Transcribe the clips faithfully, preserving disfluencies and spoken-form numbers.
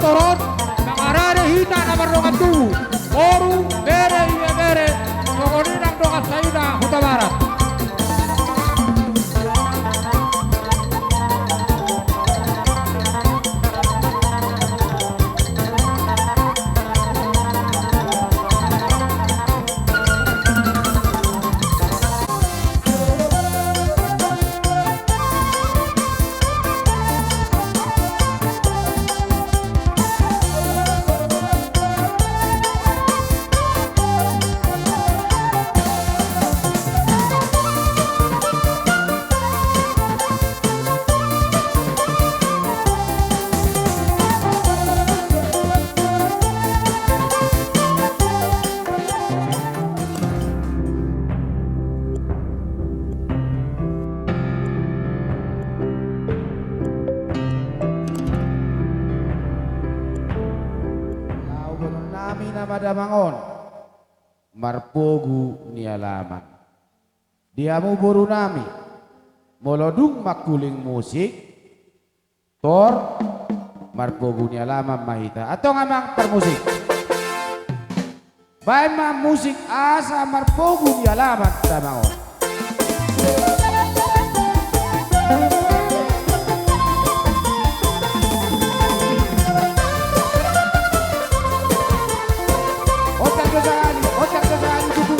Toron, mangarade hita na mardongan tubu, boru, bere, ibebere, songon i nang dongan sahuta Hutabarat. Laho boanonnami na madamang on, marpogu ni alaman. Di hamu borunami, molo dung mangkuling musik, tor marpogu ni alaman ma hita. Antong amang parmusik, baen ma musik asa marpogu ni alaman damang on. Otak do sahali, otak do sahali tutu.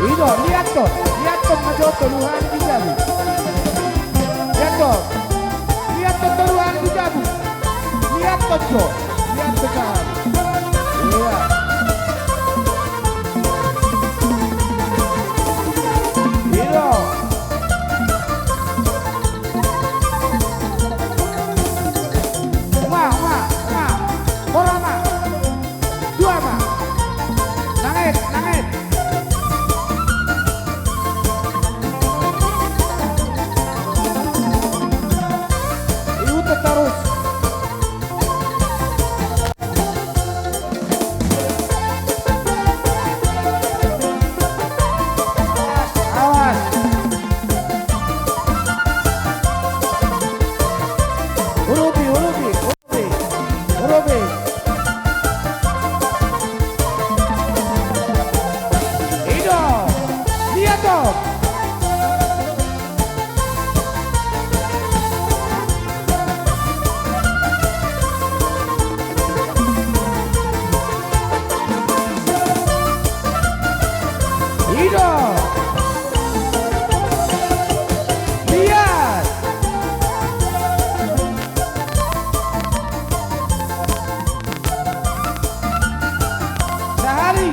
I do, liathon, liathon ma jo tolu hali di jabu. Liathon, liathon tolu hali di jabu. Liathon jo, liathon sahali. Ia. I do. Uma, uma, uma. Boru ma. Dua ma. Nang et, nang et. Iutot torus. Awas, awas. Urupi, urupi, urupi, urupi. I do. Liathon. I do. Liat. Sahali.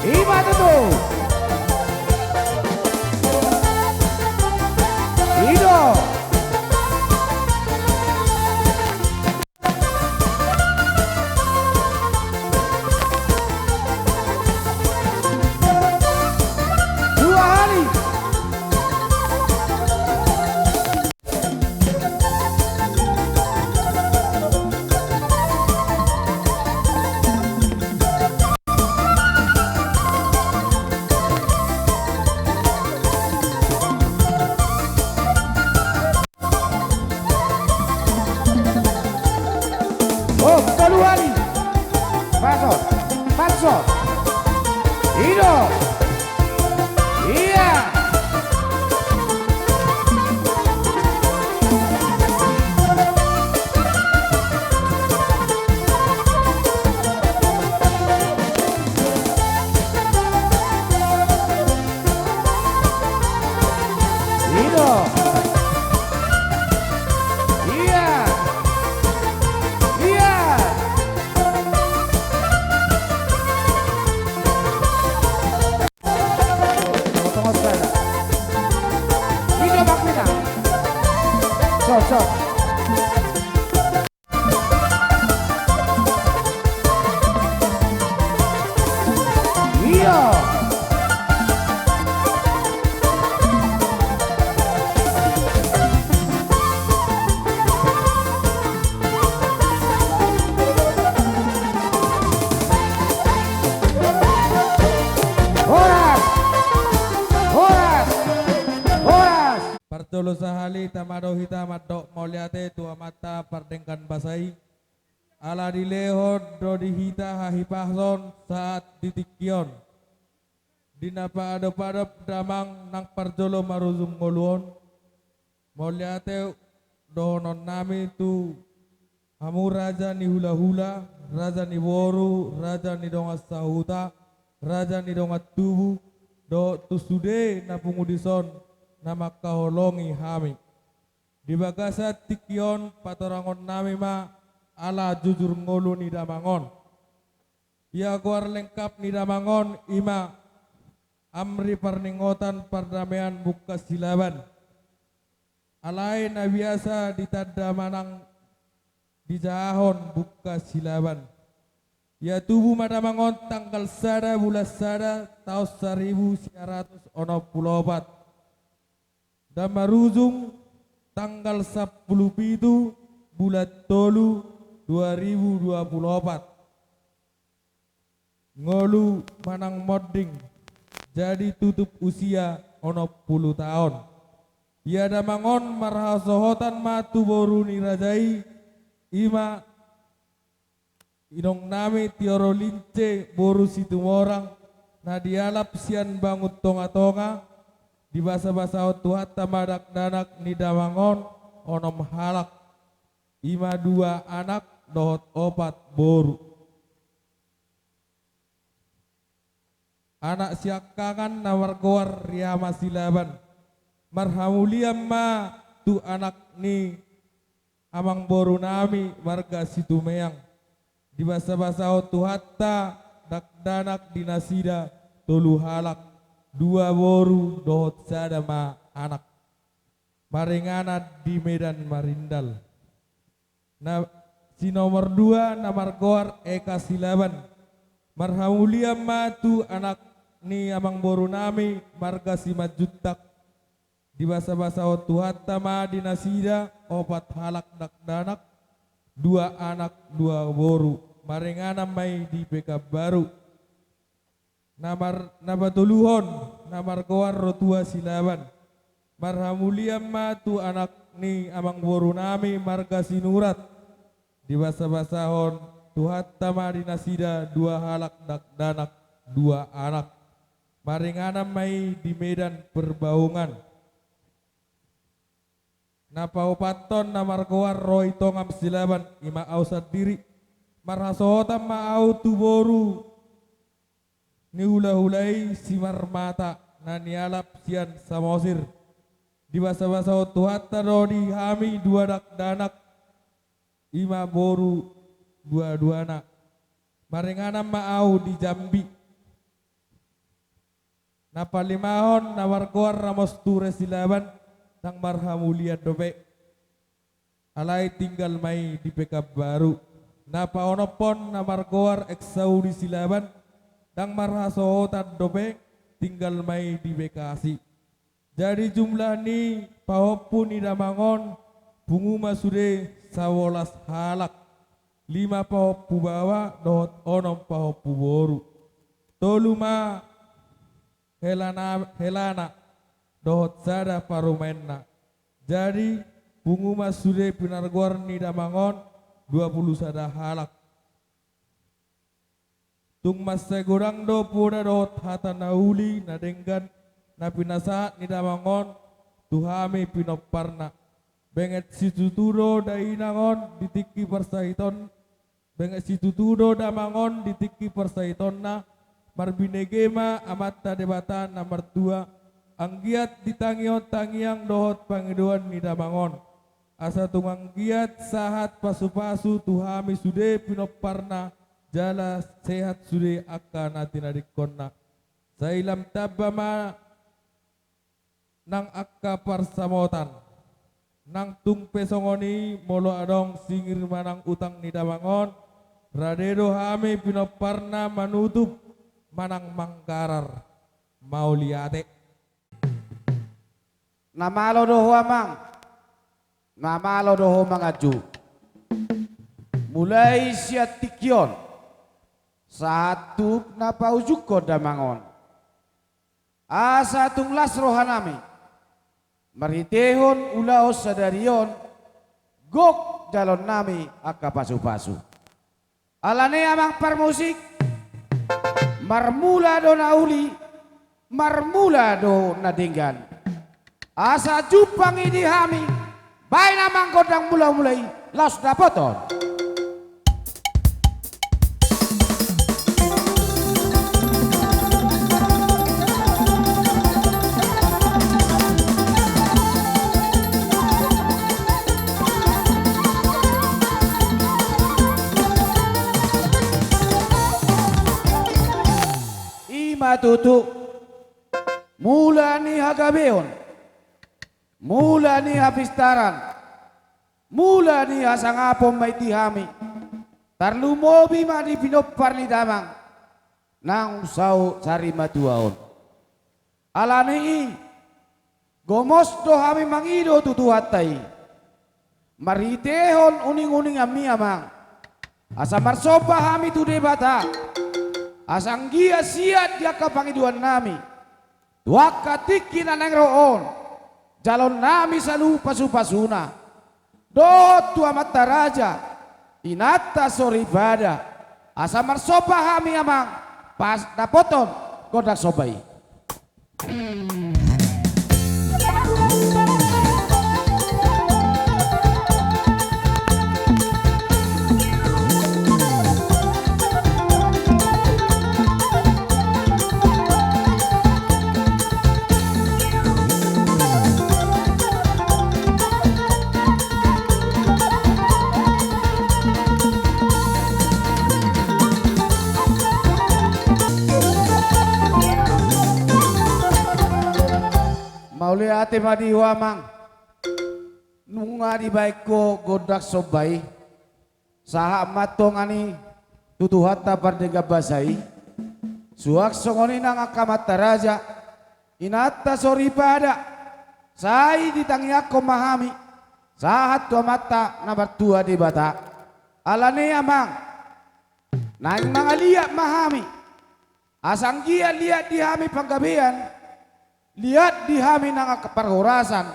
Ima tutu. I do. Dua hali. Oh, tolu hali. Paso, paso. I do. Ia. I do. Ia. Ia. Tongos, tongos, tongos. I do, Bang Pina. Sot, sot. Ia. Horas! Horas! Sahali tama do hita mandok mauliate tu Amanta pardenggan basa i, ala dilehon do di hita hahipason sahat di tingki on. Di na paadop-adop damang nang parjolo marujung ngolu on, mauliate dohononnami tu hamu raja ni hula-hula, raja ni boru, raja ni dongan sahuta, raja ni dongan tubu, dohot tu sude na pungu dison na mangkaholongi hami. Di bagasan tingki on patorangonnami ma ala jujur ngolu ni damang on. Ia goar lengkap ni damang on i ma Amri Parningotan Pardamaian Bungka Silaban. Alai na biasa ditanda manang dijahahon Bungka Silaban. Ia tubu ma damang on tanggal sada bulan sada taon saribu sia ratus onom pulu opat. Dan marujung tanggal sampulu pitu bulan tolu dua ribu dua pulu opat. Ngolu manang monding, jadi tutup usia onom pulu taon. Ia damang on marhasohotan ma tu boru ni raja i, i ma inongnami Tioro Lince boru Situmorang, na dialap sian Bangun Tonga-tonga, dibasa-basahon Tuhanta ma dakdanak ni damang on onom halak, i ma dua anak dohot opat boru. Anak siangkangan na margoar Riama Silaban. Marhamulian ma tu anak ni amangborunami marga Situmeang. Dibasa-basahon Tuhanta dakdanak di nasida tolu halak, dua boru dohot sada ma anak. Maringanan di Medan Marindal. Na, si nomor dua na margoar Eka Silaban. Marhamulian ma tu anak ni amangborunami marga Simanjuntak. Dibasa-basahon Tuhanta ma di nasida opat halak dakdanak, dua anak dua boru. Maringanan ma i di Pekanbaru. Na mar-, na patoluhon, na margoar Rotua Silaban. Marhamulian ma tu anak ni amangborunami marga Sinurat. Dibasa-basahon Tuhanta ma di nasida dua halak dakdanak, dua anak. Maringanan ma i di Medan Perbaungan. Na paopathon na margoar Roy Tongam Silaban, i ma au sandiri. Marhasohotan ma au tu boru ni hula-hula i si Marmata na nialap sian Samosir. Dibasa-basahon Tuhanta do di hami dua dakdanak, i ma boru dua-duana. Maringanan ma au di Jambi. Na palimahon na margoar Ramos Ture Silaban, ndang marhamulian dope. Alai tinggal ma i di Pekanbaru. Na paonomhon na margoar Eksaudi Silaban, ndang marhasohotan dope, tinggal ma i di Bekasi. Jadi jumlah ni pahompu ni damang on, pungu ma sude sabolas halak, lima pahompu baoa dohot onom pahompu boru. Tolu ma helana, helana dohot sada parumaenna. Jadi pungu ma sude pinargoar ni damang on dua pulu sada halak. Tung mansai godang do poda dohot hata na uli na denggan na pinasahat ni damang on tu hami pinomparna. Benget situtu do dainang on di tingki parsahiton, benget situtu do damang on di tingki parsahitonna, marbinege ma Amanta Debata na martua, anggiat ditangihon tangiang dohot pangidoan ni damang on. Asa tung anggiat sahat pasu-pasu tu hami sude pinomparna, jala sehat sude angka na tinadingkonna. Sai lam tamba ma nang angka parsamotan. Nang tung pe songon i molo adong singir manang utang ni damang on, rade do hami pinomparna manutup manang manggarar. Mauliate. Na malo do ho amang, na malo do ho manganju. Mulai sian tingki on sahat tu na paujungkon damang on. Asa tung las rohanami, Marhitehon ulaon sadari on, gok jalonnami angka pasupasu. Alani i amang parmusik, marmula do na uli, marmula do na denggan. Asa jumpang i di hami, baen amang gondang mulamula i, laos dapoton. I ma tutu, mula ni hagabeon, mula ni hapistaran, mula ni hasangapon ma i di hami, tarlumobi ma di pinompar ni damang naung saut sarimatua on. Alani i, gomos do hami mangido tu Tuhanta i, marhitehon uninguninganmi amang, asa marsomba hami tu Debata, asa anggiat siat di angka pangidoannami, tu angka tingki na naeng ro on, jalonnami saluhut pasupasuna, dohot tu amanta raja, inanta soripada, asa marsomba hami amang, pas dapoton gondang somba i. Mauliate ma di ho amang. Nunga dibaen ho gondang somba i. Sahat ma tongon i tu Tuhanta pardenggan basa i. Suang songon i nang angka amanta raja, inanta soripada, sai ditangiangkon ma hami sahat tu Amanta na martua Debata. Alani i amang, naeng mangaliat ma hami, asa anggiat liat di hami panggabean, liat di hami nang angka parhorasan,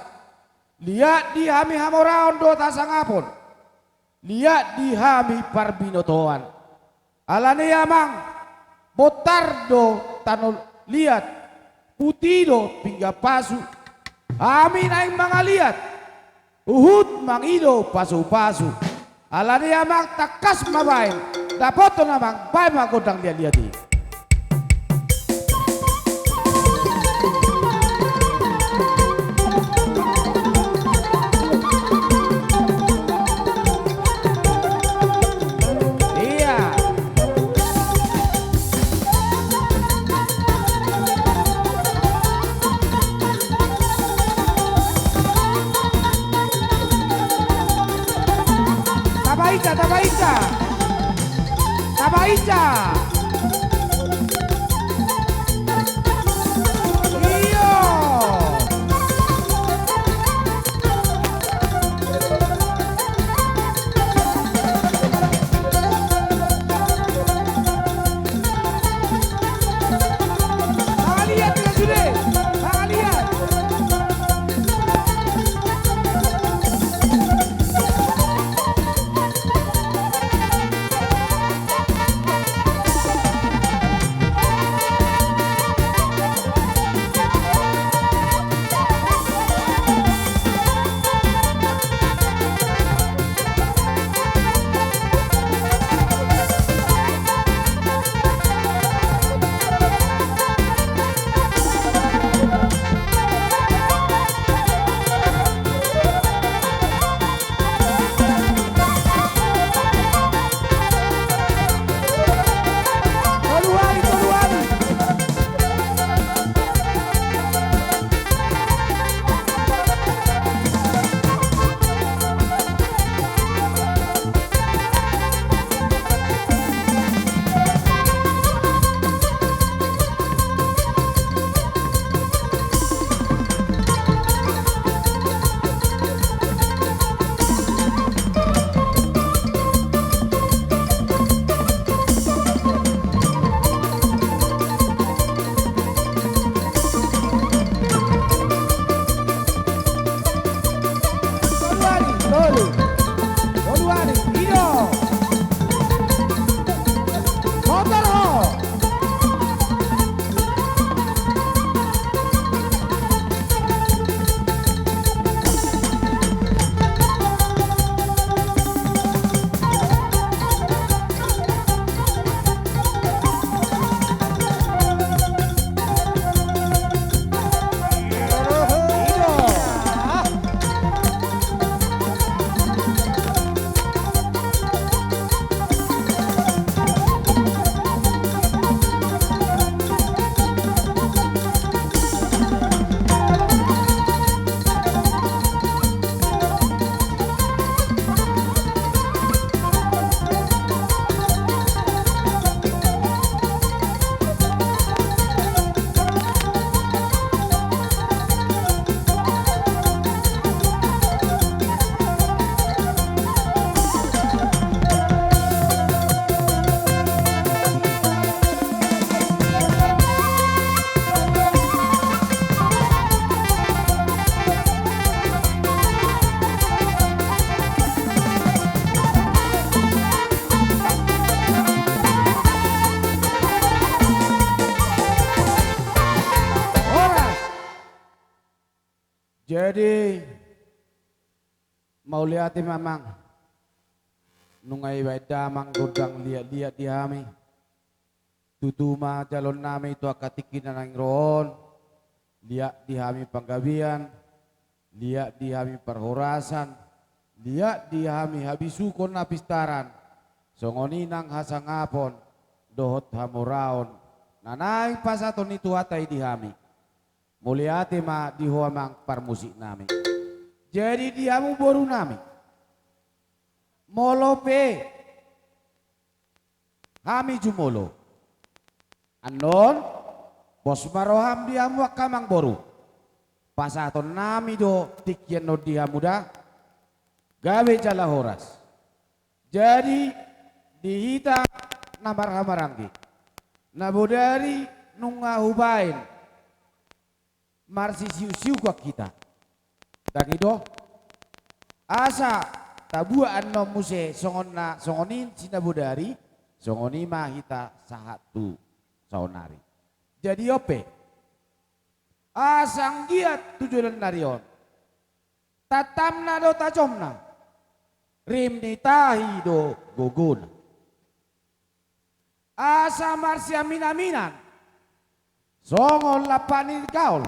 liat di hami hamoraon dohot hasangapon, liat di hami parbinotoan. Alani i amang, bontar do tano liat, puti do pinggan pasu, hami naeng mangaliat, huhut mangido pasupasu. Alani i amang, tangkas ma baen, dapoton amang, baen ma gondang liatliat i. Iya. Taba inca, taba inca. Taba inca. Iyo. Jadi, mauliate ma amang. Nunga dibaen damang gondang liat-liat di hami. Tutu ma jaloonnami tu angka tingki na naeng ro on. Liat di hami panggabean, liat di hami parhorasan, liat di hami habisuhon, hapistaran, songon i nang hasangapon dohot hamoraon na naeng pasahaton ni Tuhanta i di hami. Mauliate ma di ho amang parmusiknami. Jadi di hamu borunami, molo pe hami jumolo, annon pos ma roham di hamu angka amang boru. Pasahatonnami do tingki annon di hamu da, gabe jala horas. Jadi di hita na marhahamaranggi, na bodari nunga hubaen marsisiuksiukan hita. Ndang i do, asa tabuat annon muse songon na songon i si na bodari, songon i ma hita sahat tu saonari. Jadi on pe, asa anggiat tu joloan ni ari on, tantanna do tajomna, rim ni tahi do gogona. Asa marsiaminaminan songon lampak ni gaol,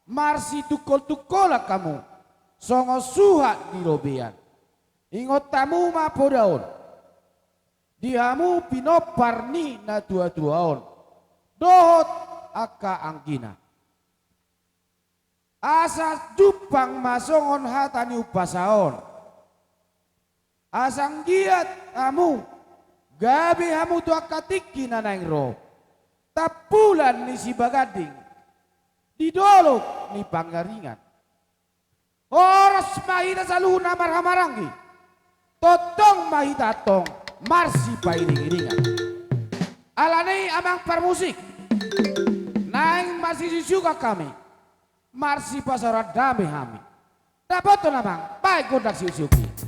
marsitungkoltungkolan hamu songon suhat ni robean. Ingot hamu ma poda on, di hamu pinompar ni natuatua on dohot angka anggina. Asa jumpang ma songon hata ni umpasa on. Asa anggiat hamu, gabe hamu tu angka tingki na naeng ro, tampulan ni sibaganding di dolok ni Pangaringan. Horas ma hita saluhutna marhahamaranggi, tongtong ma hita antong marsipairingiringan. Alani i amang parmusik, naeng marsisiuksiukan hami, marsipasaoran dame hami. Dapothon amang, baen gondang siuksiuksi.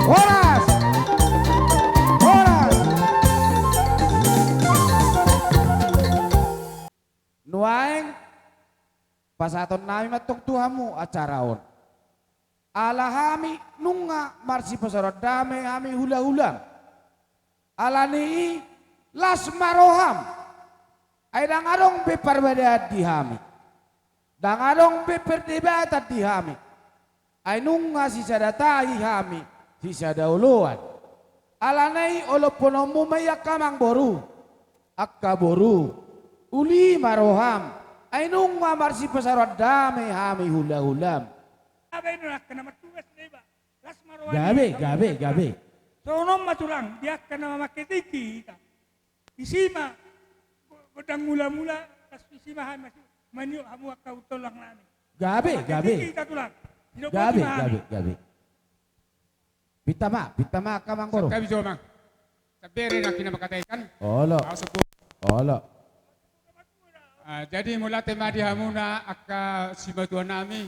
Horas! Horas! Nuaeng pasahatonnami ma antong tu hamu acara on. Ala hami nunga marsipasaoran dame hami hulahulam. Alani i Las ma roham. Ai ndang adong be parbadaan di hami. Ndang adong be perdebatan di hami. Ai nunga sisada tahi hami, sisada oloan. Alani i olophonon muna i angka amangboru, angka boru. Uli ma roham. Ai nunga marsipasaroan dame hami hulahulam. Gabe, gabe, gabe. Songon on ma tulang, di angka na mamangke tingki hita. Disi ma go-, gondang mulamula, laos disi ma hami masi-, maniop hamu angka tulang nami. Gabe, gabe. Gabe, gabe, gabe. Pinta ma, pinta ma angka amangboru. Santabi jo, Amang. Sabere na hina mangkatai kan? Olo. Olo. Ah, jadi mauliate ma di hamuna angka simatua nami,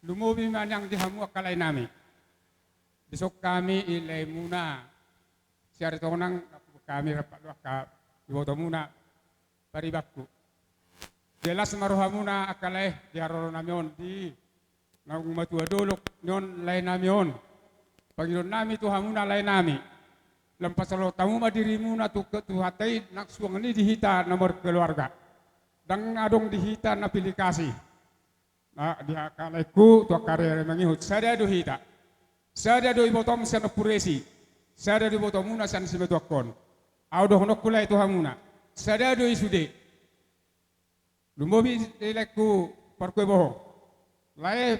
lumobi ma nian di hamu angka lae nami. Dison hami i lae muna. Siari tonang hami rap do angka iboto muna paribanku. Las ma roha muna angka lae di haroro nami on, di naung matua dolok ni on lae nami on. Pangidoan nami tu hamuna lae nami, lam pasahat hamu ma diri muna tu, tu hata i nang suang ni di hita na markeluarga. Ndang adong di hita na pilih kasih. Na, di angka laengku tu angka ari-ari mangihut, sada do hita. Sada do ibotom sian Ompu Resi. Sada do iboto muna sian simatuangkon. Ahu dohononku lae tu hamuna, sada do i sude. Lumobi di laengku parkue boho. Lae,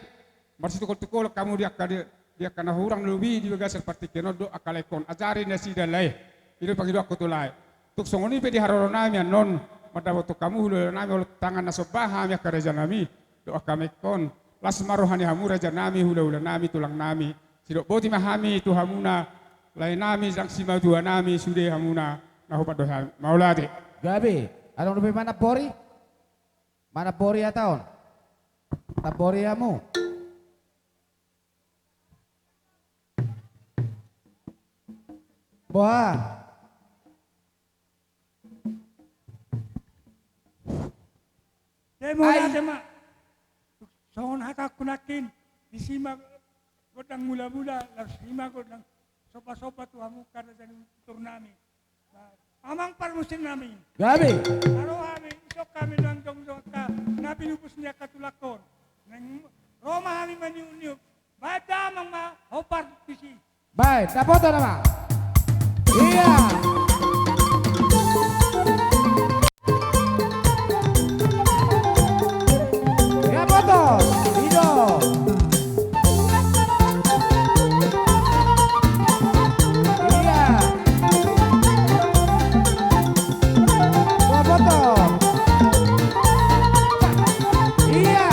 marsitungkoltungkolan hamu di angka di, di angka na hurang lobi di bagasan partingkian on do angka laengkon. Ajari nasida lae. I do pangidoanku tu lae. Tung songon i pe di haroro nami annon, mandapothon hamu hulahula nami, olo tangan na somba hami angka raja nami, dohot angka amangkon. Las ma roha ni hamu raja nami, hulahula nami, tulang nami. Sidok boti ma hami tu hamuna, lae nami, jala simatua nami, sude hamuna, na hupadohot hami. Mauliate. Gabe, adong dope manambori? Manambori hata on. Tambori hamu. Boha? Demo ai. Demo. Songon hatangku nangkin, disi ma gondang mulamula, laos disi ma gondang sombasomba tu hamu angka raja ni tutur nami. Amang parmusik nami. Gabe. Ro hami, isok hami nang jongjong angka na pinupus ni angka tulangkon. Nang ro ma hami maniupniup. Baen damang ma hombar disi. Baen, dapotan ma. Ia. Ia, boto. Ido. Ia. Boto. Ia.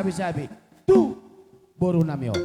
sabi-sabi tu boru nami on.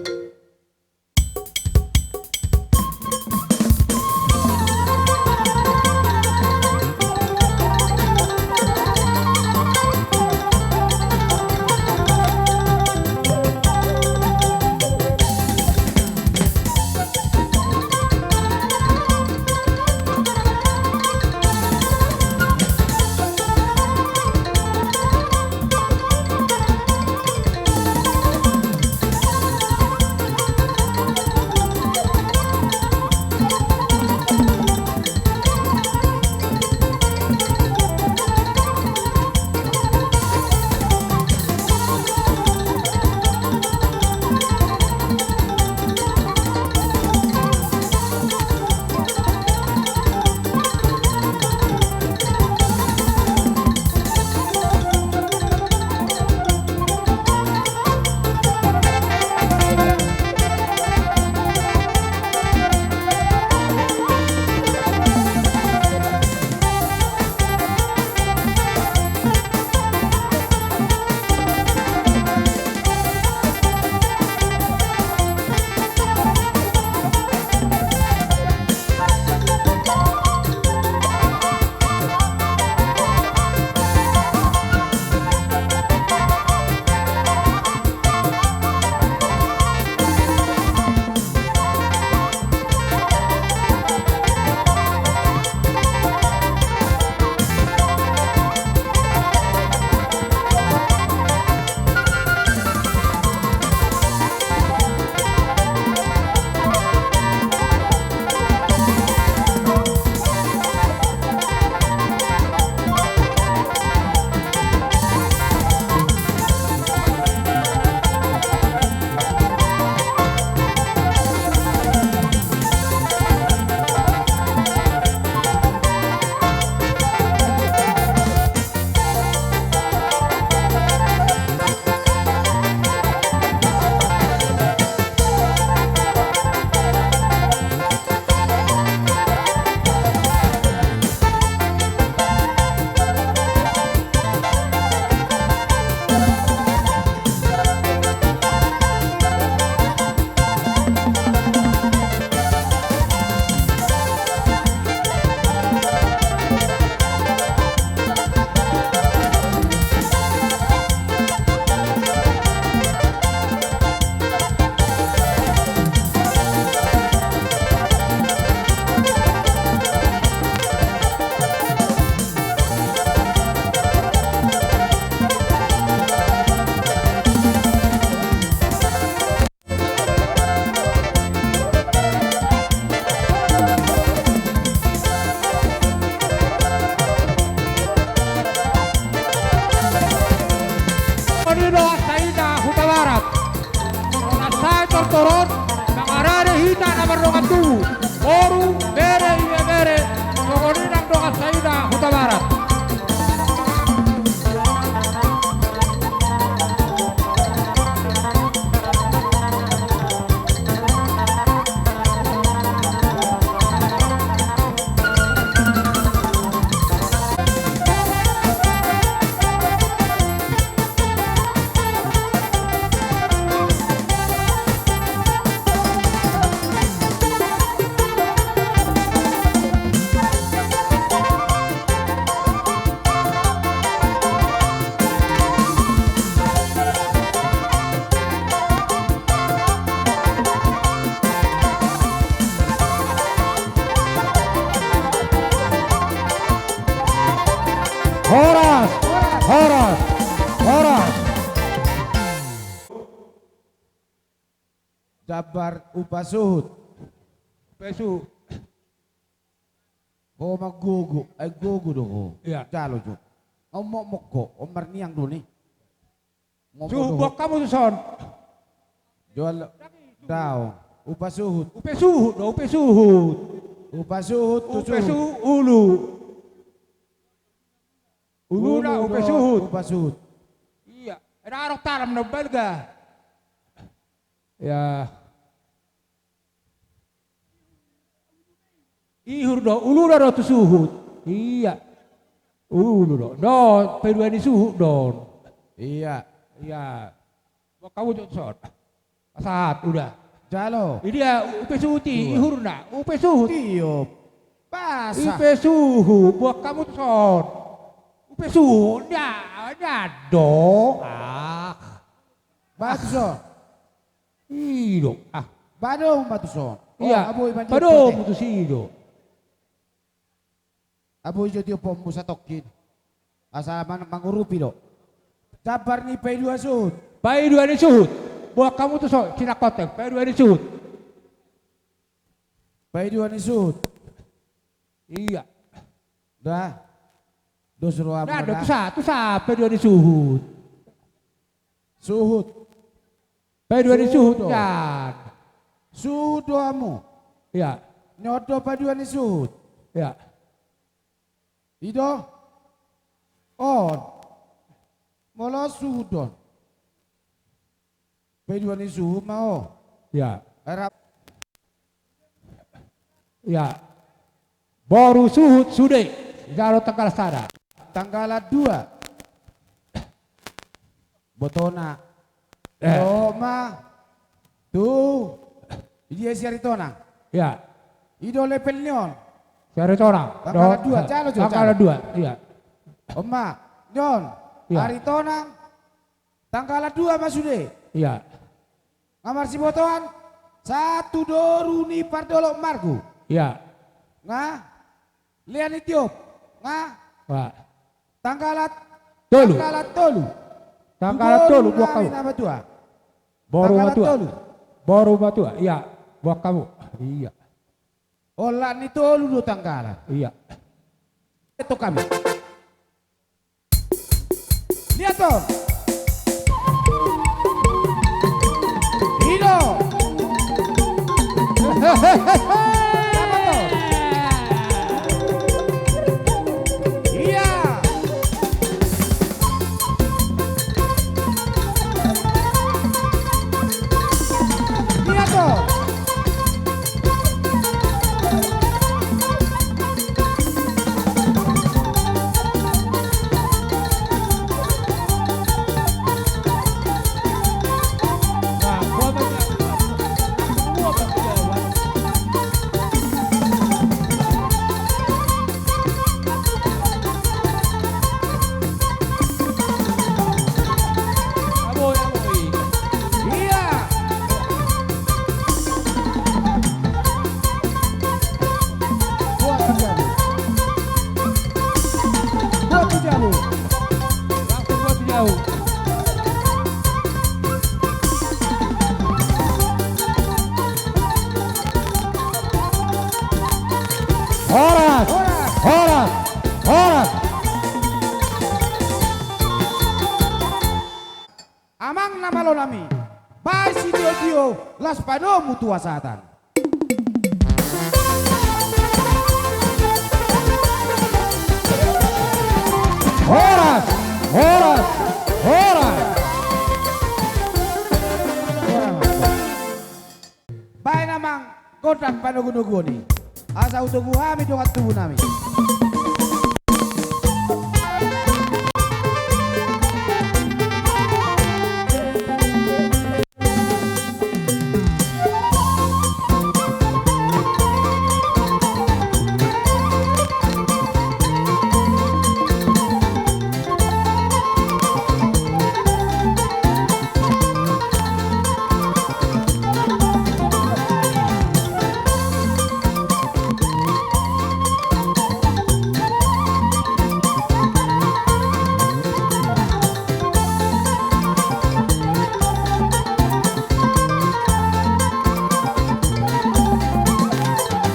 Songon i do saida Hutabarat. Songon sae tortoron mangarade hita na mardongan tubu. Boru, bere, ibebere, songon i nang dongan saida Hutabarat. Horas, horas, horas. Jambar upa suhut. Upa suhut. Ho ma gogo, ai gogo do ho. Iya. Jalo jo. Au mokmok ho, on marniang do ni. Suhut boan hamu tu son. Jalo. Dao. Upa suhut. Upa suhut do, upa suhut. Upa suhut tu suhut. Upa suhut ulu. Ulu na upa suhut. Upa suhut. Iya. Eda arok talam na balga. Ya. Ihur do, ulu do, do tu suhut. Iya. Ulu do. Do, paidua ni suhut do. Iya. Iya. Buat hamu tuson. Pasahat, uda. Jalo. Idia, upe suhut i, dua. Ihurna, upe suhut. Tiop. Basa. Upe suhut, buat hamu tuson. Upe suhut, nia, nia do. Ah. Ba tuson. I do. Ah. Ba do ma tuson. Oh, iya. Ba do ma tusi do. Abo ijo tiop on musa tongkin. Asa man-, mangurupi do. Jambar ni paidua suhut. Paidua ni suhut. Buat hamu tuson, sinangkotek. Paidua ni suhut. Paidua ni suhut. Iya. Da. Dos roha. Nah, do, tusa, tusa, paidua ni suhut. Suhut. Paidua ni suhut do. Suhut do. Kan. Suhut do hamu. Iya. Ni on do paidua ni suhut. Iya. I do. On. Molo suhut do on. Paidua ni suhut ma on. Iya. Era- Iya. Boru suhut sude. Jalo tanggal sada. Tanggal dua. Botona. Eh. Roma. Tu. Idia si Aritonang. Iya. I do level ni on. Si Aritonang. Tanggal dua, jalo jo, tanggal dua, iya. Oma, ni on. Iya. Aritonang. Tanggal dua ma sude. Iya. Nga marsibotoan, satu doru ni pardolok margu. Iya. Nga, lea ni tiop. Nga, tanggal tolu. Tanggal tolu. Tanggal tolu, boru buat hamu. Boru matua. Boru matua, iya. Buat hamu. Iya. Olat ni tolu do tanggalan. Iya. Itu kami. Lihat tuh. Ido. Apa tuh? Iya. Lihat tuh. Horas! Horas! Horas! Amang na malo nami, baen sitio-tio, laos padomu tu hasahatan. Horas! Horas! Horas! Baen amang gondang panogunoguon i, asa hutogu hami dongan tubu nami.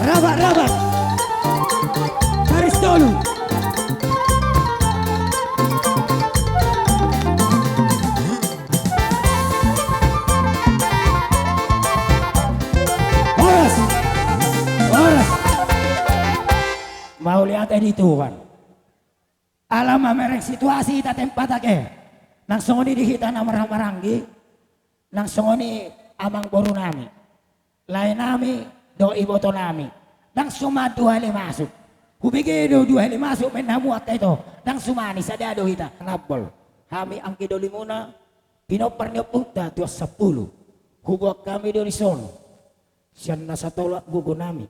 Rabat, rabat. Baris tolu. Horas. Horas. Mauliate di Tuhan. Ala mamereng situasi hita tempat ate. Nang songon i di hita na marhahamaranggi, nang songon i amang boru nami, lae nami dohot iboto nami. Ndang suman dua hali masuk. Hubege do dua hali masuk, main hamu angka ito. Ndang suman i, sada do hita. Nambol. Hami anggi dolimuna, pinompar ni ompunta tuan sampulu, huboan hami do dison sian na satolap gogonami.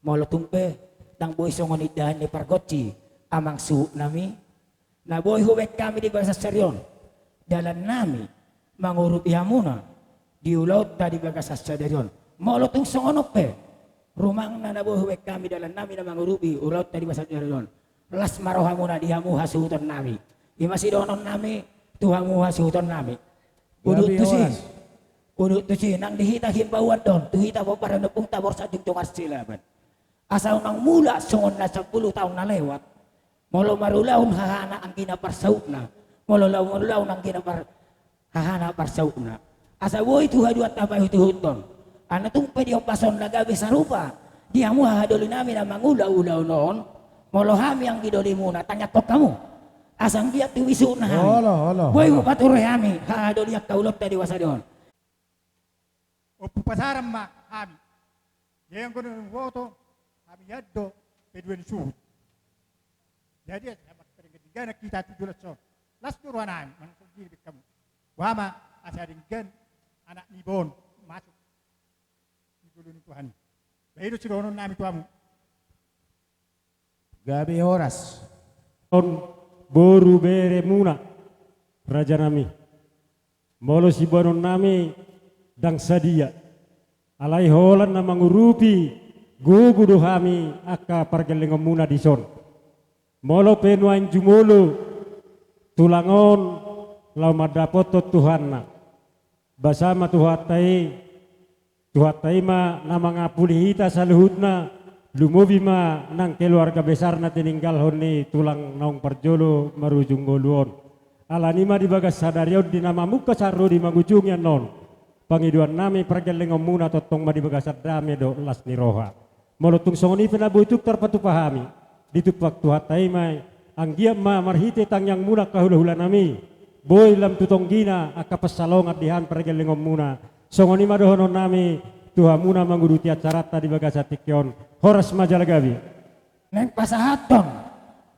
Molo tung pe ndang boi songon indahan ni pargonsi amang suhutnami, na boi hubaen hami di bagasan sadari on dalannami mangurupi hamuna di ulaonta di bagasan sadari on. Molo tung songon on pe rumangna na boi hubaen hami dalannami na mangurupi ulaonta di bagasan sadari on, las ma rohamuna di hamu hasuhutonnami. I ma sidohononnami tu hamu hasuhutonnami. Gabe horas. Udut tusi, udut tusi, nang di hita himbauan do on tu hita pomparan ni ompunta Borsak Jungjungan Silaban. Asa unang mula songon na sampulu taon na lewat. Molo marulaon hahana anggina parsautna, molo laho marulaon anggina par-, hahana parsautna. Asa boi tu haduan tapaihut-ihuthon. Ai na tung pe di ombas on na gabe sarupa di hamu hahadolinami na mangula ulaon on. Molo hami anggi dolimuna, tangiangkon hamu. Asa anggiat tu bisukna hami. Olo, olo, olo. Boi hupature hami hahadoli angka ulaonta di bagasan on. Ompu pasaran ma hami. Ia anggo na huboto hami, an do pe dua ni suhut. Jadi asa marparinggan-ringganan hita tu joloan on. Las do rohanami manang songon dia pe hamu. Boha ma asa denggan anak ni boan masuk di jolo ni Tuhan i. Bahen do sidohononnami tu hamu. Gabe horas. On boru beremuna, rajanami. Molo siboanonnami ndang sadia, alai holan na mangurupi gogo do hami angka pargellengonmuna dison. Molo pe nuaeng jumolo tulang on laho mandapothon Tuhanna, basa ma Tuhanta i, Tuhanta i ma na mangapuli hita saluhutna, lumobi ma nang keluarga besar na tininggalhon ni tulang naung parjolo marujung ngolu on. Alani i ma di bagasan sadari on di na mamungka sian ro di mangujungi annon, pangidoannami pargellengonmuna tongtong ma di bagasan dame dohot las ni roha. Molo tung songon i pe na boi tung tarpatupa hami, ditumpak Tuhanta i ma i, anggiat ma marhite tangiangmuna angka hulahulanami, boi lam tu tonggina angka pansalongan di hami pargellengonmuna. Songon i ma dohononnami tu hamu na manguduti acaranta di bagasan tingki on. Horas ma jala gabe. Naeng pasahathon,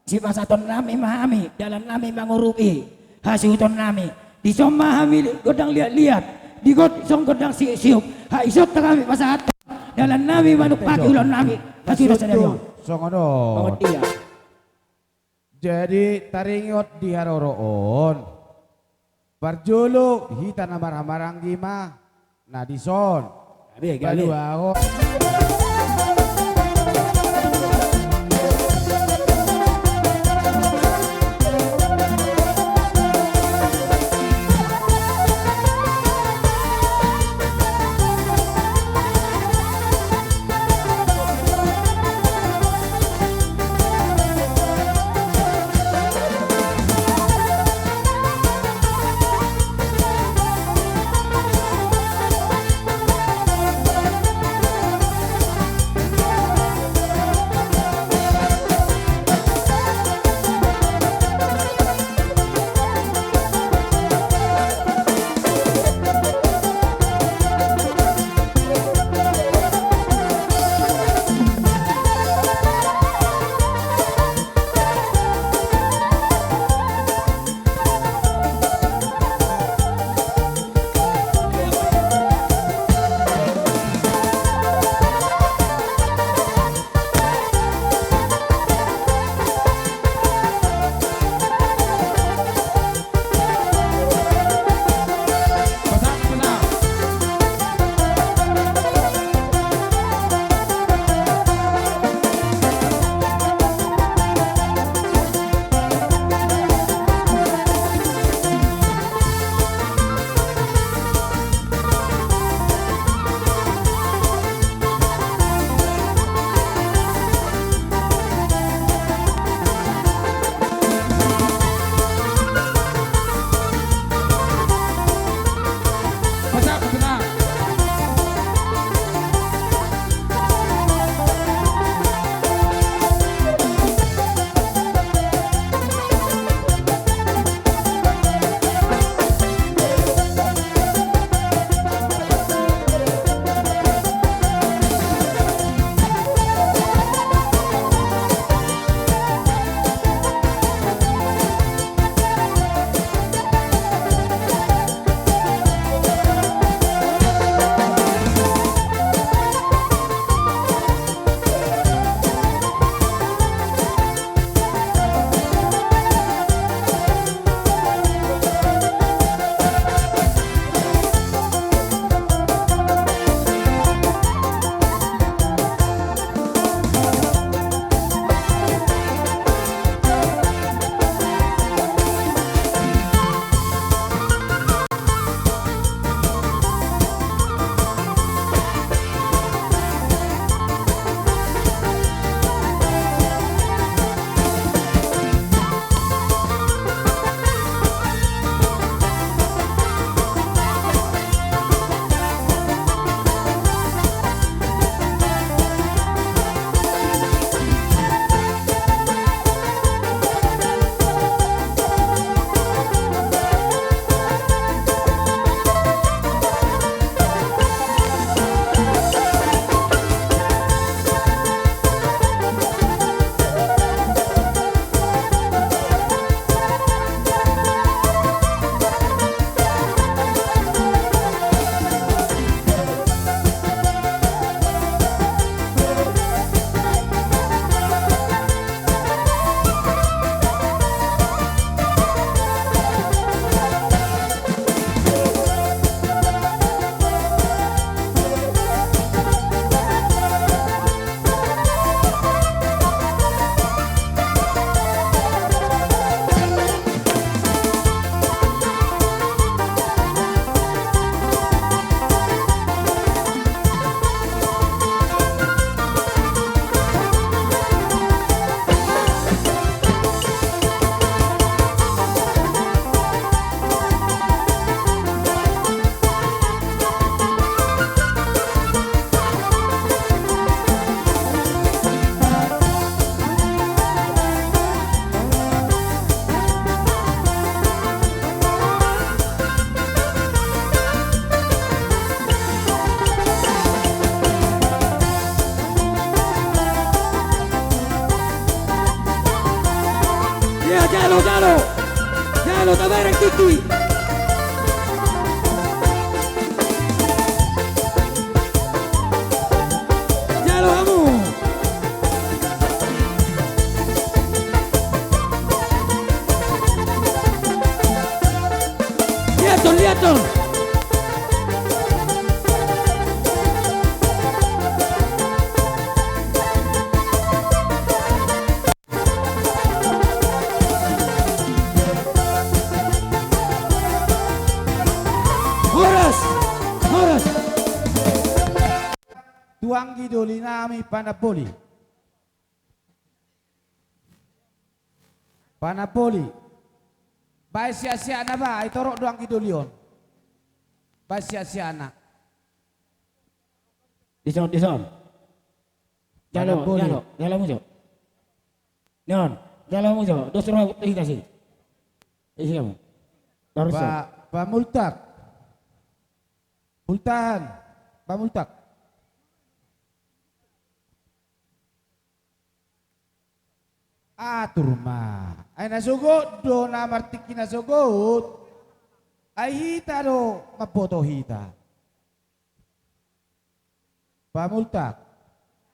sipasahatonnami ma hami dalannami mangurupi hasuhutonnami. Dison ma hami gondang liatliat, dison gondang siupsiup. Ai dison ma hami pasahathon dalannami manumpahi ulaonnami hasuhuton sadari on. Songon on. Songon dia. Jadi taringot di haroro on, parjolo hita na marhahamaranggi ma na dison. Gabe, gabe. Paduahon. Jalo, jalo. Jalo, tabereng tingki. Jalo hamu. Liaton, liaton. Horas! Horas! Tu anggi doli nami Panamboli. Panamboli. Baen siak-siakna ba, ai torop do anggi doli on. Baen siak-siakna. Dison, dison. Jalo, Panamboli. Jalo, jalo hamu jo. Nion, jalo hamu jo. Dos roha hita si. Isi hamu. Torus. Pa, Pamultak. Multahan. Pamultak. Atur ma. Ai na sogot do na martingki na sogot. Ai hita do mamboto hita. Pamultak.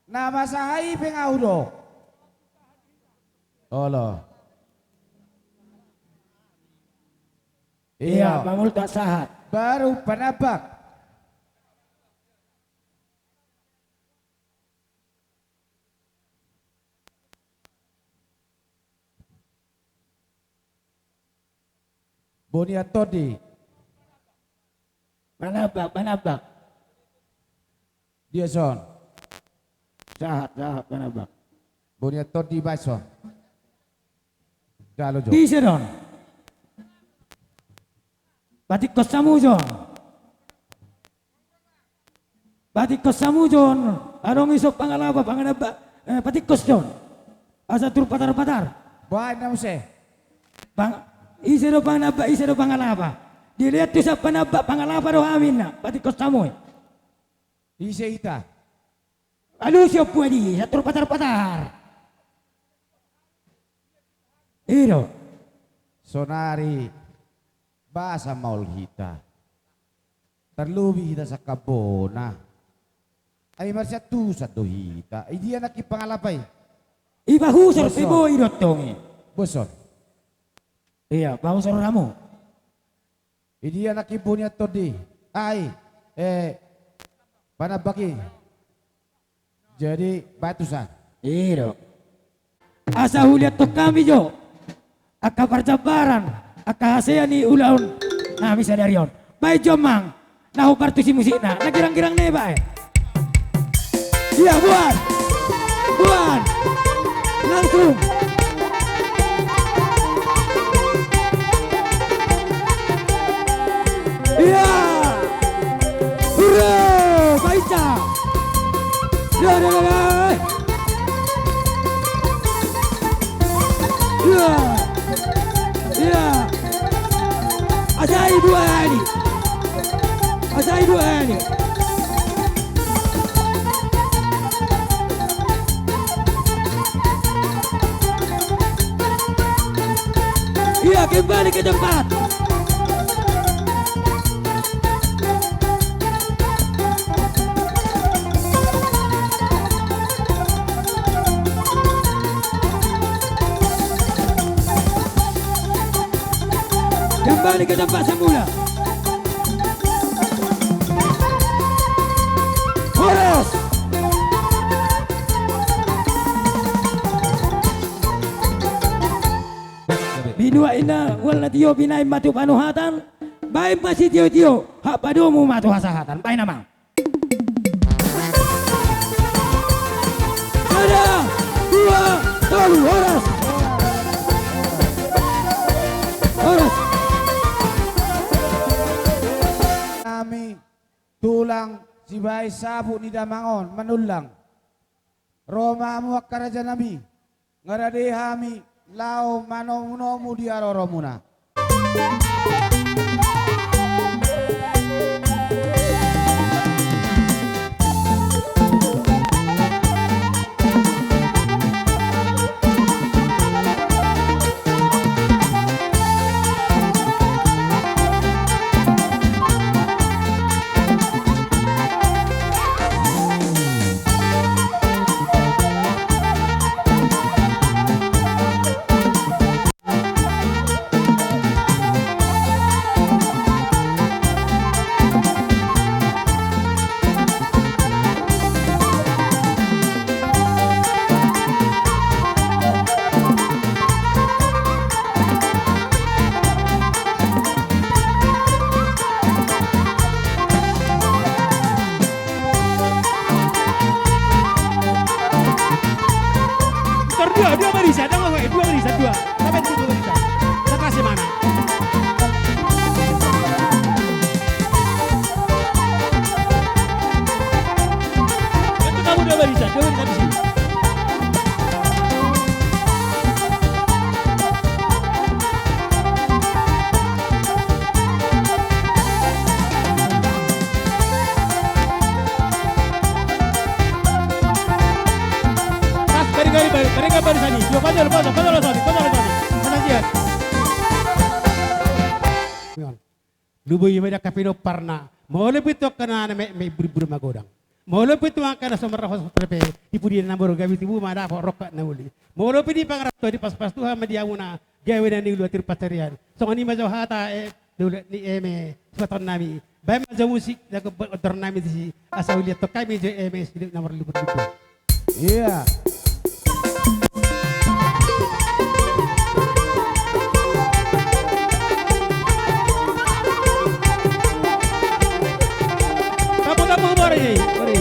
Na masaha i pe nga hudok. Olo. Ia, ia. Pamultak sahat. Baru Panambak. Bonian Tondi. Panambak, Panambak. Dia son. Sahat, sahat, Panambak. Bonian Tondi baen son. Jalo jo. Ise do on? Patik kos samujon. Patik kos samujon, adong ison pangalapa, pangalapa, eh, patik kos jon. Asa tur patar-patar. Baen na muse. Pang-, ise do pangalapa, ise do pangalapa. Dilean tu sian pangalapa, pangalapa do hami na, patik kos samu i. Ise hita? Alusi ompu adi, asa tur patar-patar. I do. Sonari basa maol hita. Tarlobi hita sangkap bona. Ai marsiantusan do hita. Idia nangkin pangalapa i? Iba husor pe boi do tong i. Bosor. Ia, pahusor hamu. Idia nangkin bonian tondi. Ai, eh, Panambak i. Jadi, batu sa. I do. Asa huliathon hami jo angka parjambaran, angka hasea ni ulaon nami sadari on. Baen jo amang, na hombar tusi musikna, na girang-girang na i baen. Ia, buan. Buan. Langsung. Ia. Hurra. Baen sa. Ia, ia, ia, ia. Ia. Ia. Asa i dua hali. Asa i dua hali. Ia, kembali ke tempat. Kembali ke tempat semula. Horas. Binuat inna mual na tio, binaen ma tu panuhatan. Baen ma sitio-tio, hak padomu ma tu hasahatan. Baen amang. Sada, dua, tolu, horas. Horas. Nami tulang sibaen saput ni damang on, Manullang. Ro ma hamu angka raja nami, nga rade hami laho manomu-nomu di haroromuna. Jauh dari sini. Pas, bari, bari, bari, bari, bari, sani. Yo, pajol, pajol, pajol, sani, pajol, sani. Sana, sian. Lumobi ma di angka pinomparna, molo pe tu angka na metmet, buriburi magodang. Molo pe tu angka na so marhosohoso pe, di pudi na moru gabe tubu ma dapot rongkap na uli. Molo pe di pangarantoan, dipasupasu Tuhan ma di hamuna gabe na niula, tiur pansarian. Songon i ma jo hata, eh, dohot ni eme supaton nami. Baen ma jo musik na gombaon nami disi, asa huliathon hami jo eme sidok na marlibur-libur. Iya. Tamu-tamu, mari, mari.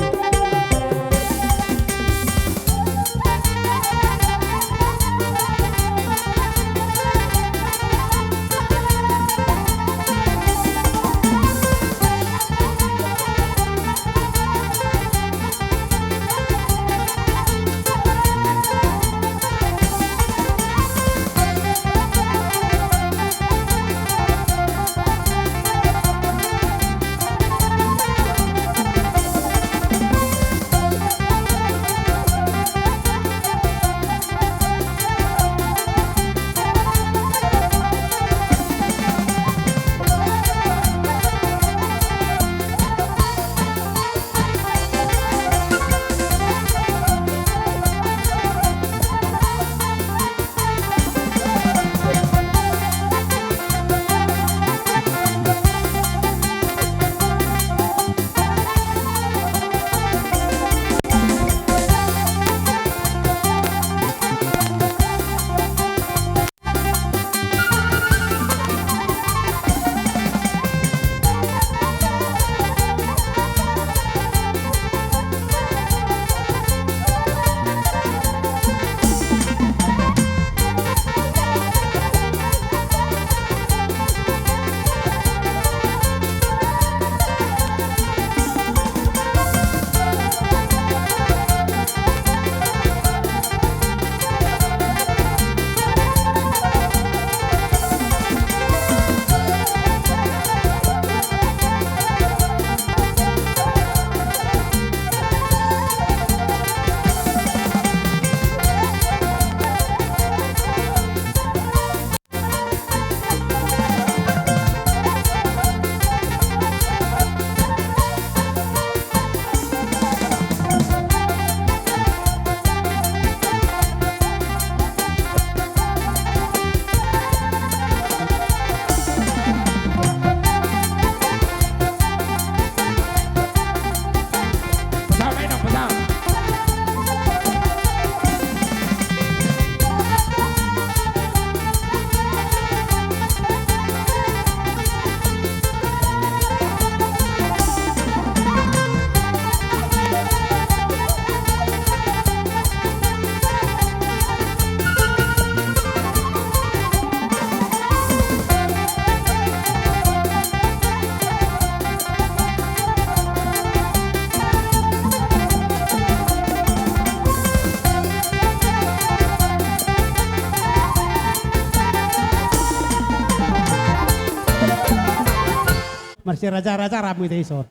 Marsiraja-raja ramu ita ison.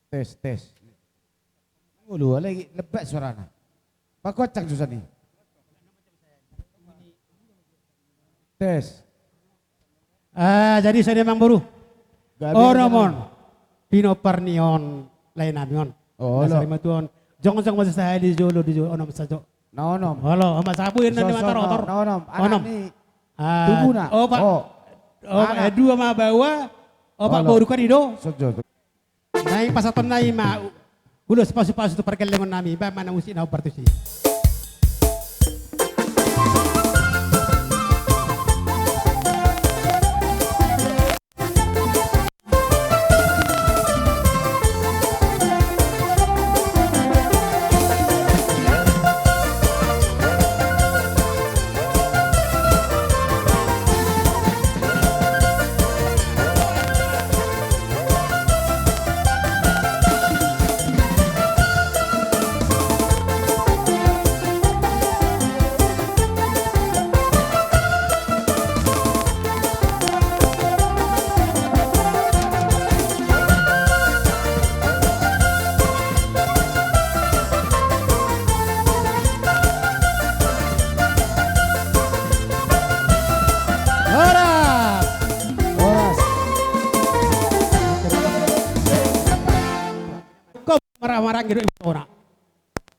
Tes, tes. Ulu, alai lembat suarana. Pakuancang susa ni. Tes. Ah, jadi songon i amang boru. Gabe. Onom on. Pinompar ni on lae nami on. Oh, na sari matuaon. Jongjong ma sahali jolo di jolo, onom sajo. Na onom. Olo, oma sabu inna ni mata rotor. Na onom. Onom. Anak ni. Ah, tubuna. Opa. Oh. Opa, eh, dua ma baoa. Opa boru kan i do. Naeng pasahaton nami ma ulos pasupasu tu pargellengon nami, baen ma na musik na hombar tusi.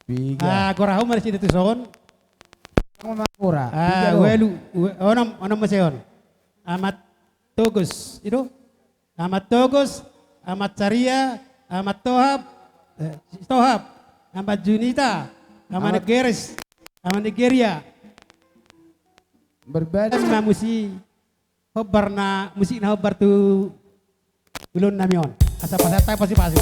Piga. Ah, gorahon ma disi tu son. Songon ma gora. Ah, piga do. Ualu, ua-, onom, onom muse on. Amat Togos, i do? Amat Togos, Amat Saria, Amat Tohap, eh, Tohap, Amat Junita, Amat Amat Negeris, Amat Nigeria. Berbalik. Em, ma musik hombar na, musik na hombar tu ulaon nami on. Asa pasahat hami pasupasu.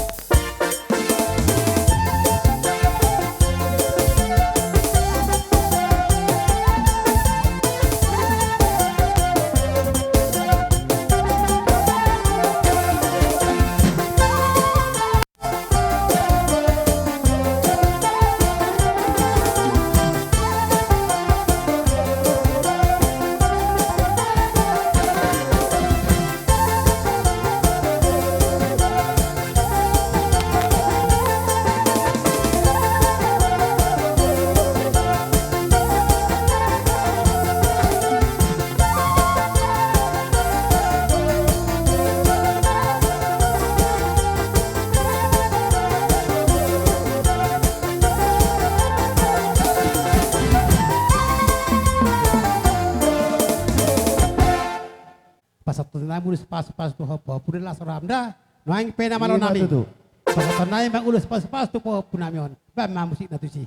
Pasahaton nami ulos pasupasu tu ho, pahompu ni las roham da. Nuaeng pe na malo nami. Ima tutu. Pasahaton nami ma ulos pasupasu tu pahompu nami on. Baen ma musikna tusi.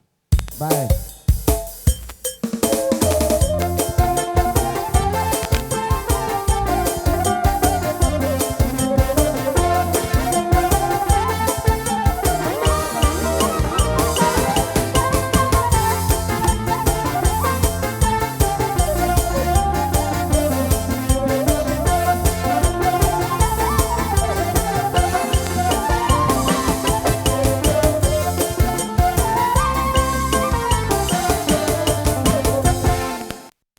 Baen.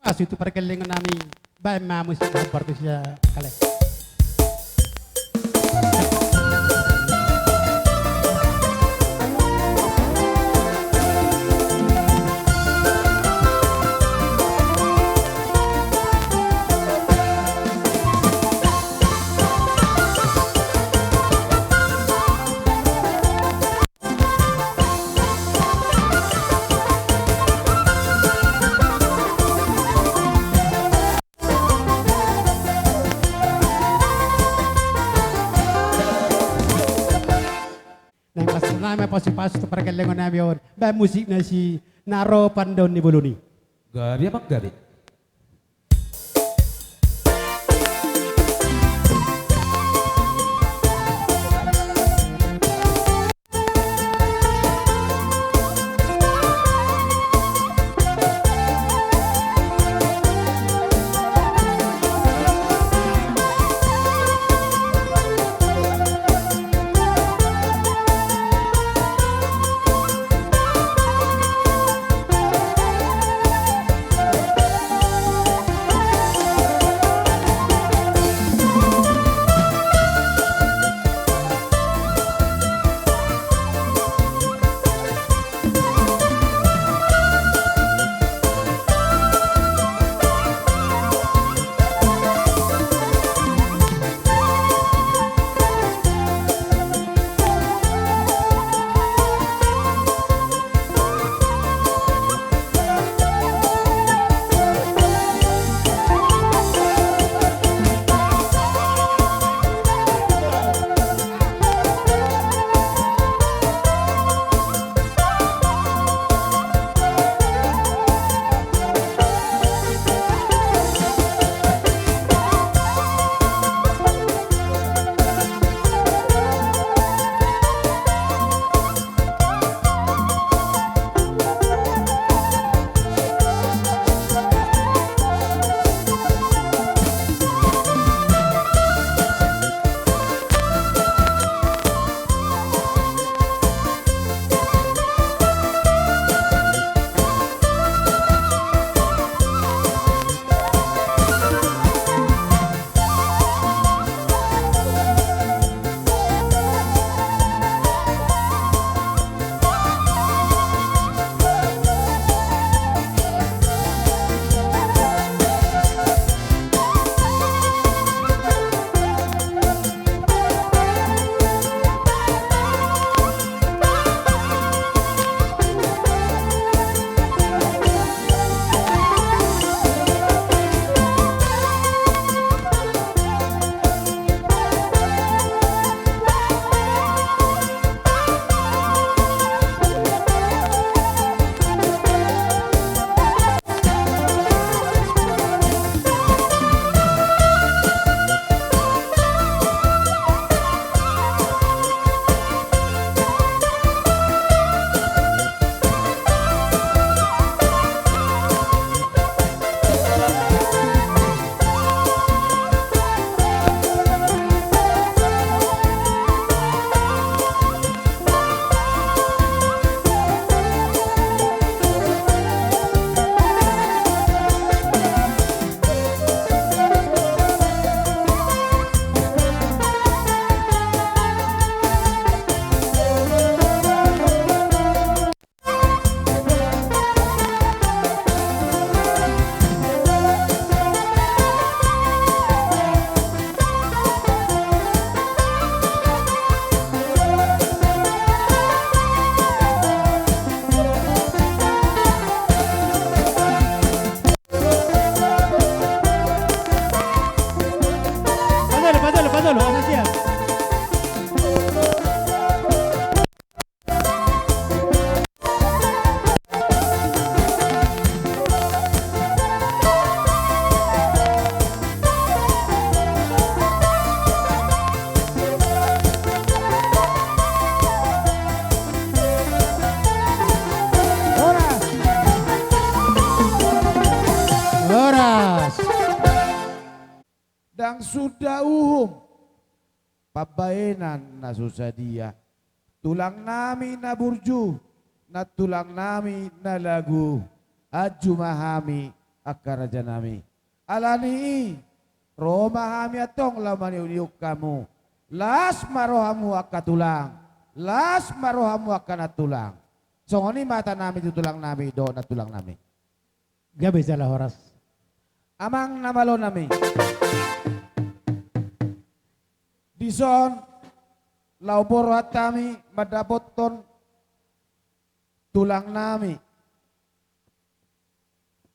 Pasu tu pargellengon nami, baen ma musik na hombar tusi, kaleng. Naeng pasahaton nami ma pasupasu tu pargellengon nami on. Baen musik na si na ro pandohan ni bolon i. Gabe amang gabe. ndang suda uhum pambahenan na so sadia. Tulang nami na burju, nantulang nami na lagu, anju ma hami angka raja nami. Alani i, ro ma hami antong laho maniuk-iuk hamu. Las ma rohamu angka tulang, las ma rohamu angka nantulang. Songon i ma hata nami tu tulang nami dohot nantulang nami. Gabe jala horas. Amang na malo nami. Dison laho borhat hami mandapothon tulang nami.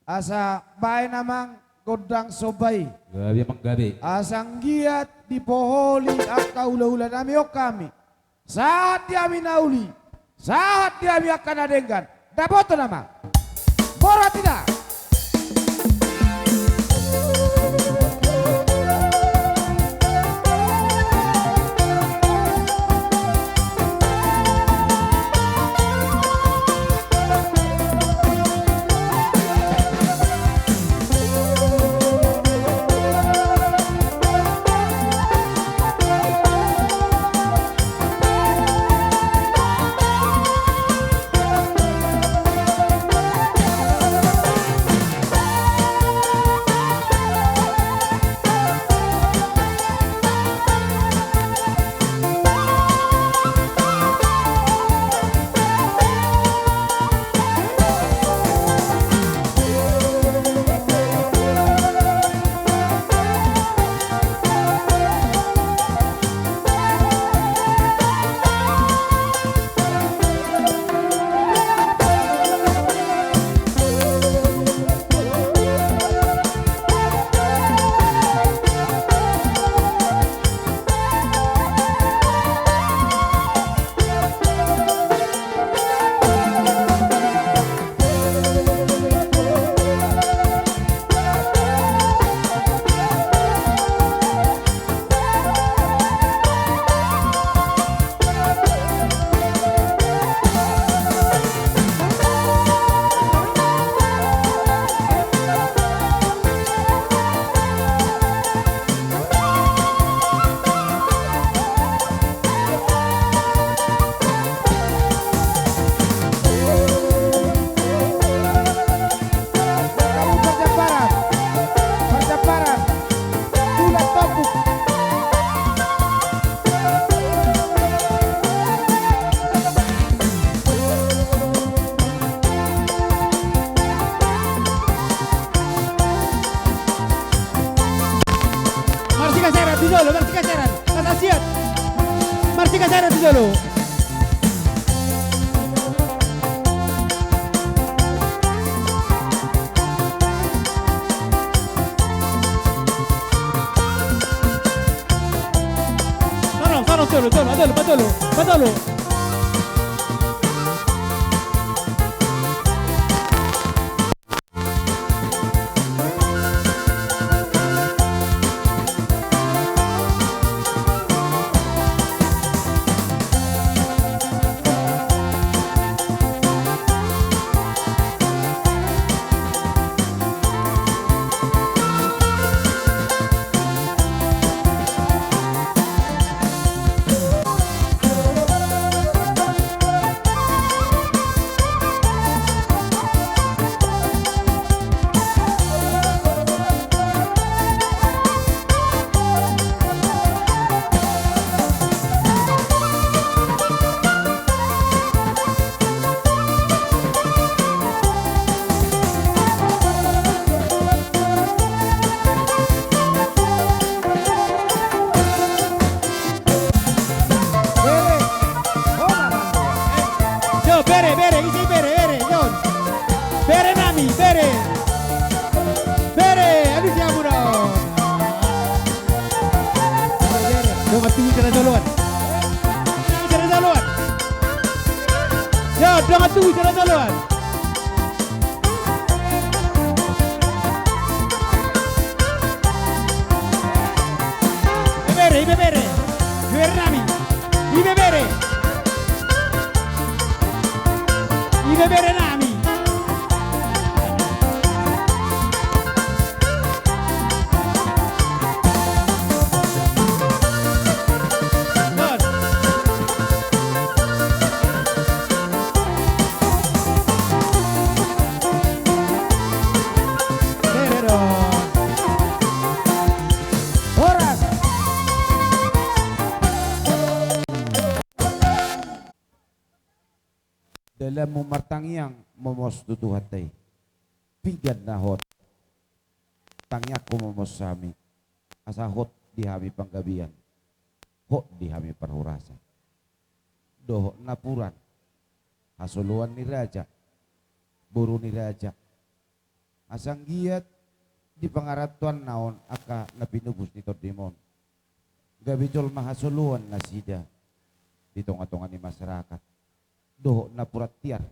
Asa baen amang gondang somba i. Gabe amang gabe. Asa anggiat dipoholi angka hula-hula nami on hami. Sahat di hami na uli, sahat di hami angka na denggan. Dapothon amang. Borhat hita. Marsigasaran tu jolo, marsigasaran. Kasasiat. Marsigasaran tu jolo. Sono, sono, solo, solo, solo, solo, solo. Bere, bere, ise bere, bere, Jon. Bere nami, bere. Bere, aduh, siapa dong? Dongan tubu jala joloan. Jala joloan. Yo, dongan tubu jala joloan. Ibebere, ibebere. Ibebere nami. Ibebere. Ibebere nami. Lampu martangiang momos tu Tuhanta i. Pinggan na hot. Tangiangkon momos hami. Asa hot di hami panggabean. Hot di hami parhorasan. Dohot napuran. Hasoloan ni raja. Boru ni raja. Asa anggiat di pangarantoanna on angka na pinupus ni tondimon. Gabe jolma hasoloan nasida di tonga-tonga ni masyarakat. Dohot napuran tiar.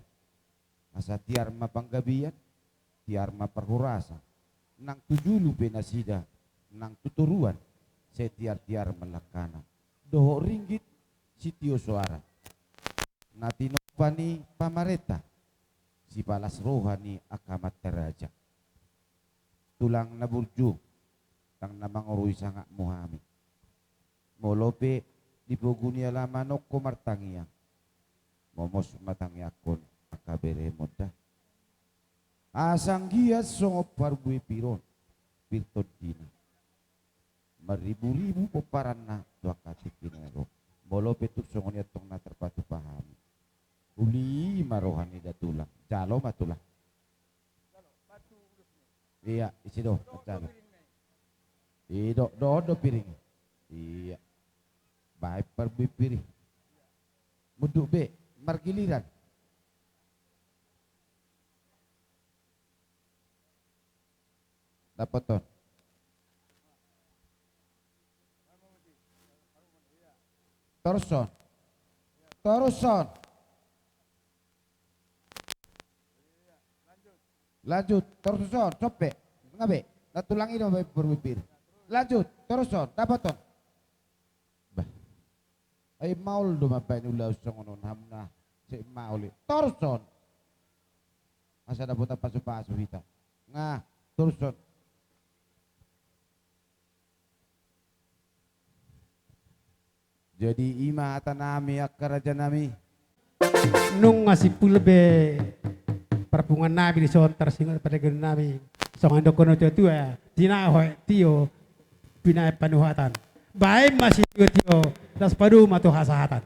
Asa tiar ma panggabean, tiar ma parhorasan. Nang tu julu pe nasida, nang tu toruan, sai tiar-tiar ma langkana. Dohot ringgit sitio soara. Na tinompa ni pamarenta, sipalas roha ni angka amanta raja. Tulang na burju, ndang na mangorui sangapmu hami. Molo pe di pogu ni alaman on ho martangiang, momos ma tangiangkon angka beremon da. Asa anggiat songon parbue pir on, pir tondina. Marribu-ribu pomparanna tu angka tingki na ro. Molo pe tung songon i antong na tarpatupa hami. Uli ma roha ni da tulang. Jalo ma tulang. Ia, isi do, jalo. I do, do, do piring. Ia. Baen parbue pir i. Munduk be, margiliran. Dapoton. Toruson. Toruson. Lanjut. Toruson, sope. Nga be. Na tulang i do baen parbue pir. Lanjut. Toruson. Dapoton. Bah. Ai maol do mambaen ulaon songon on, hamuna. Sai maol i. Toruson. Asa dapotan pasu-pasu hita. Nga, toruson. Jadi i ma hata nami angka raja nami. Nunga simpul be parpunguan nami dison, tarsingot pardagingon nami. Songon didok ni natua-tua, tinaho aek tio, pinaek panuhatan. Baen ma sitio-tio, laos padomu ma tu hasahatan.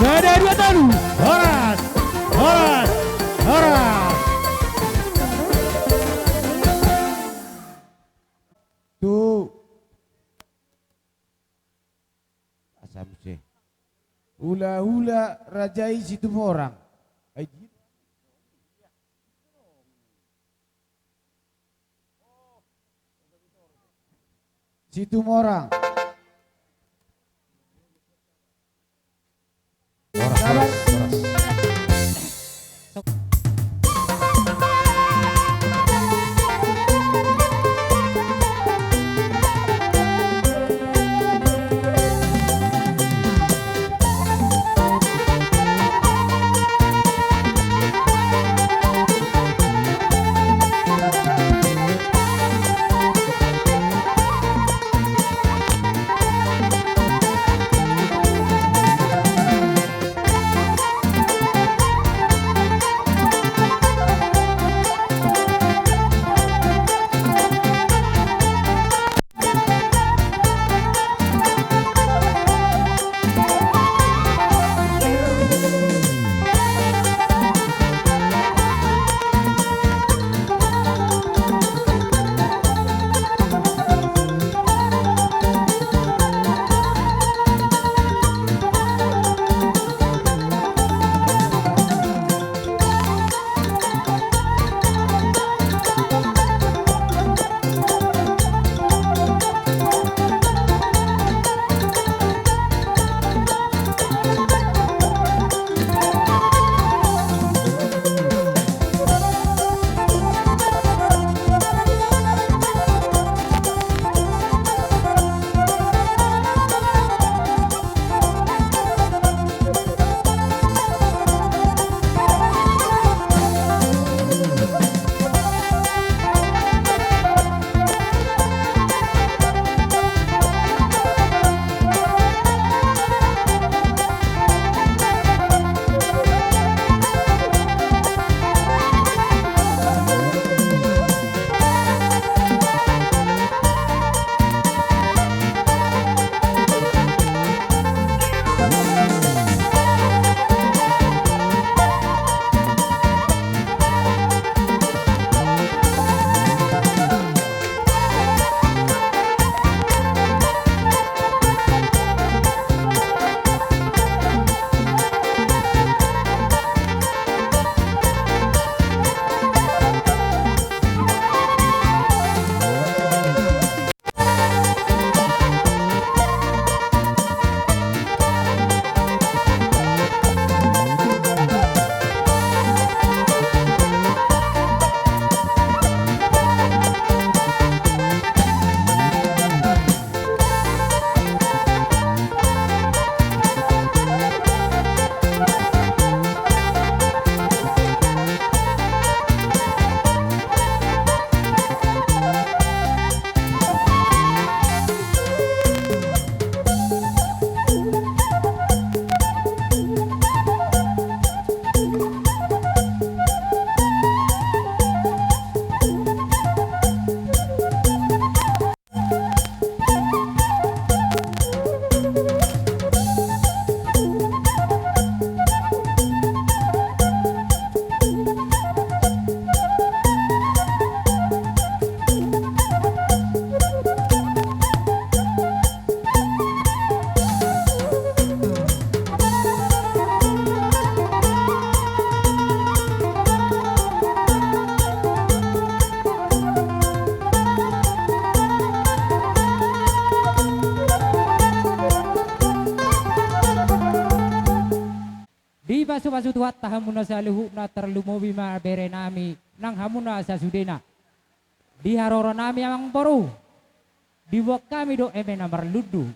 Sada, dua, tolu. Horas. Horas. Horas. Tu. Asa muse. Hula-hula raja i Situmorang. Ai, di- Situmorang. Horas, horas, horas. Pasu Tuhanta hamuna saluhutna, tarlumobi ma berenami nang hamuna sasudena. Di haroronami amangboru, diboan hami do eme na marlundu.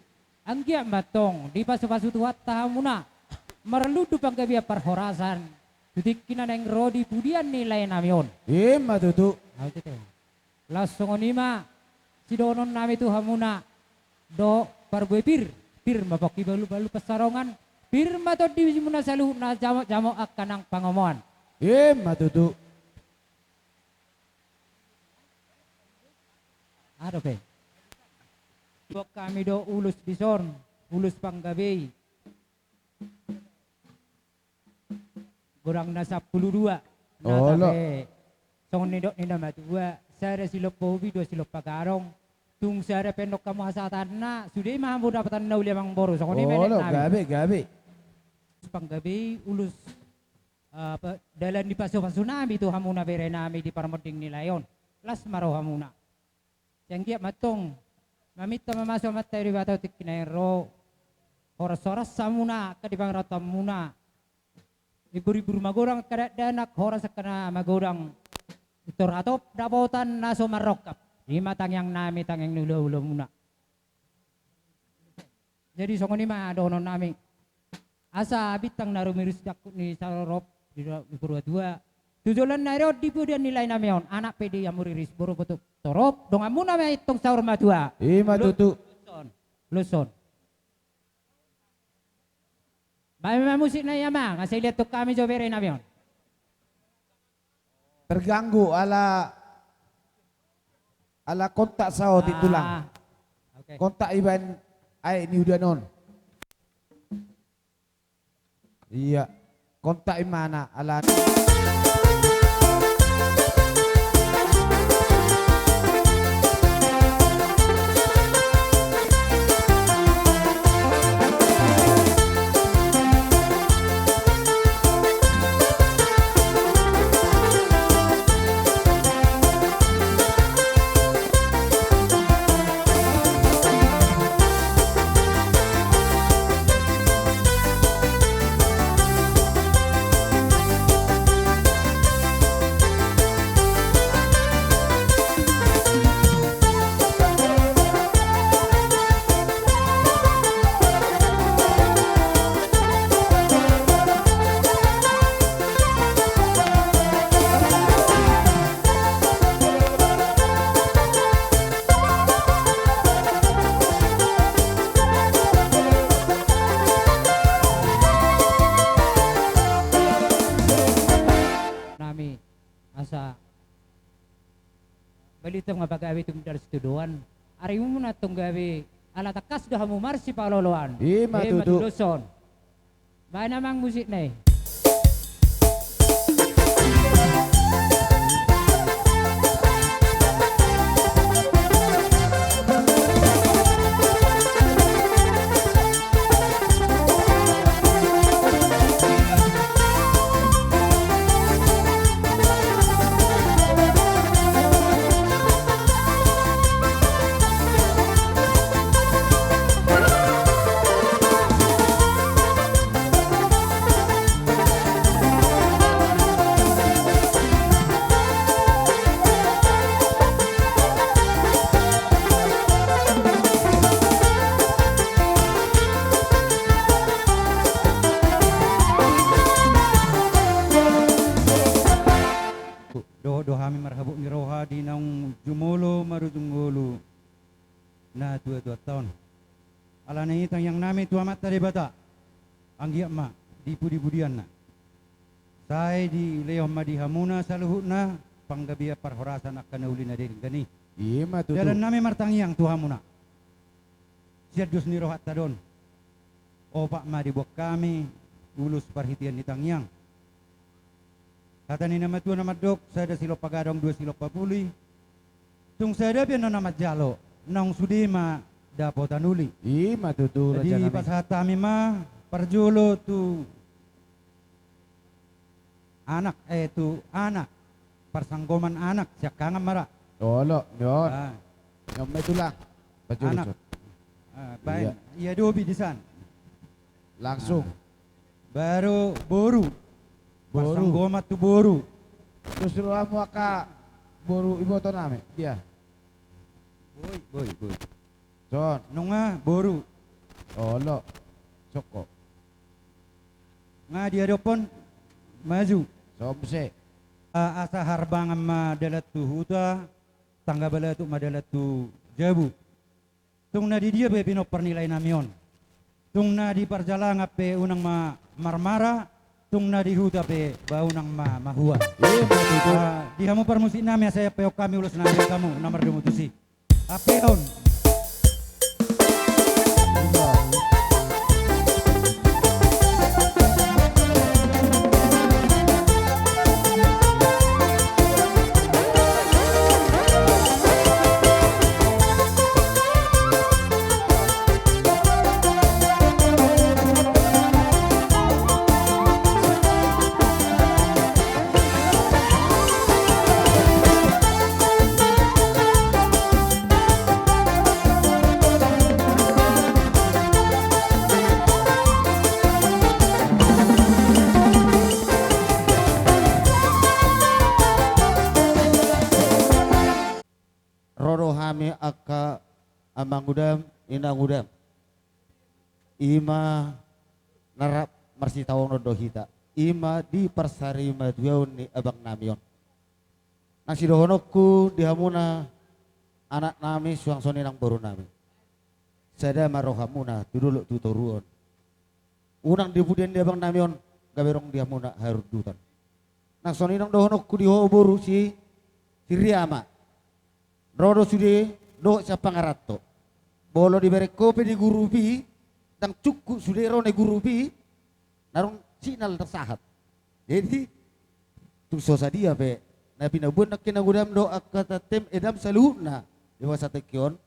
Anggiat ma antong dipasupasu Tuhanta hamuna marlundu panggabean parhorasan tu tingki na naeng ro di pudian ni laenami on. I ma tutu. Au tete. Laos songon i ma sidohononnami tu hamuna dohot parbue pir. Pir ma pongki balu-balu pansalongan, pir ma tondimuna saluhutna jamot-jamot angka nang pangomoan. I ma tutu. Aha dope? Diboan hami do ulos dison, ulos panggabe i. Godang na sampulu dua. Olo. Tabe songon nidok ni na matua, sada silompa ubi, dua silompa gadong. Tung sada pe ndok hamu hasahatanna, sude ma hamu dapotan na uli amangboru. Songon i ma. Olo, nami gabe, gabe. Panggabe i ulos, eh, pe-, dalan ni pasupasunami tu hamuna berenami di parmonding ni lae on. Las ma rohamuna. Sai anggiat ma antong maminta mamasu Amanta Debata tu tingki na naeng ro. Horas-horas hamuna angka di pangarantoanmuna. Ibur-ibur magodang angka dakdanak, horas angka na magodang. Pintor hatop dapotan na so marrongkap. I ma tangiangnami, tangiang ni hula-hulamuna. Jadi songon i ma dohononnami. Asa bintang na rumirus dangkut ni sarorop di do-, di Purbatua. Tu joloan ni ari on di pudian ni laenami on, anak pe di hamu riris, boru pe tu torop, donganmuna ma i antong saur matua. I ma tutu. Loson. Loson. Baen ma musik na i, Amang, asa dilehon hami jo berenami on. Terganggu ala, ala kontak saotik, Tulang. Ah, oke. Kontak ibaen aek ni udan on. Iya. Kontak imana ala. Nami, asa balintang ma pagabe tumundalhon sitadoan. Arimuna antong gabe, ala tangkas do hamu marsipaolo-oloan. I ma tutu. Loson. Baen, Amang, musik na i. Dohot do hami marhabot ni roha di naung jumolo marujung ngolu na tua-tuanta on. Alani i tangiangnami tu Amanta Debata, anggiat ma di pudi-pudianna, sai dilehon ma di hamuna saluhutna panggabean parhorasan angka na uli na denggan i. I ma tutu. Dalannami martangiang tu hamuna. Sian dos ni rohanta do on. Opat ma diboan hami ulos parhitean ni tangiang. Hata ni na matua na mandok, sada silompa gadong, dua silompa puli. Tung sada pe annon na manjalo, naung sude ma dapotan uli. I ma tutu, rajanami. Jadi pasahat hami ma parjolo tu anak, eh, tu anak, parsanggoman anak, siangkangan ma ra. Olo, nion. Ah. Nion ma i, Tulang. Parjolo. Anak. Ah, baen. Iya. Ia dobi disan. Langsung. Ah. Baru boru. Boru. Parsanggoman tu boru. Terus rohamu angka boru iboto nami dia. Boi, boi, boi. Son. Nunga boru. Olo. Soko. Nga diadophon maju. Somse. A-, asa harbangan ma dalan tu huta, tangga balatuk ma dalan tu jabu. Tung na di dia pe pinompar ni lae nami on. Tung na di parjalangan pe unang ma marmara, tung na di huta pe ba unang ma mahua. Ima tutu. Ah, di hamu parmusik nami asa iampeon hami ulos nami hamu na mardomu tusi. Ampeon. Ro do hami angka amangudam, inangudam. Ima na rap marsitaonon do hita. Ima di parsarimatuaon ni abang nami on. Nang sidohononku di hamuna anak nami suang songon i nang boru nami. Sada ma rohamuna tu dolok tu toruan. Unang di pudian ni abang nami on gabe adong di hamuna harundutan. Nang songon i nang dohononku di ho boru si, si Riama. Ro do sude dohot sian pangaranto. Molo dibereng ho pe di gurupi, ndang cukup sude ro na i gurupi, na adong signal na sahat. Jadi tung so sadia pe na pinabuat nangkin inangudam dohot angka tantem edam saluhutna di bagasan tingki on,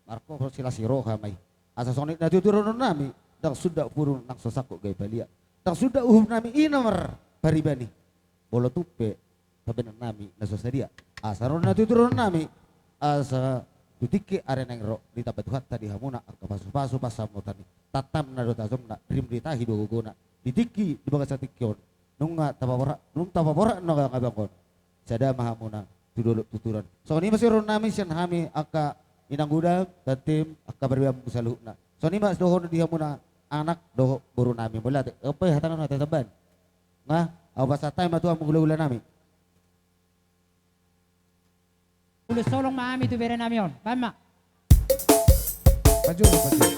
marhobas silas ni roha ma i. Asa songon i na tutu dohonon nami, ndang sundat pudun nang so sangkut gabe balian. Ndang sundat uhum nami i na marpariban i. Molo tung pe tabaen nami na so sadia. Asa ro na tutu dohonon nami, asa tu tingki ari naeng ro ditamba Tuhanta di hamuna angka pasupasu pansamotan i. Tantanna do tajomna, rim do i tahi do gogona. Di tingki, di bagasan tingki on nunga tapaborat, nunga tapaborat nangkin abang on. Sada ma hamuna tu dolok tu toruan. Songon i ma sidohonon nami sian hami angka inangudam, tantem, angka paribanmu saluhutna. Songon i ma sidohonon di hamuna anak dohot boru nami. Mauliate. Ope, hata na tatambaon. Nga, ahu pasahat hami ma tu hamu hulahula nami. Ulos holong ma hami tu bere nami on. Baen ma. Maju, maju.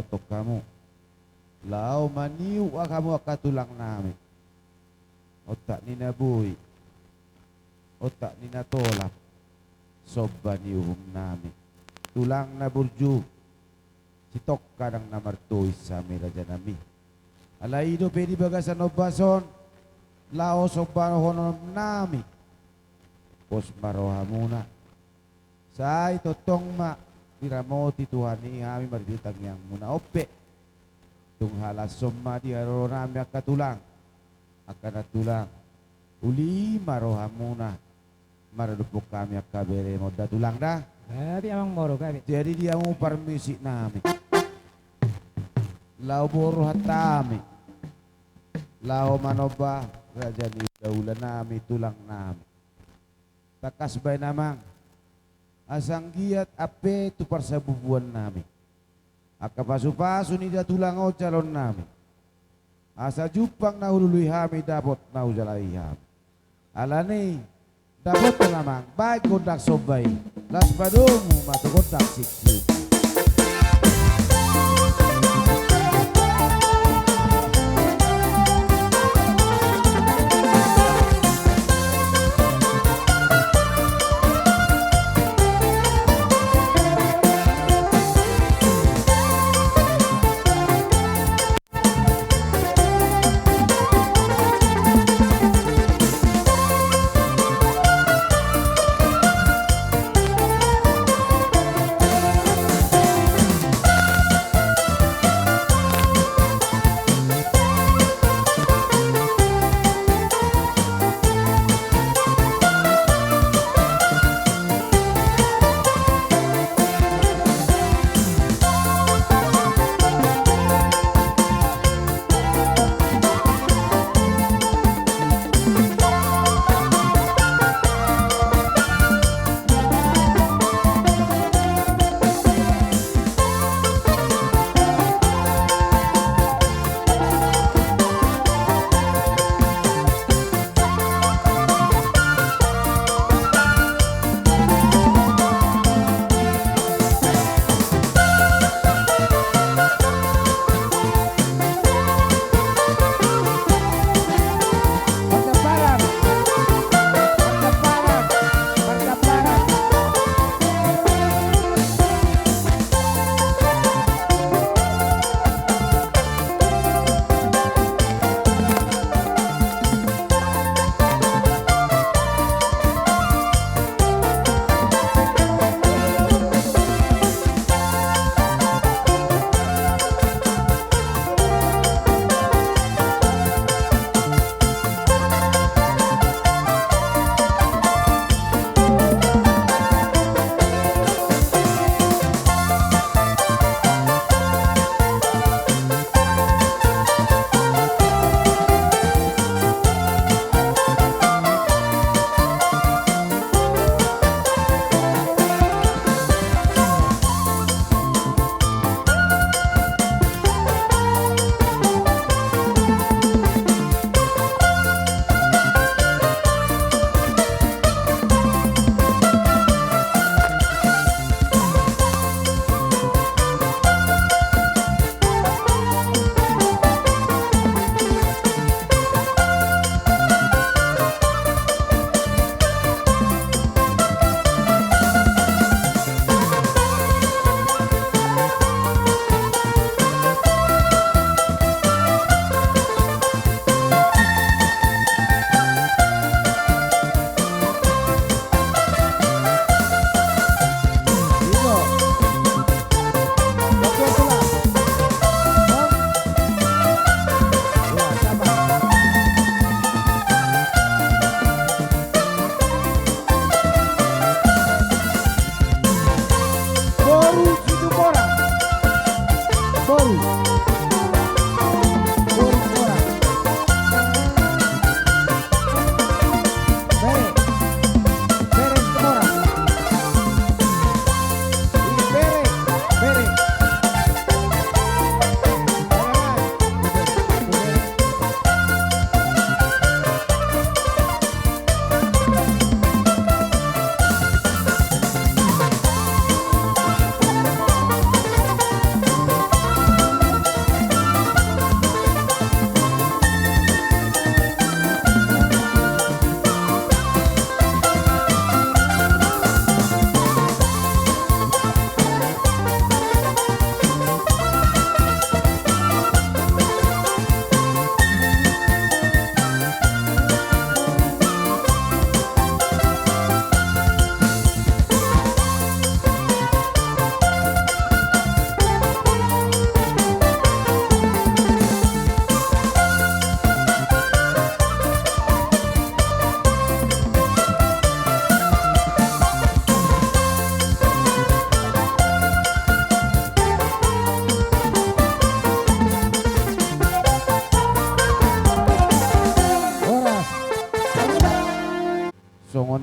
tongtong hamu. Laho maniuk hamu angka tulang nami. Ontak ni na boi, ontak ni na tolap, somba ni uhum nami. Tulang na burju, sitongka ndang na martois hami raja nami. Alai i dope di bagasan ombas on, laho sombahonon nami. Pos ma rohamuna. Sai tongtong ma diramoti Tuhan i hami marhite tangiangmuna on pe. Tung halashon ma di haroro nami angka tulang, angka nantulang. Uli ma rohamuna maradophon hami angka beremon da tulang da. Gabe amang moro gabe. Jadi di hamu parmusik nami, laho boru hata hami, laho manomba raja ni daula nami, tulang nami. Tangkas baen amang, asa anggiat ampe tu parsabubuan nami, angka pasupasu ni da tulang on jaloon nami, asa jumpang na hulului hami, dapot na hujalahi hami. Alani i, dapothon amang, baen gondang somba i. Laos padomu ma tu gondang siksiu.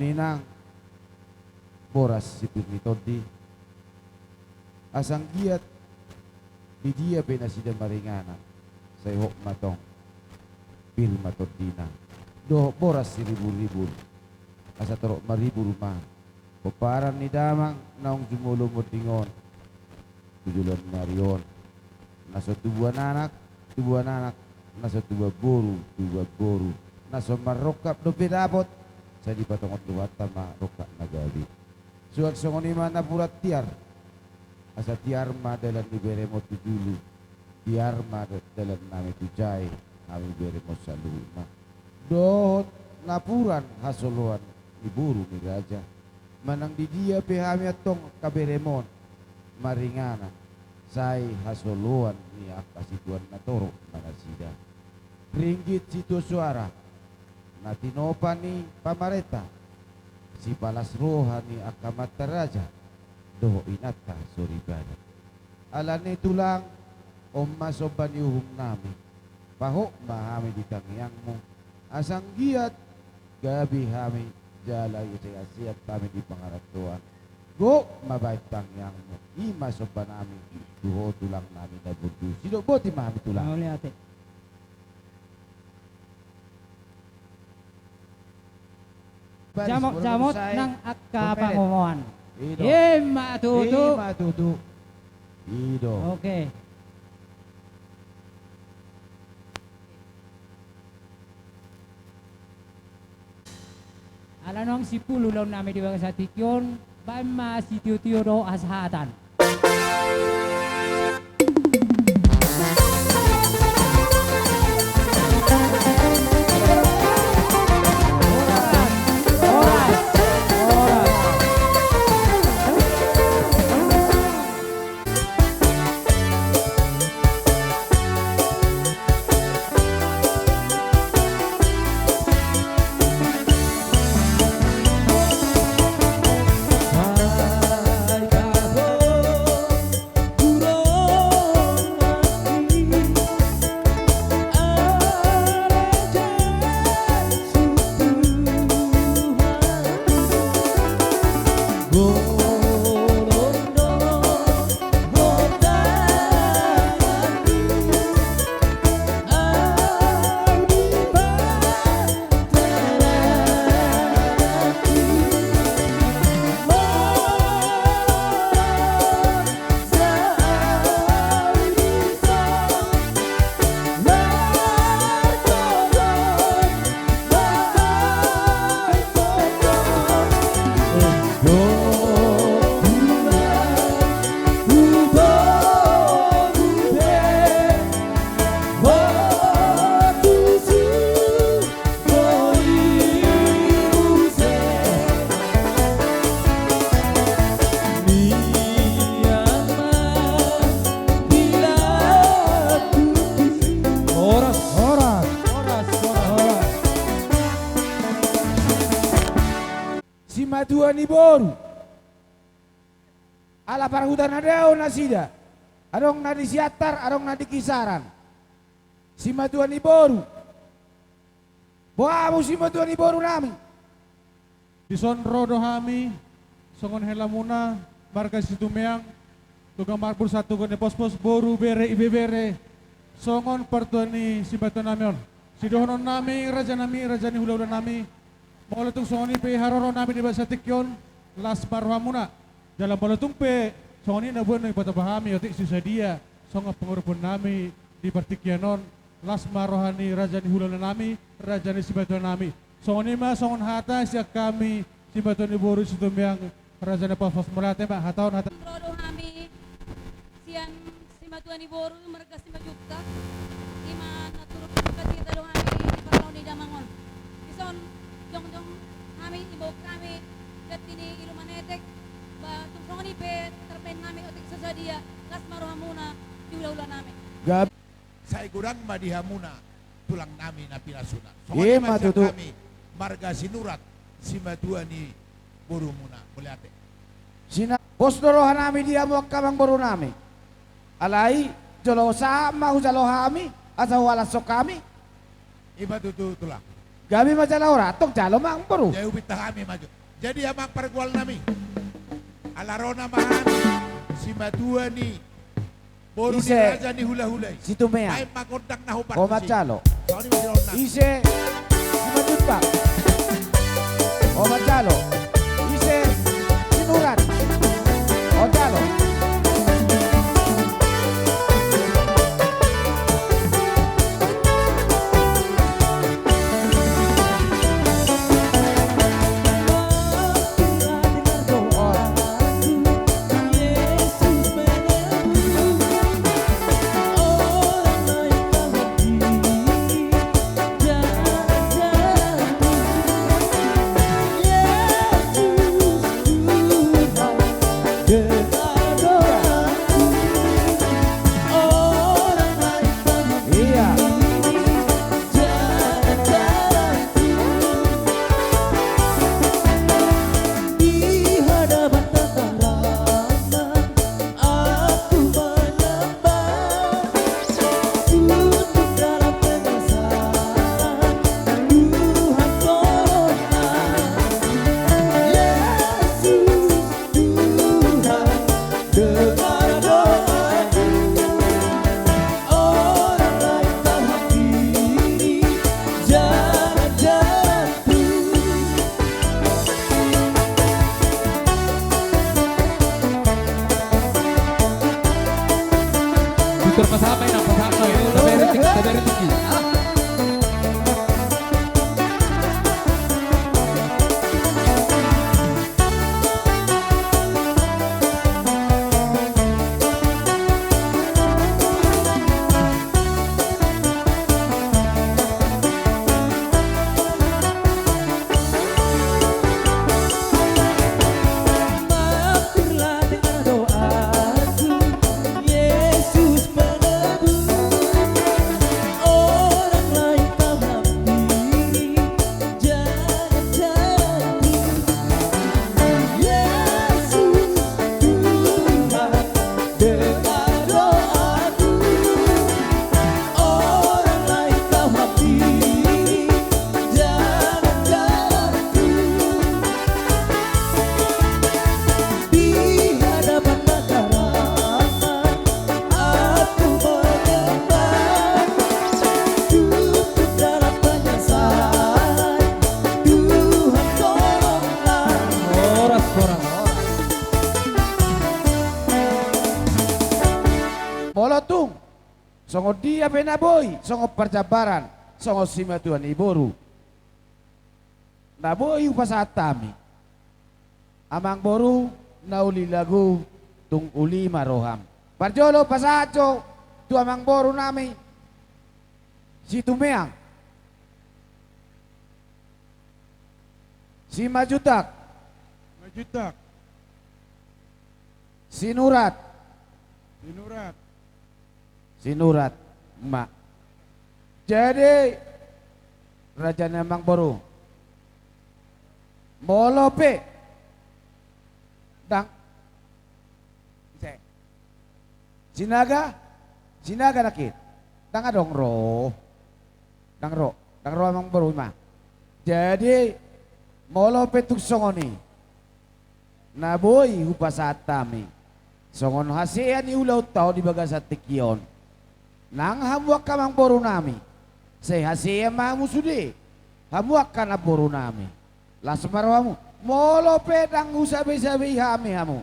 Inang, boras si pir ni tondi. Asa anggiat di dia pe nasida maringanan, sai hot ma tong pir ma tondina. Dohot boras si ribur-ribur, asa torop maribur ma pomparan ni damang naung jumolo monding on tu joloan ni ari on. Na so tubuan anak, tubuan anak, na so tubuan boru, tubuan boru, na so marrongkap dope dapot, sai dipatongon Tuhanta ma rongkap na gabe. Suang songon i ma napuran tiar, asa tiar ma dalan ni beremon tu julu, tiar ma da-, dalan nami tu jae, hami beremon saluhutna. Dohot napuran hasoloan ni boru ni raja, manang di dia pe hami antong angka beremon maringanan, sai hasoloan ni angka situan na torop ma nasida. Ringgit sitio soara na tinopa ni pamarenta, sipalas roha ni angka amanta raja dohot inanta soripada. Alani i tulang, on ma somba ni uhum nami, pahot ma hami di tangiangmu, asa anggiat gabe hami jala isehat-sehat hami di pangarantoan. Gok ma baen tangiangmu, i ma somba nami tu ho tulang nami na burju. Sidok boti ma hami tulang. Mauliate. Jamot-jamot nang angka pangomoan. I do. I ma tutu. I ma tutu. I do. Oke. Ala naung simpul ulaon nami di bagasan tingki on, baen ma sitio-tio dohot hasahatan. Horas, horas, horas, horas, horas. Simatua ni boru. Ala parhuta na dao nasida. Adong na di Siantar, adong na di Kisaran. Simatua ni boru. Boha hamu simatua ni boru nami? Dison ro do hami songon helamuna marga Situmeang, Tugang Marbur sahat tu Tugang ni Pospos, boru, bere, ibebere, songon partua ni simatua nami on. Sidohonon nami, raja nami, raja ni hulahula nami, molo tung songon i pe haroro nami di bagasan tingki on, las ma rohamuna. Jala molo tung pe songon i na boi naung dipatupa hami otik si sadia songon pangurupion nami di partingkian on, las ma roha ni raja ni hulahula nami, raja ni simatua nami. Songon i ma songon hata sian hami simatua ni boru Situmeang, raja ni Pospos. Mauliate ma, hata on hata. Ro do hami sian simatua ni boru marga Simanjuntak, i ma na turut marga Simanjuntak do hami di parlaon ni damang on. Dison jongjong hami, iboan hami jati ni Ilumanetek, ba tung songon i pe tarbaen hami otik so sadia, las ma rohamuna di hulahula nami. Gab- Sai godang ma di hamuna tulang nami na pinasuna. Songon i ma sian hami marga Sinurat, simatua ni borumuna. Mauliate. Sina-, pos do roha nami di hamu angka amang boru nami. Alai jolo sahat ma hujalo hami asa huhalashon hami. I ma tutu tulang. Gabe ma jala horas, tong jalo ma amang boru. Jadi upit hami maju. Jadi amang pargual nami, ala ro nama hami simatua ni boru ni raja ni hulahula i. Ise? Situmeang. Baen ma gondang na hombar. Ho ma jalo. Songon i ma jalo na. Ise? Simanjuntak. Ho ma jalo. Ise? Sinurat. Ho jalo. Dokter, pasahat ma, Inang, pasahat ma. Tabereng tingki, tabereng tingki. Horas, horas. Molo tung songon dia pe na boi, songon parjambaran, songon simatua ni boru na boi hupasahat hami. Amang boru, na uli lagu, tung uli ma roham. Parjolo pasahat jo tu amang boru nami Situmeang. Simanjuntak. Simanjuntak. Sinurat. Sinurat. Sinurat ma. Jadi, raja ni amang boru, molo pe ndang, ise? Sinaga? Sinaga nangkin? Ndang adong ro. Ndang ro. Ndang ro amang boru, i ma. Jadi, molo pe tung songon i, na boi hupasahat hami songon hasea ni ulaonta on di bagasan tingki on. Nang hamu angka amang boru nami, sai hasea ma hamu sude, hamu angka namboru nami. Las ma rohamu. Molo pe ndang husabesabei hami hamu,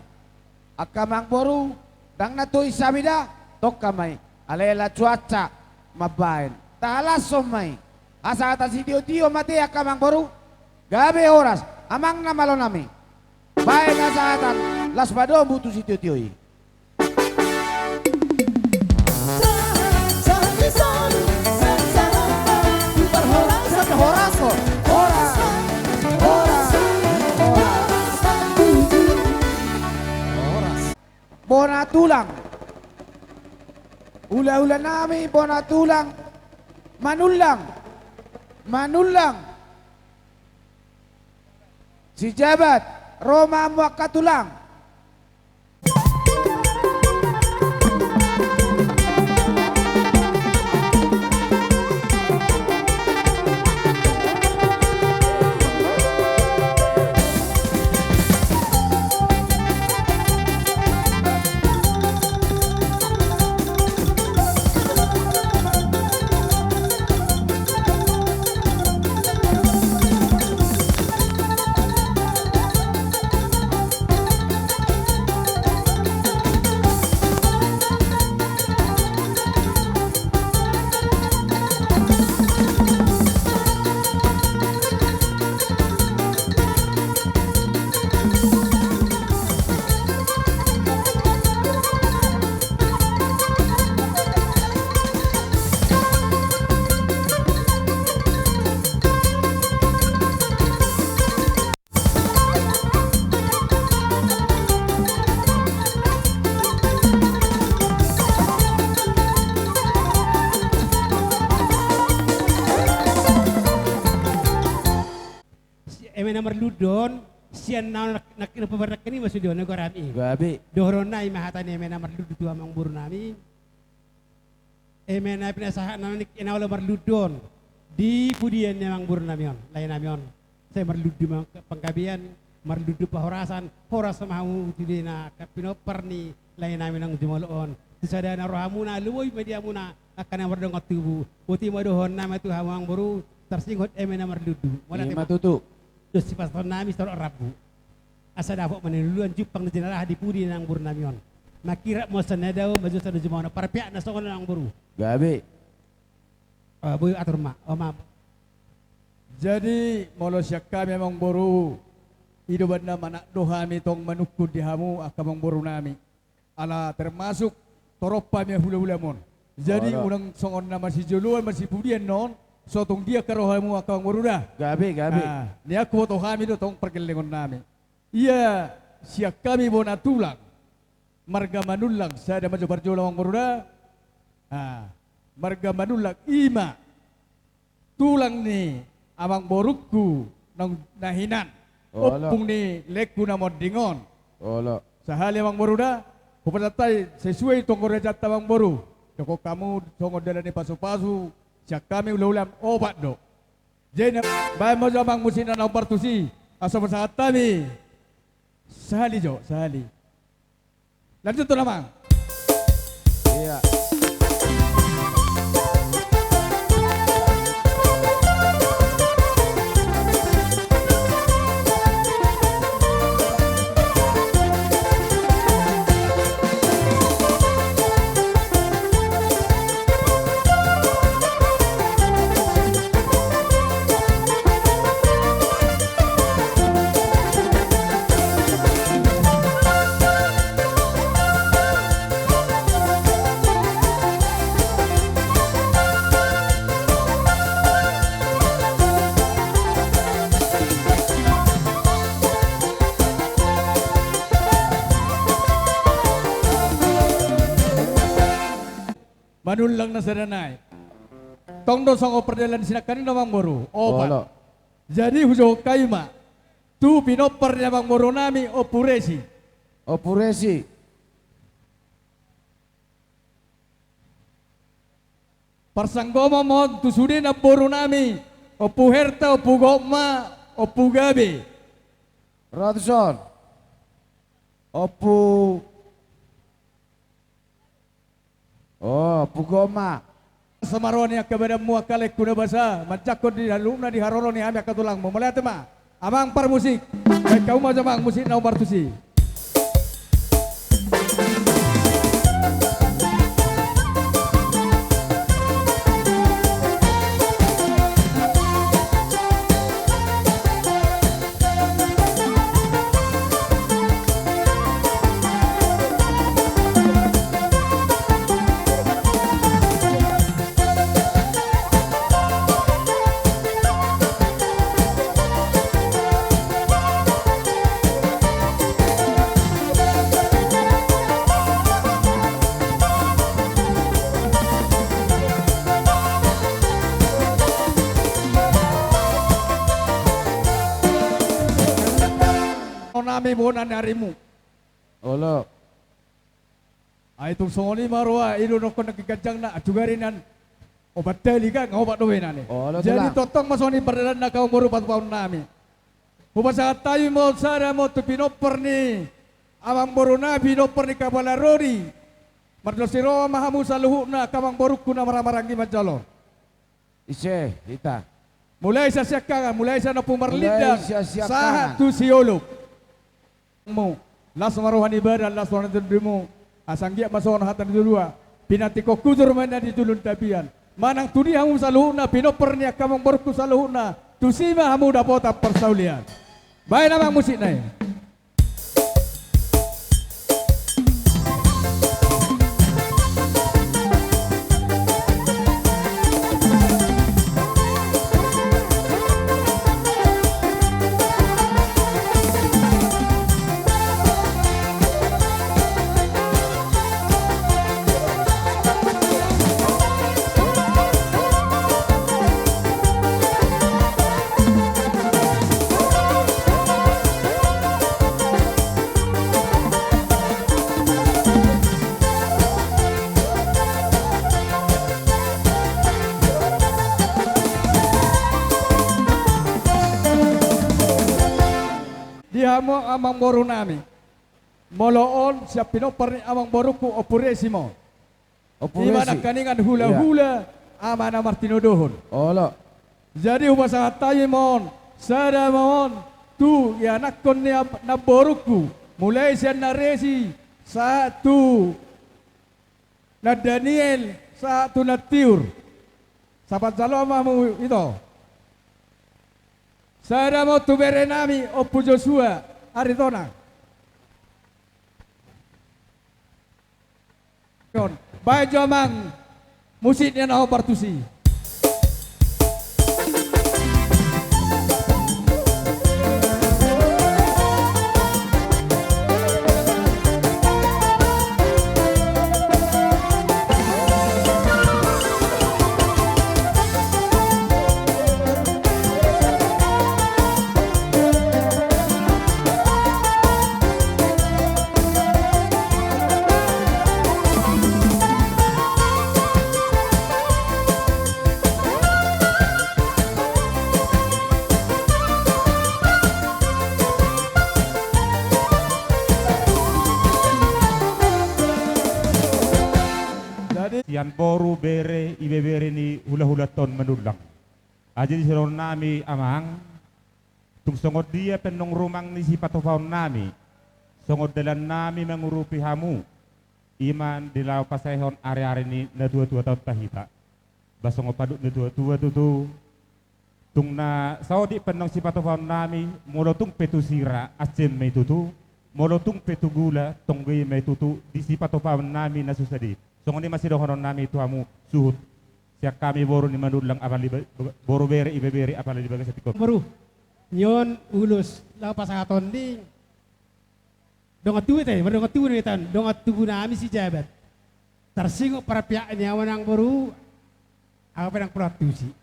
angka amang boru, ndang na tois hami da, tongka ma i. Alai ala cuaca mambaen, tahalashon ma i. Hasahatan sitiotio ma ate angka amang boru. Gabe horas, amang na malo nami. Baen hasahatan las padomu tu sitiotio i. Bona tulang. Hulahula nami bona tulang. Manullang. Manullang. Sijabat, ro ma hamu angka tulang. Eme na marlundu on, sian na, na, na papardakan i ma sude on, na goar hami. Gabe. Dohonon nami ma hata ni eme na marlundu tu amangboru nami. Eme na pinasahat nami na olo marlundu on. Di pudian ni amangboru nami on, lae nami on. Sai marlundu ma panggabean, marlundu pahorasan, horas ma hamu tu di na pinompar ni lae nami naung jumolo on. Tu sada na rohamuna, lumobi ma di hamuna, angka na mardongan tubu. Boti ma dohonon nami tu hamu amangboru, tarsingot eme na marlundu. Mauliate ma. Ima tutu. Dos sipasahaton nami saur rambu. Asa dapot ma na niluluan jumpang na jinalahan di pudi ni amangboru nami on. Mangkirap ma sian na dao, maju sian na jumolo, parpeak na songon on amangboru. Gabe. Ah, boi atur ma, oh, maaf. Jadi, molo sian hami amangboru, i do umbahen na manat do hami tong manungkun di hamu angka amangboru nami. Ala termasuk torop hami hulahula on. Jadi, olo, unang songon na masijoloan, masipudian non, so tung dia angka rohamu angka amangboru da. Gabe, gabe. Ah, nian huboto hami do tong pargellengon nami. Ia sian hami bona tulang. Marga Manullang, sada ma jo parjolo amangboru da. Ah, marga Manullang, ima. Tulang ni amangborungku na, na hinan. Olo. Ompung ni laengku na monding on. Olo. Sahali amangboru da, hupasahat hami sesuai tu anggo raja ta amangboru. Dokkon hamu songon dalan ni pasupasu, sian hami hulahula opat do. Jadi na, baen ma jo amang musikna na hombar tusi, asa pasahat hami. Sahali jo, sahali. Lanjut tu nama. Iya. Manullang na sada nai. Tong do songon pardalanan sinangkaning do amangboru. Opat. Olo. Jadi hujou hami ma. Tu pinompar ni amangboru nami Ompu Resi. Ompu Resi. Parsanggoman ma on tu sude namboru nami. Ompu Herta, Ompu Gotma, Ompu Gabe. Ro tuson. Ompu. Oh, Ompu Gotma. Asa marroha ni angka badanmu angka laengku na basa, manjangkon di haluhutna di haroro ni hami angka tulangmu. Mauliate ma. Amang parmusik. Baen hamu ma jo amang musik na hombar tusi. Nami bona ni arimu. Olo. Ai tung songon i ma roha, i do dohonon nangkin ganjangna, anjugari nian opat tali kan, nga opat do baenana. Olo, tulang. Jadi tongtong ma songon i pardalanan angka amangboru patupaon nami. Hupasahat hami ma on sada ma on tu pinompar ni amangboru nami, pinompar ni Kapala Rodi. Mardos ni roha ma hamu saluhutna angka amangborungku na marhahamaranggi manjalo. Ise, hita. Mulai sian Siangkangan, mulai sian Ompung Marlindang, mulai sian Siangkangan, sahat tu Siolop. Mu, las ma roha ni badan, las ma roha ni tondimu. Asa anggiat ma songon hata ni natuatua. Pinantikhon hujur ma inna di julu ni tapian. Manang tu dia hamu saluhutna, pinompar ni angka amangborungku saluhutna. Tusi ma hamu dapotan parsaulian. Baen amang musikna i. Hamu amangboru nami. Molo on sian pinompar ni amangborungku Ompu Resi ma on. Ompu Resi. Ima nangkaningan hula-hula, iya, ama na martinodohon. Olo. Jadi hupasahat hami ma on, sada ma on, tu ianakhon ni am-, namborungku, mulai sian na Resi, sahat tu na Daniel, sahat tu na Tiur. Sahat jalo ma hamu ito. Sada ma on tu bere nami, Ompu Joshua Aritonang. Baen jo amang, musik ni na hombar tusi. Jadi sian boru, bere, ibebere ni hula-hula Tondi Manullang. Jadi songon nami amang, tung songon dia pe annon rumang ni sipatupaon nami, songon dalan nami mangurupi hamu, ima di laho pasaehon ari-ari ni natua-tua taon tahita. Ba songon pandok ni natua-tua tutu, tung na saotik pe annon sipatupaon nami, molo tung pe tu sira, ancem ma i tutu, molo tung pe tu gula, tonggi ma i tutu, di sipatupaon nami na susada i. Songon i ma sidohonon nami tu hamu suhut. Sian hami boru ni Manullang apala di ba-, ba-, boru, bere, ibebere apala di bagasan tingki on. Boru, nion ulos laho pasahaton ni dongan tubu, te, mardongan tubu do hita on, dongan tubu nami Sijabat. Tarsingkop parpingkiran ni amang boru, ahu pe ndang pola tusi.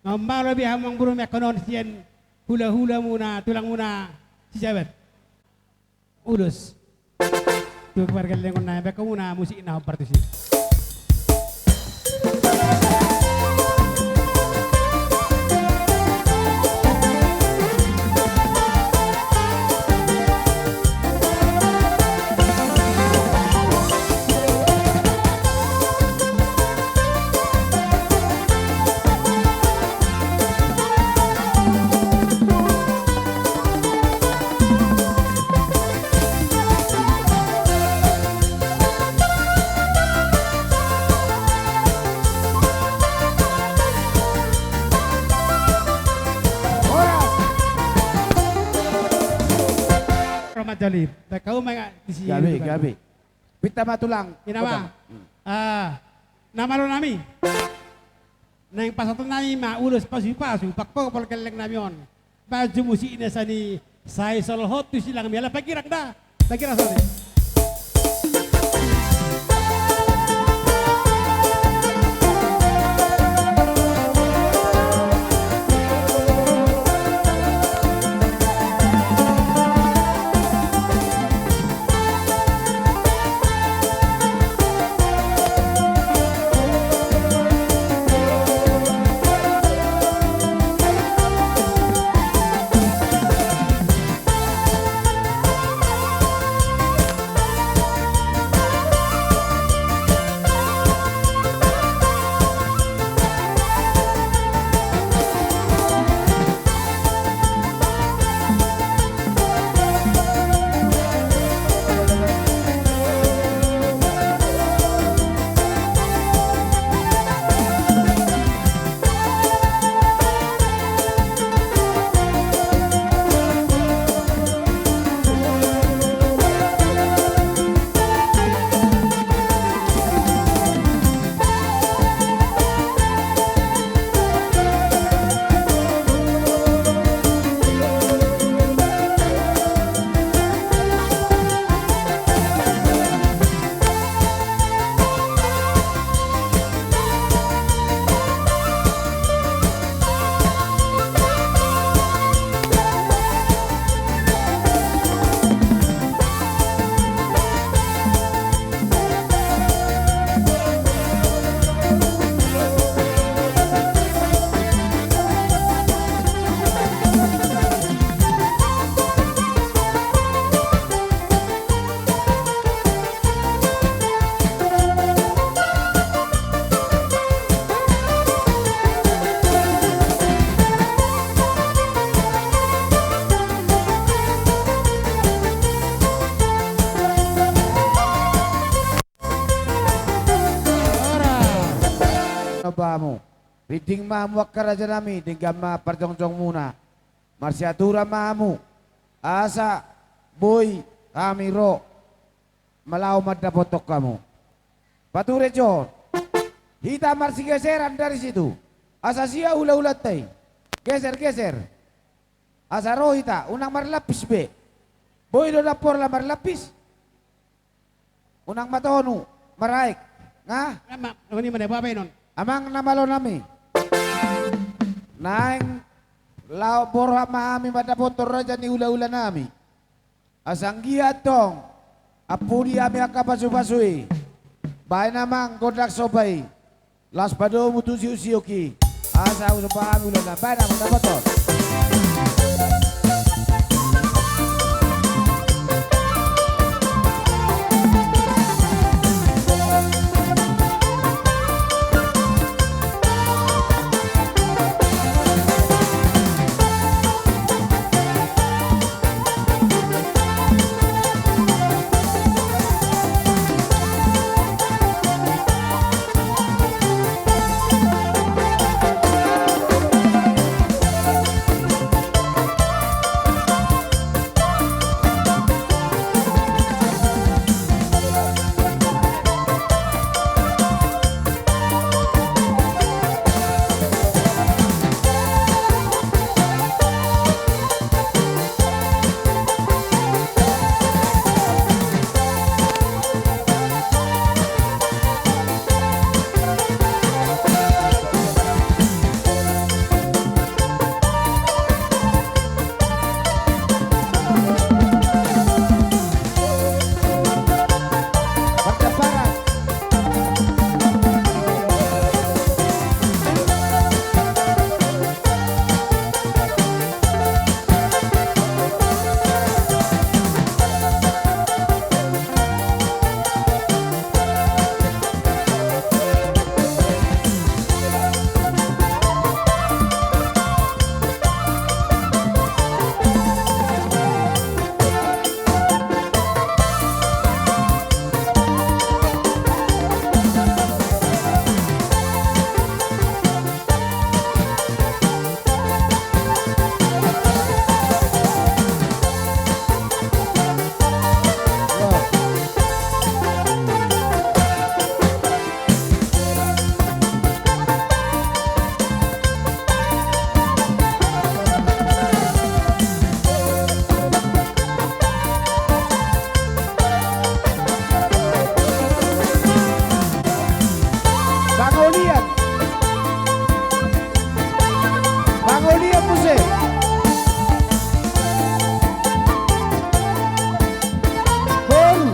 Nga malo be amang boru mangkonon sian hula-hula muna, tulang muna Sijabat. Ulos. Tu pargellengon nami, baen hamu ma musik na hombar tusi. Rahmat Jalib, baen hamu ma disi. Gabe, gabe. Pinta ma tulang. Ina ma. Hmm. Ah, na malo nami. Naeng pasahaton nami ma ulos pasu-pasu, pangkohop pargelleng nami on. Baen jo musik na sani, sai solhot tu silang miala pagirang da. Pagirang sani. Rinting ma hamu angka rajanami, denggan ma parjongjongmuna. Marsiaturan ma hamu, asa boi hami ro laho mandapothon hamu. Pature jo, hita marsigeseran dari situ. Asa sia hulahulanta i. Geser, geser. Asa ro hita, unang marlapis be. Boi do na pola marlapis. Unang ma tonu maraek. Nga? Amang, amang na malonami. Naeng laho borhat ma hami mandapothon raja ni hulahulanami. Asa anggiat tong ampuni hami angka pasupasu i. Baen amang gondang somba i. Laos padomu tu siuksiuk i. Asa husomba hami ulaon na baen amang dapothon. Pangolian. Pangolian muse. Boru.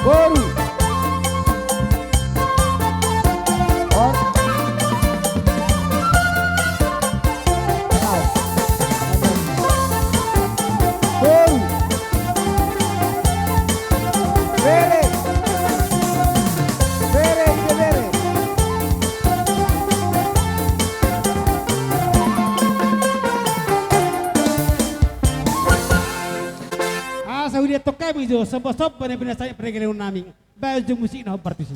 Boru. Asa huliat tongkamu ijo somba-somba na binasahi pergelon nami. Baen jo musik na hombar tusi.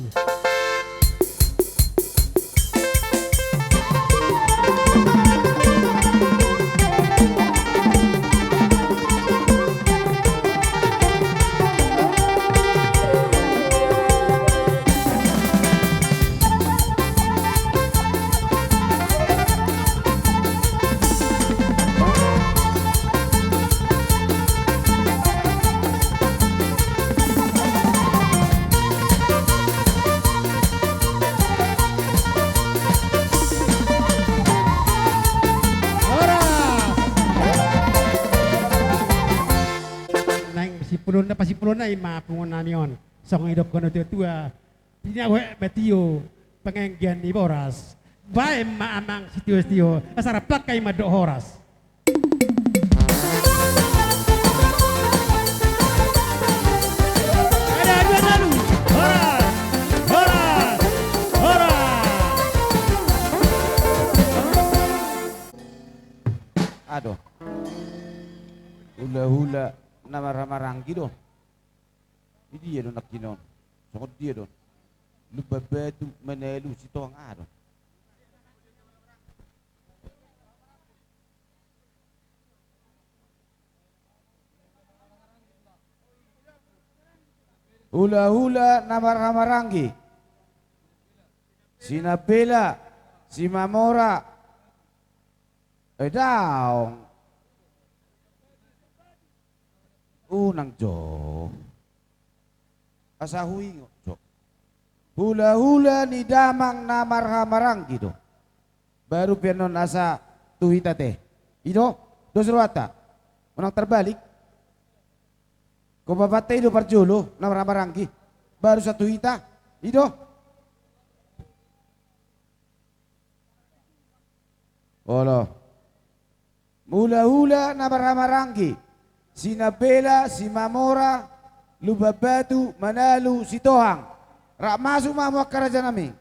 Naeng simpulonna, pasimpulonna i ma punguan nami on. Songon didokkon na tua-tua. Tinahu ma tio panganggian ni boras. Baen ma amang sitio-sitio asa rap angka i mandok horas. Ada dua lalu. Horas. Horas. Horas. Aduh. Hulahula na marhahamaranggi do. Di dia do nangkin on? Songon dia do on? Lumban Batu, Manalu, Sitohang, aha do? Hulahula na marhahamaranggi. Sinambela, Simamora. Eh, daong. Unang jo. Asa huingot jo. Hulahula ni damang na marhahamaranggi do. Baru pe annon asa tu hita te. I do, dos rohanta. Unang tarbalik. Ho bapanta i do parjolo na marhahamaranggi. Baru asa tu hita. I do. Olo. Hulahula na marhahamaranggi. Sinambela, Simamora, Lumban Batu, Manalu, Sitohang. Rap masuk ma hamu angka rajanami.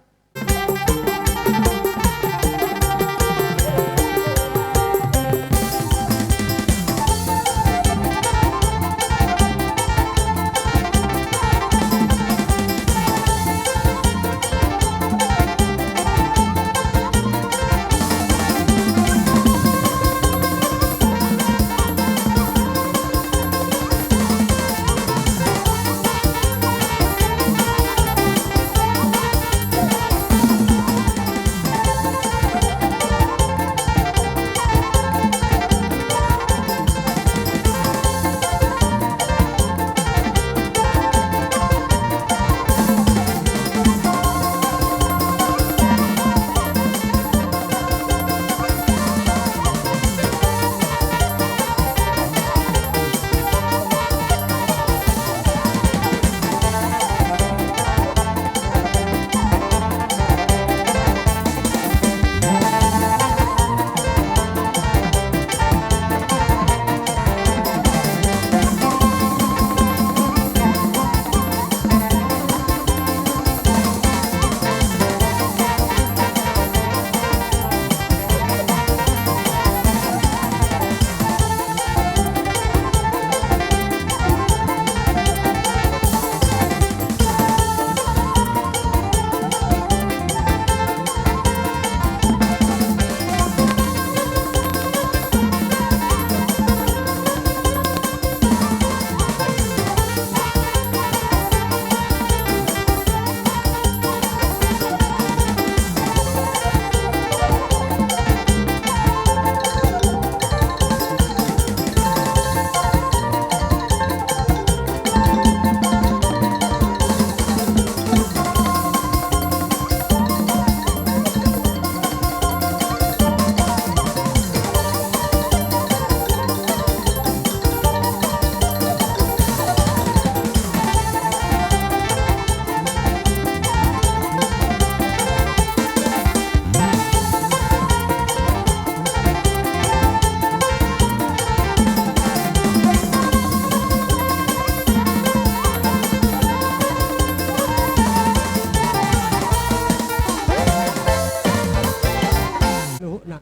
Luhutna.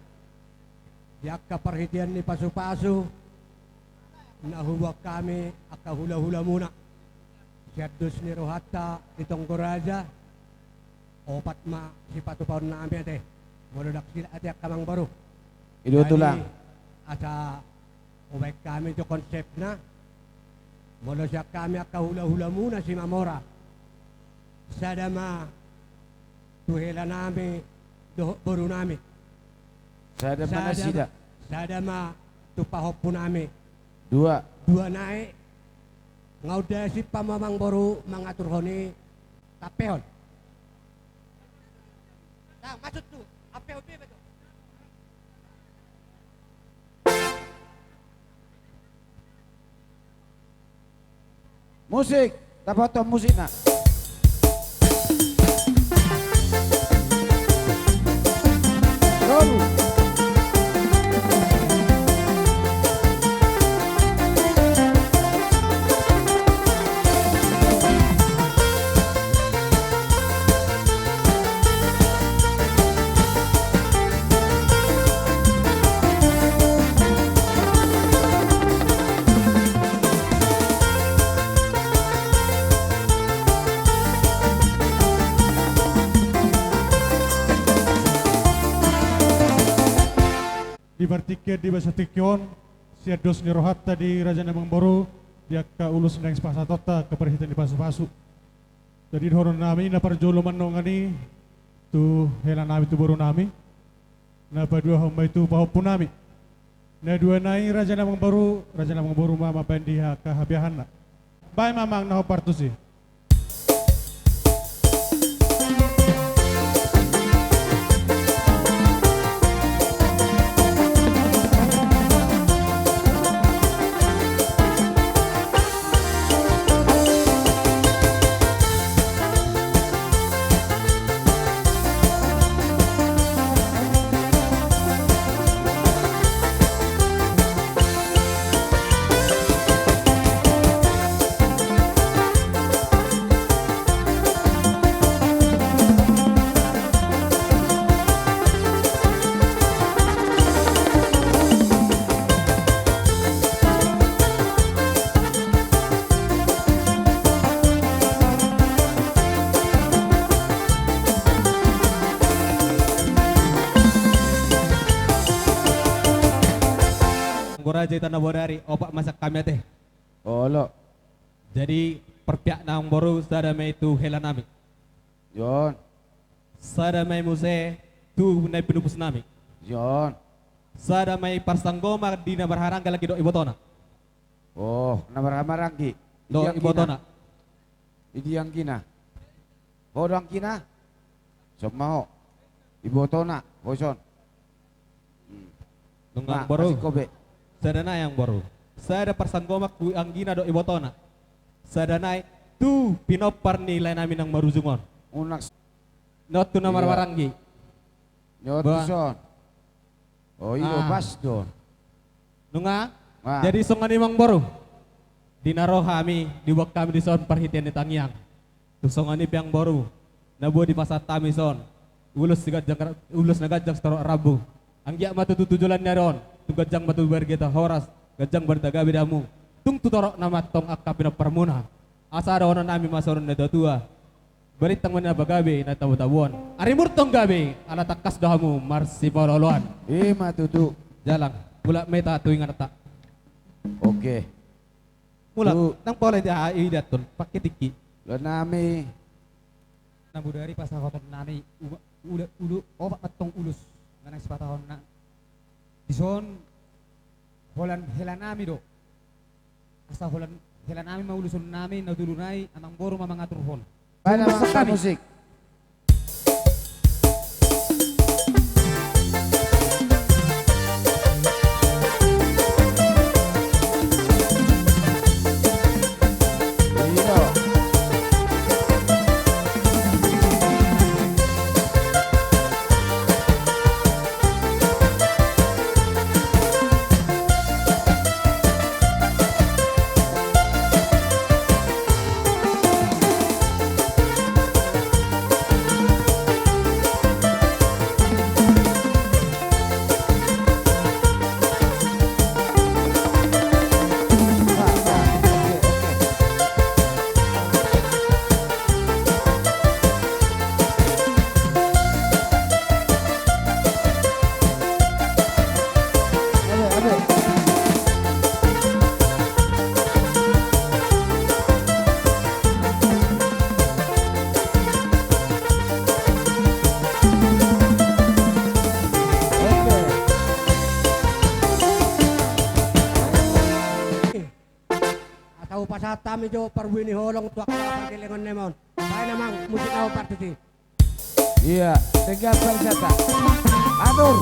Di angka parhitean ni pasupasu na huboan hami angka hulahulamuna sian dos ni rohanta di tonggo raja, opat ma sipatupaonnami ate. Molo ndang silak ate angka amangboru. I do tulang. Jadi, asa hubaen hami jo konsepna. Molo sian hami angka hulahulamuna Simamora, sada ma tu helanami dohot borunami. Sada ma nasida. Sada ma tu pahompunami. Dua. Dua nai. Nga undasip hamu amangboru mangaturhon i, tampehon. Nah, maksud tu, ampehon be betul. Musik, tapahothon musikna. Robu. di partingkian di bagasan tingki on, sian dos ni rohanta di raja nami amangboru, di angka ulos naeng sipasahatonta angka parhitean ni pasupasu. Jadi dohonon nami na parjolo ma nangkaning i tu hela nami, tu boru nami. Na paduahon ma i tu pahompu nami. Na dua nai raja nami amangboru, raja nami amangboru ma mambahen di angka hapiahanna. Bahen ma amang na hombar tusi. Anggo raja i, tano bodari, opat ma sian hami ate. Olo. Jadi parpihak nami amangboru, sada ma i tu hela nami. Jon. Sada ma i muse tu nai pinupus nami. Jon. Sada ma i parsanggoman di na marhahamaranggi dohot ibotona. Oh, na marhahamaranggi. Dohot ibotona. Di anggina. Ho do anggina? Son ma ho. Ibotona, ho son. Hmm. Nunga amangboru. Sada nai amangboru. Sada parsanggoman tu anggina dohot ibotona. Sada nai tu pinompar ni lae nami na marujung on. Unang. Dohot tu na marhahamaranggi. Dohot tu son. Oh, iyo, pas do. Nunga? Jadi songon i amangboru. Di na ro hami, diboan hami dison parhitean ni tangiang. Tung songon i pe amangboru, na boi dipasahat hami son ulos siganjang, ulos na ganjang sitorop rambu. Anggiat ma tutu tu joloan ni ari on, tung ganjang ma tutu barita horas, ganjang barita gabe di hamu. Tung tu torop nama antong angka pinomparmuna. Asa dohonon nami ma songon na tuatua. Balintang ma na pagabe na tabutabon. Arimur tong gabe, ala tangkas do hamu marsipaolooloan. I ma tutu. Jalang, mulak ma hita tu ingananta. Oke. Mulak, nang paula i da, i da tol, pake tingki. Lo nami. Na bodari pasahaton nami, ulo, ulo, opat ma antong ulos na naeng sipatahon na. Dison holan hela nami do. Asa holan hela nami ma uloson nami, na tolu nai, amangboru ma mangaturhon. Bahen amang musik. Asa hupasahat hami jo parbue ni holong tu angka pargellengon nami on. Bahen amang musik na hombar tusi. Iya, tegak barisatta. Atur.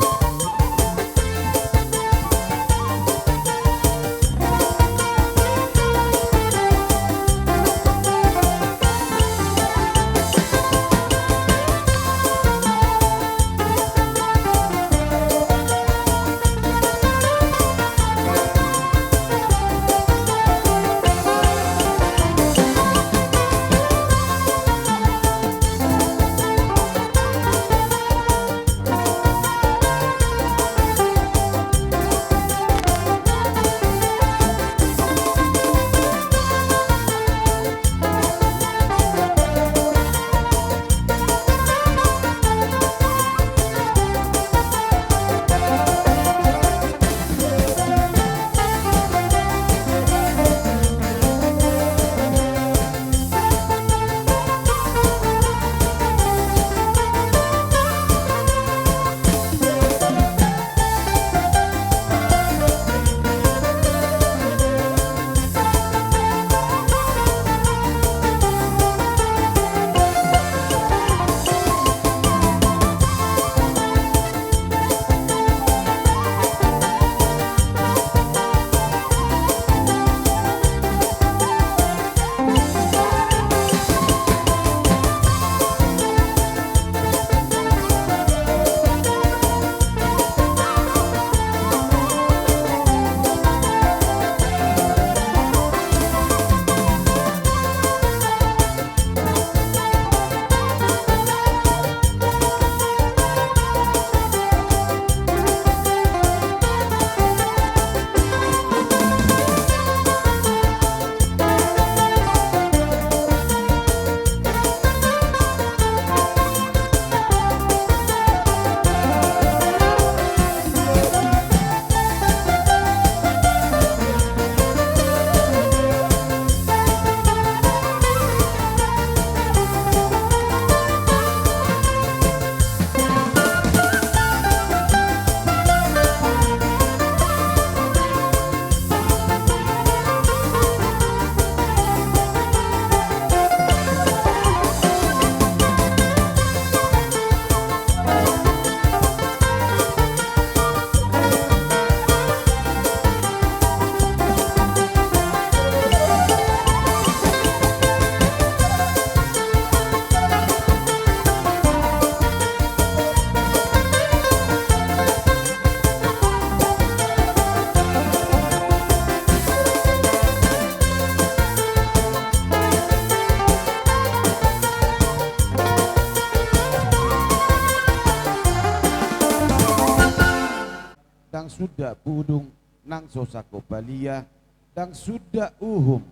suda pudung nang so sangkop palia, ndang suda uhum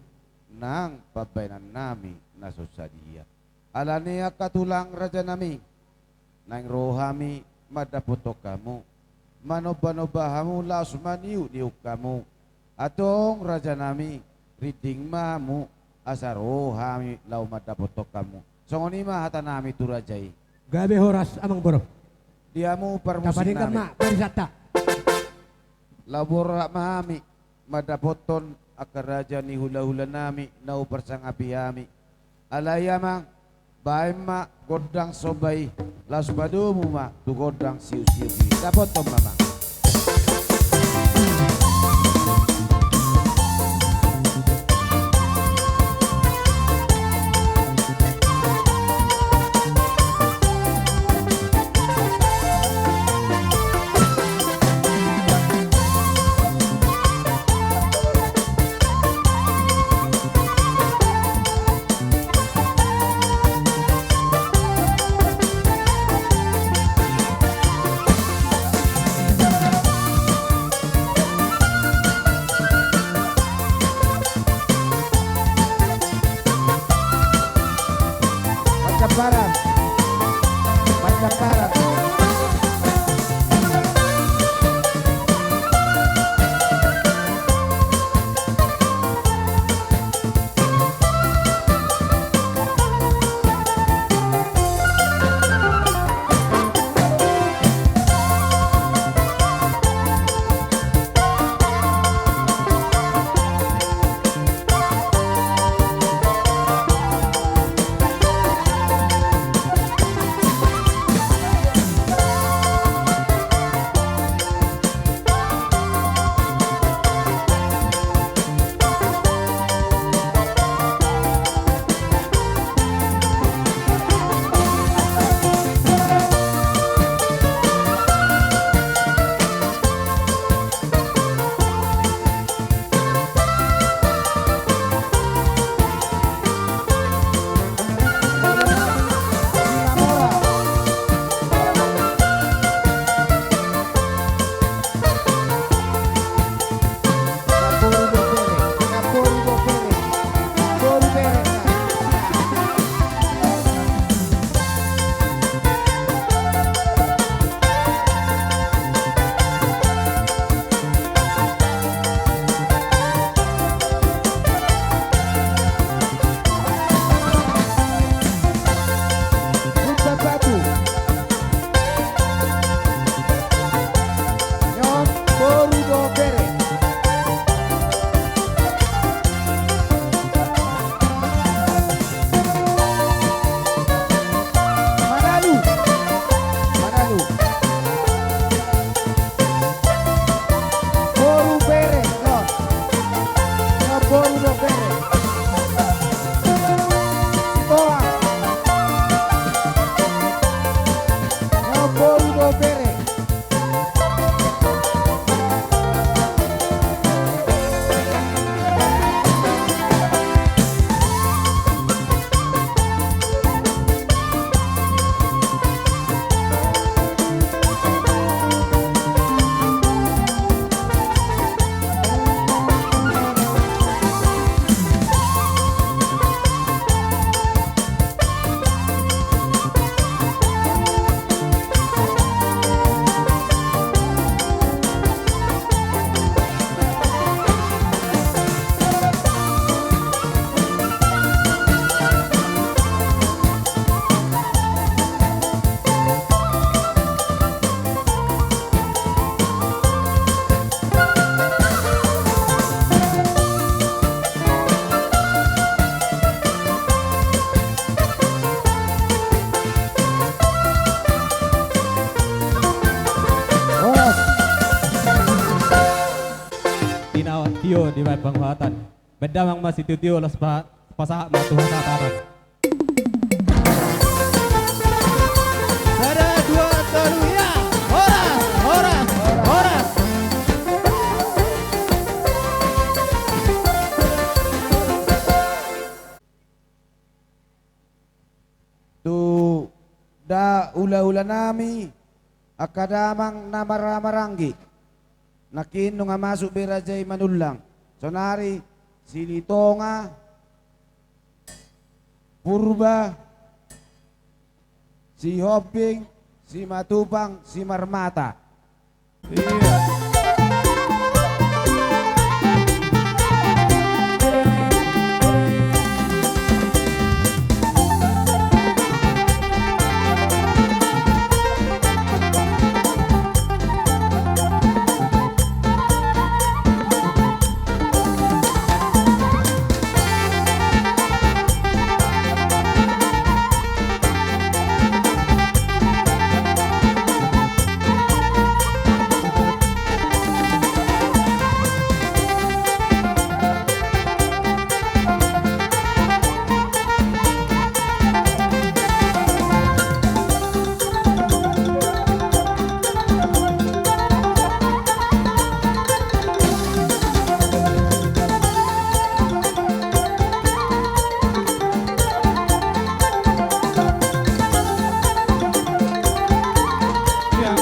nang pambahenannami na so sadia. Alani i angka tulang rajanami, naeng ro hami mandapothon hamu, manombanomba hamu laos maniukniuk hamu. Antong rajanami, rinding ma hamu asa ro hami laho mandapothon hamu. Songon i ma hatanami tu raja i. Gabe horas amang boru. Di hamu parmusiknami. Tapadenggan ma barisatta. Laho borhat ma hami mandapothon angka raja ni hulahulanami na huparsangapi hami. Alai amang, baen ma gondang somba i, laos padomu ma tu gondang siuksiuk i. Dapothon ma amang. Marcamparan. Marcamparan. Manalu. Manalu. Boru bere, no. No, boru do bere. Toa. No, boru do bere. Horas. Tinaon tio dibaen panguhatan. Baen damang ma sitiotio laos pa-, pasahat ma tu hata-hata. Sada, dua, tolu, ya. Horas, horas, horas. Tu da hulahulanami, angka damang na marhahamaranggi. Nangkin nunga masuk be raja i manullang. Sonari Silitonga, Purba, Sihombing, Simatupang, Simarmata. Iya.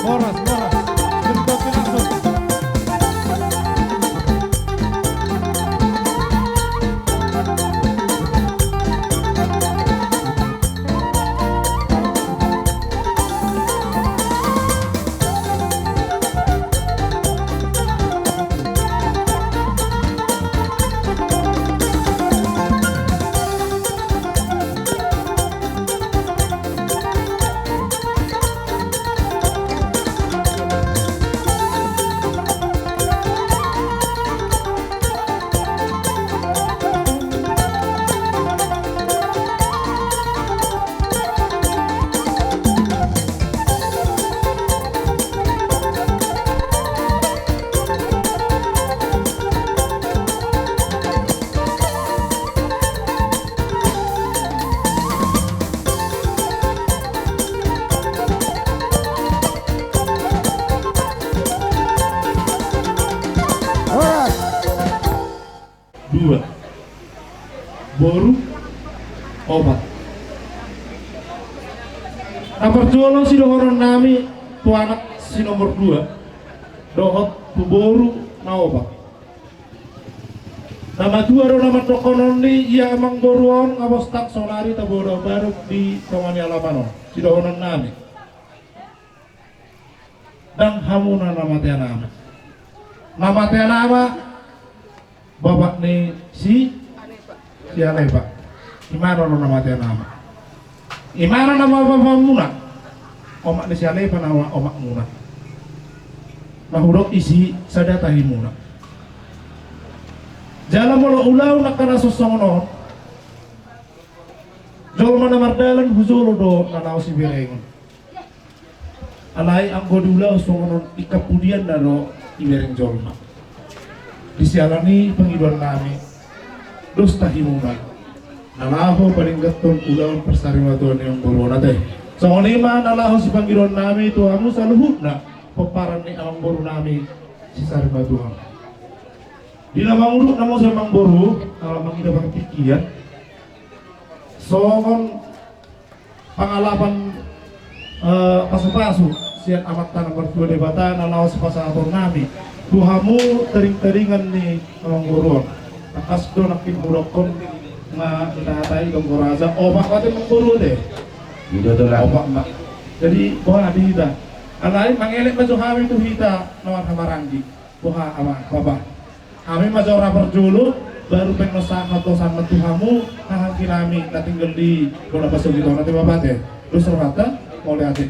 Horas. Dua. Boru. Opat. Na parjolo sidohonon nami tu anak si nomor dua dohot tu boru na opat. Na matua do na mandokkon on di ia amangboru on, nga bostang sonari tabodo baruk di tonga ni alaman on. Sidohonon nami. Ndang hamuna na matean ama. Na matean ama bapak ni si, si Alepa. Imana do na matean ama. Imana nama bapamuna. Omak ni si Alepa nama omakmuna. Na hudok isi sada tahimuna. Jala molo ulaon angka na sosongon on, jolma na mardalan hu jolo do na laho siberengon. Alai anggo diulahon songon on, ingkon pudianna do ibereng jolma. Di siala ni pangidoan nami, dos tahimuna na laho padengganhon ulaon parsarimatuaon ni amangboru on ate. Songon i ma na laho sipangidoan nami tu hamu saluhutna pomparan ni amangboru nami si Sarimatua. Di na mangudut na muse amangboru, ala mangida partingkian songon pangalapan, eh, pasupasu sian Amanta na martua Debata na laho sipasahaton nami tu hamu taringtaringan ni amangboru on. Tangkas do nangkin hudokkon ma hita hatai donggo raja, opat ma ate amangboru ate. Opat ma. Jadi boha di hita? Alai mangelek ma jo hami tu hita na marhamaranggi. Boha ama, bapa? Hami ma jo ra parjolo, baru pe na sahat tu hamu hahanggi nami na tinggal di bona pasogit on ate bapa ate. Dos rohanta, mauliate.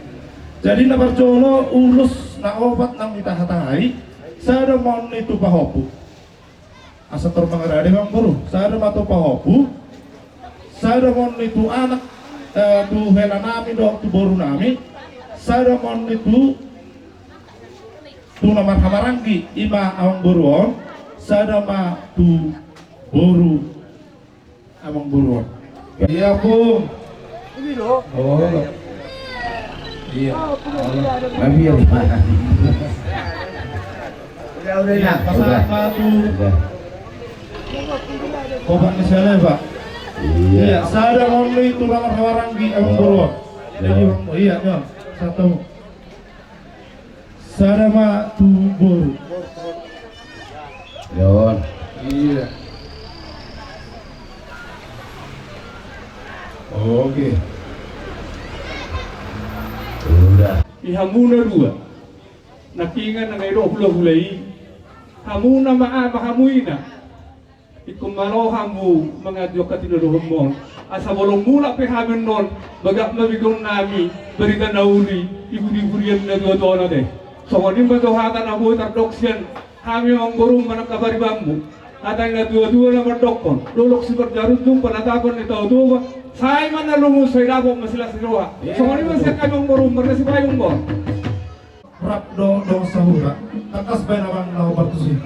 Jadi na parjolo ulos na opat naung hita hatai, sada ma on i tu pahompu. Asa tor mangarade amangboru, sada ma tu pahompu, sada ma on i tu anak, eh, tu hela nami dohot tu boru nami, sada ma on i tu tu na marhamaranggi, ima amangboru on, sada ma tu boru amangboru on. Iya, Bung. Oh. Iya. Tapi ya, Pak. Udah, udah, iya, nah, pasahat udah. Satu. Udah. Opat ni si Alepa. Iya. Iya, sada ma on i tu na marhamaranggi amangboru on. Jadi, oh, iya, iya. Satu. Sada ma tu boru. Iya. Oke. Udah. Di hamu na dua. Nangkiningan na ngai do hulahula i. Hamu na ama, hamu ina. Ingkon malo hamu mangadopi angka tinodohonmon. Asa molo mulak pe hami annon, bagak ma binoan nami barita na uli di hurian na dua tona te. Songon i ma jo hata na boi tardok sian hami amangboru manang paribanmu. Hata ni na tuatua na mandokkon, dolok siparjarunjung panatapon ni Tao Toba. Sai ma na lumun, sai dapot ma silas ni roha. Songon i ma sian hami amangboru, marlas ni payung bo. Rap do dongan sahuta, tangkas baen abang na hombar tusi.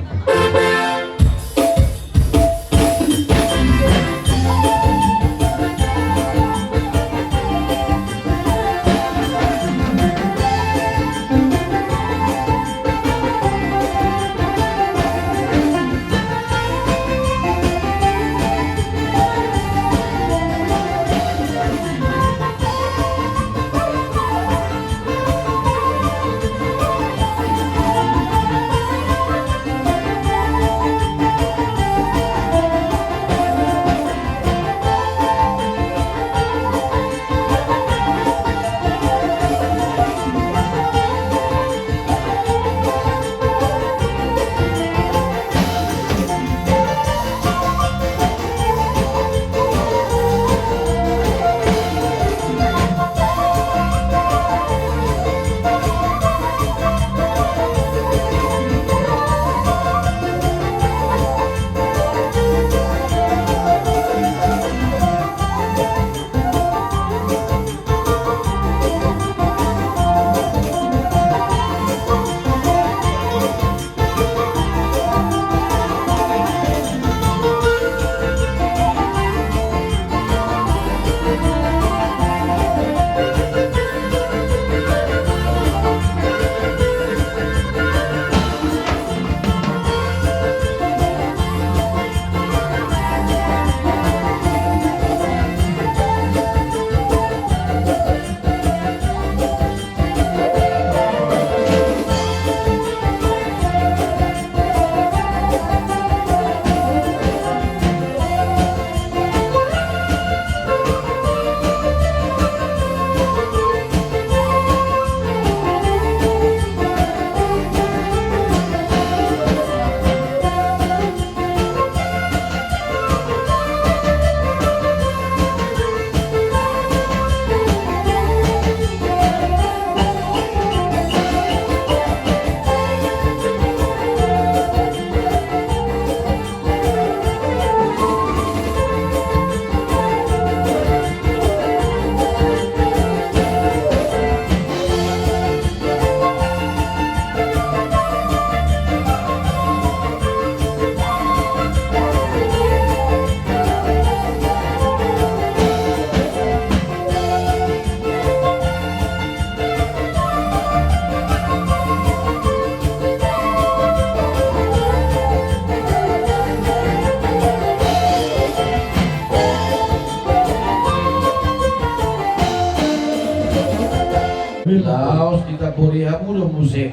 Laos ditambori hamu do muse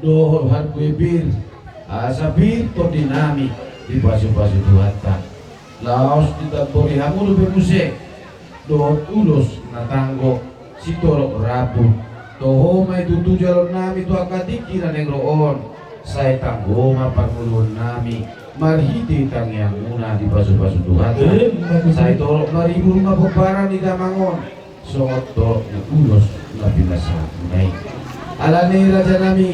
dohot harbue pir, asa pir tondinami dipasupasu Tuhanta. Laos ditambori hamu dope muse dohot ulos na tanggo sitorop rambu. Toho ma i tutu jaloonnami tu angka tingki na naeng ro on. Sai tanggo ma parngoluonnami marhite tangiangmuna dipasupasu Tuhanta. Sai torop maribur ma pomparan ni damang on songon torop ni ulos na pinasahatmuna i. Alani i rajanami,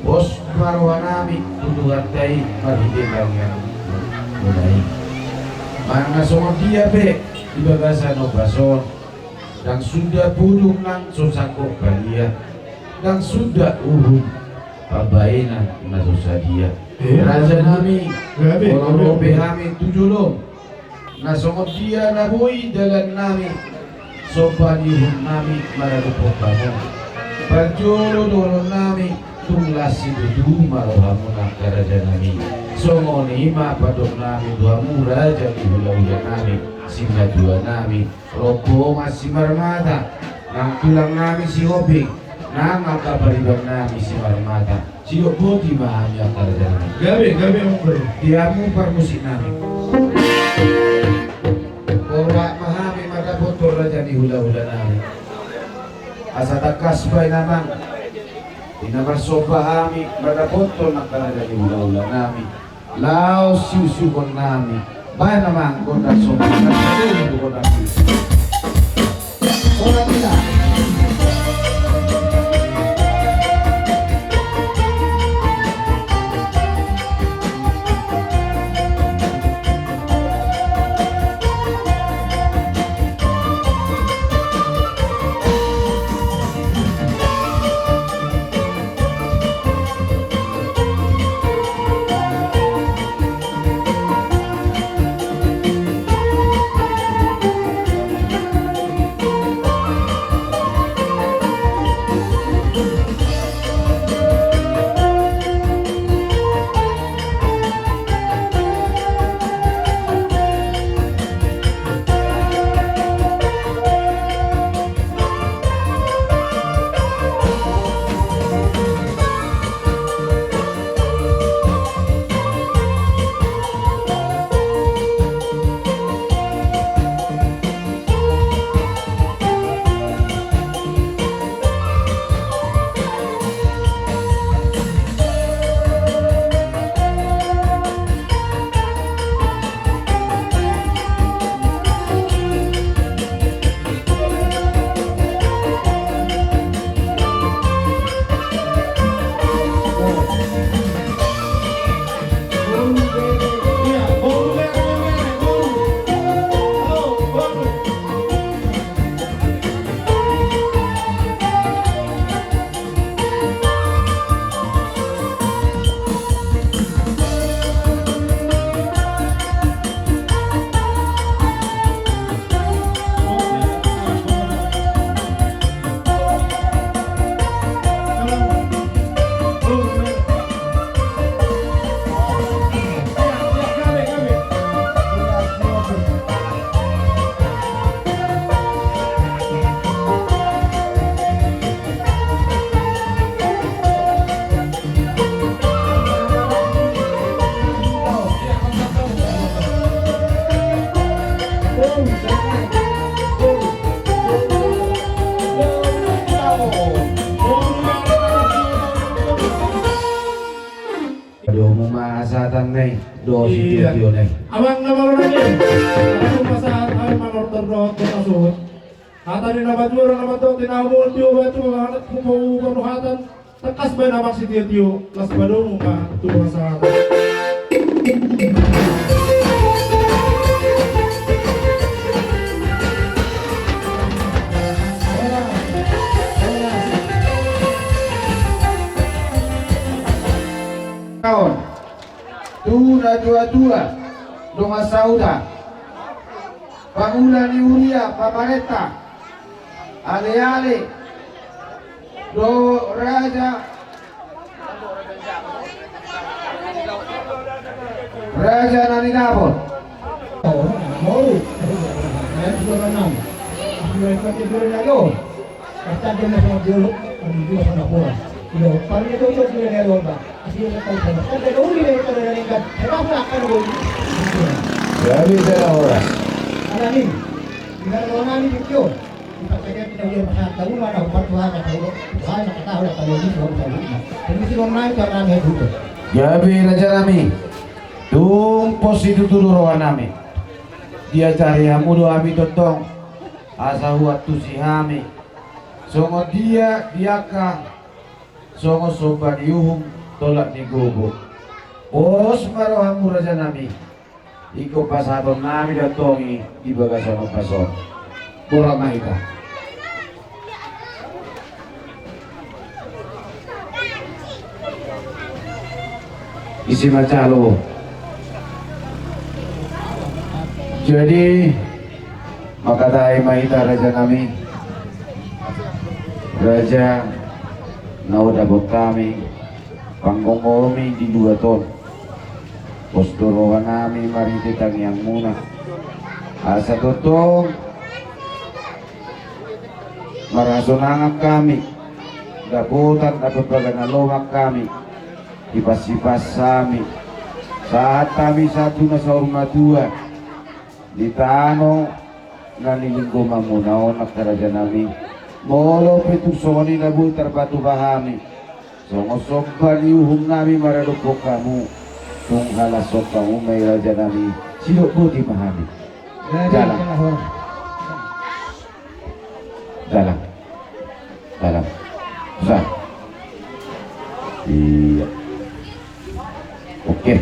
pos ma rohanami tu Tuhanta i marhite tangiangmuna i. Manang na songon dia pe di bagasan ombas on, ndang suda pudung nang so sangkop balia, ndang suda uhum pambahenan na so sadia. Rajanami, molo ro pe hami tu jolom, na songon dia na boi dalannami, somba ni uhumnami maradophon hamu. Parjolo dohononnami, tung las situtu ma rohamuna angka rajanami. Songon i ma pandohannami tu hamu raja ni hulahulanami, sinatuanami, rombongan Simarmata, nang tulangnami Sihombing, Nang angka pariban nami Simarmata, sidok boti ma hami angka raja nami. Gabe, gabe, Amang Boru. Di hamu parmusik nami. Borhat ma hami mandapothon raja ni hulahula nami. Asa tangkas baen amang, di na marsomba hami mandapothon angka raja ni hulahula nami. Laos siusiuhon nami. Baen amang gondang somba. Gondang somba. Domu ma hasahatan nai, dohot sitio-tio nai. Amang na marorang i, langsung ma sahat hami manortor dohot masuhut. Hata ni na matua, na mandok, di na humol tio, batu, humol, humol hatan. Tangkas baen amang sitio-tio, las padomu ma tu hasahatan. Kaon. Tu natua-tua, dongan sahuta, pangula ni huria, pamarenta, aleale, do raja, raja na nidapot. Gabe raja nami, tung pos situtu do roha nami. Diajari hamu do hami tongtong asa huantusi hami songon dia di angka songon somba ni uhum, tolap ni gogo. Pos ma rohamu raja nami. Ingkon pasahaton nami do antong i di bagasan ombas on. Borhat ma hita. Isi ma jalo. Jadi mangkatai ma hita raja nami, raja na hudapot hami panggomgomi di luat on. Pos do roha nami marhite tangiangmuna asa tongtong marhasonangan hami Dapotan, dapotan na lomak hami, dipas-ipas hami, sahat hami sahat tu na saur matua di tano na nilinggomanmuna on, angka rajanami. Molo pe tung songon i na boi tarpatupa hami songon somba ni uhum nami maradophon hamu, tung halashon hamu ma i, rajanami. Sidok boti ma hami. Jalang. Jalang. Jalang. Sa. Iya. Oke.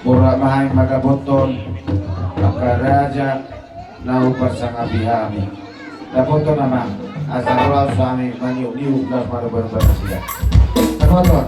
Mura ma hami mandapothon angka raja na huparsangapi hami. Dapothon amang, asa ro hami maniuk-niuk laos manomba-nomba nasida. Dapothon.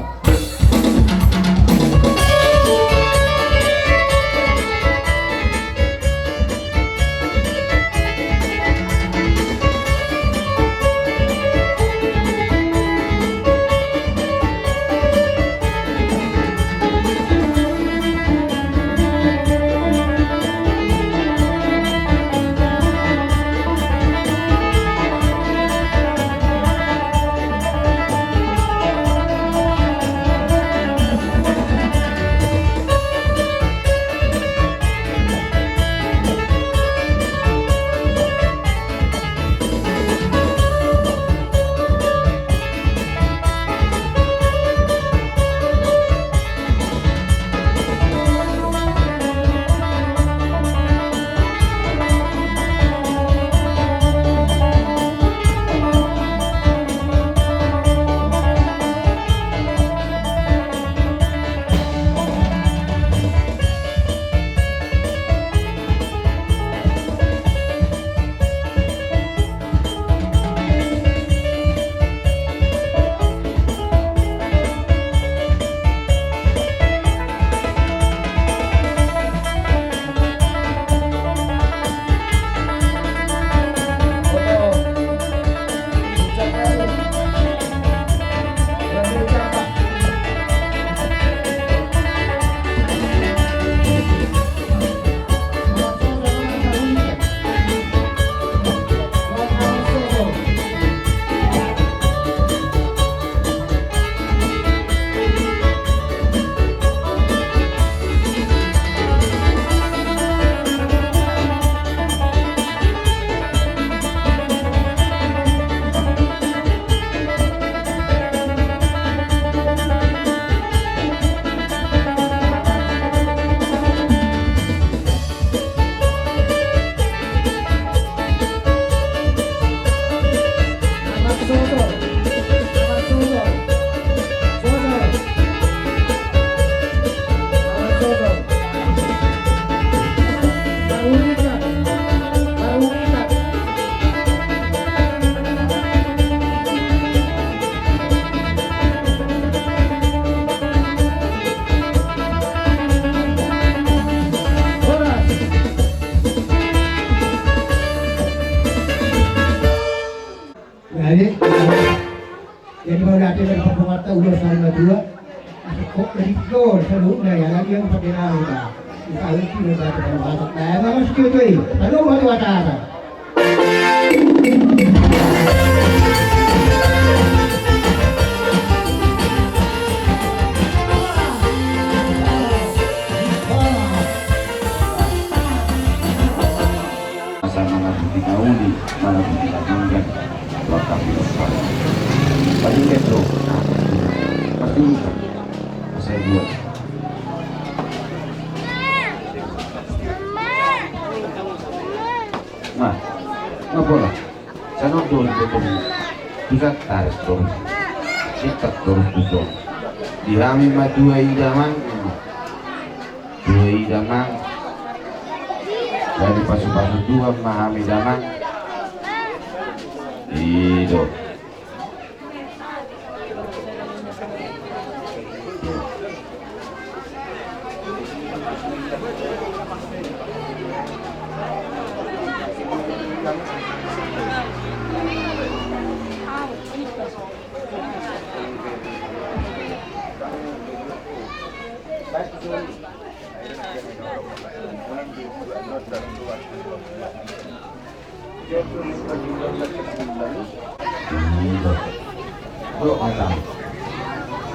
Jadi mauliate ma di parbonganta, ulos ni natuatua. Asa gok ma di gol saluhutna, ia lagi yang pakai nama udah. Usaha uti dan batu pada masuk. Nah, emang harus gitu, eh. Lalu batu bata. Asa mangabuti na uli, mangabuti na denggan, tu angka pilot. Paling kedo. Pasti bisa. Asa buat. Nah, nggak boleh. Sana tuh, tuh, tuh. Bisa tarik terus. Sikat terus tuh. Di hami ma tua i damang. Tua i damang. Jadi pasu-pasu Tuhan ma hami damang. I do.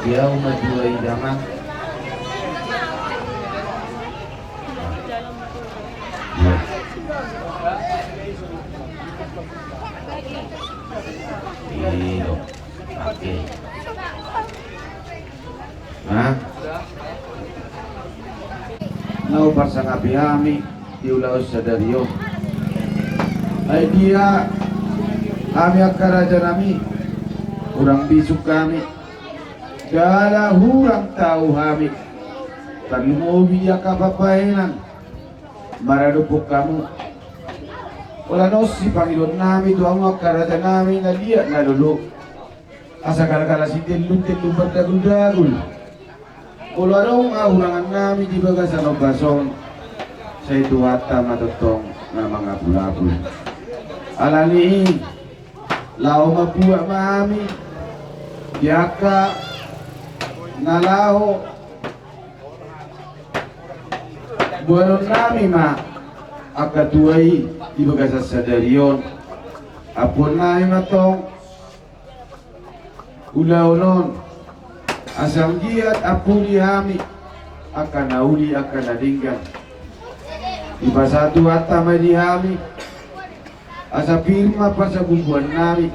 Dia umat dua idaman. Iya. Oke. Nah, na huparsangapi hami di ulaon sadari on. Ai dia hami angka raja nami, hurang bisuk hami, jala hurang tau hami. Tarlumobi angka pambahenan maradophon hamu. Holan on sipangidoan nami tu hamu angka raja nami na liat na lolo. Asa gara-gara sitellun-tellun mardagul-dagul. Molo adong hahurangan nami di bagasan ombas on, sai Tuhanta ma tongtong na mangapul-apul. Alani i, laho mambuat ma hami di angka na laho boanon nami ma angka tua i di bagasan sadari on. Ampuon nami ma tong ulaon on, asa anggiat ampuni hami angka na uli angka na denggan. Dipasahat Tuhanta ma di hami asa pir ma parsabumbuan nami,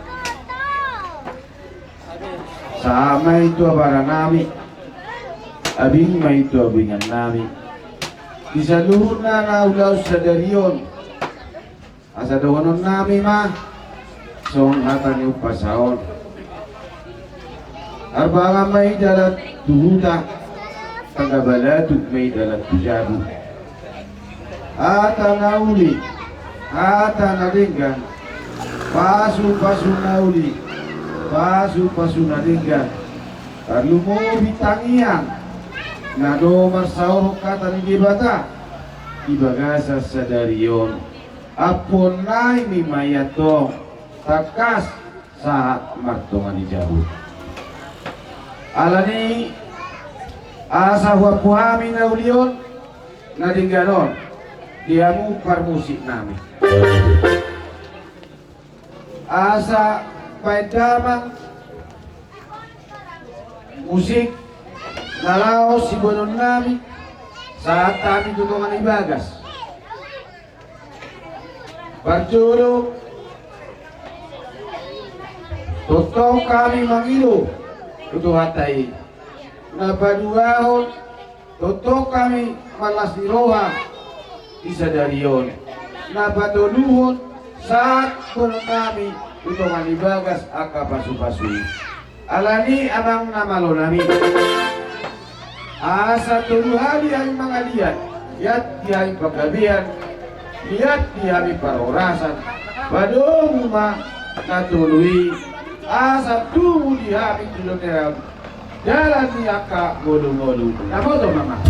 sahat ma i tu abara nami, abing ma i tu abingan nami. Di saluhutna na ulaon sadari on, asa dohonon nami ma songon hata ni umpasa on. Arbangan ma i dalan tu huta, tangga balatuk ma i dalan tu jabu. Hata na uli, hata na denggan, pasu-pasu na uli, pasu-pasu na denggan. Tarlumobi tangiang na dohot marsaorhon hata ni Debata di bagasan sadari on. Ampuon nami ma i antong, tangkas sahat martonga ni jabu. Alani i, asa huampu hami na uli on, na denggan on di hamu parmusik nami. Asa baen damang musik na laho siboanon nami, sahat hami tu tonga ni bagas. Parjolo, tongtong hami mangido tu Tuhanta i. Na paduahon, tongtong hami marlas ni roha di sadari on. Na patoluhon, sahat boanon nami tu tonga ni bagas angka pasu-pasu i. Alani i, amang na malo nami, asa tolu hali hami mangaliat, liat di hami panggabean, liat di hami parhorasan, padomu ma na tolu i, asa tubu di hami tu joloan on dalan ni angka ngolu-ngolu. Na boto ma, amang.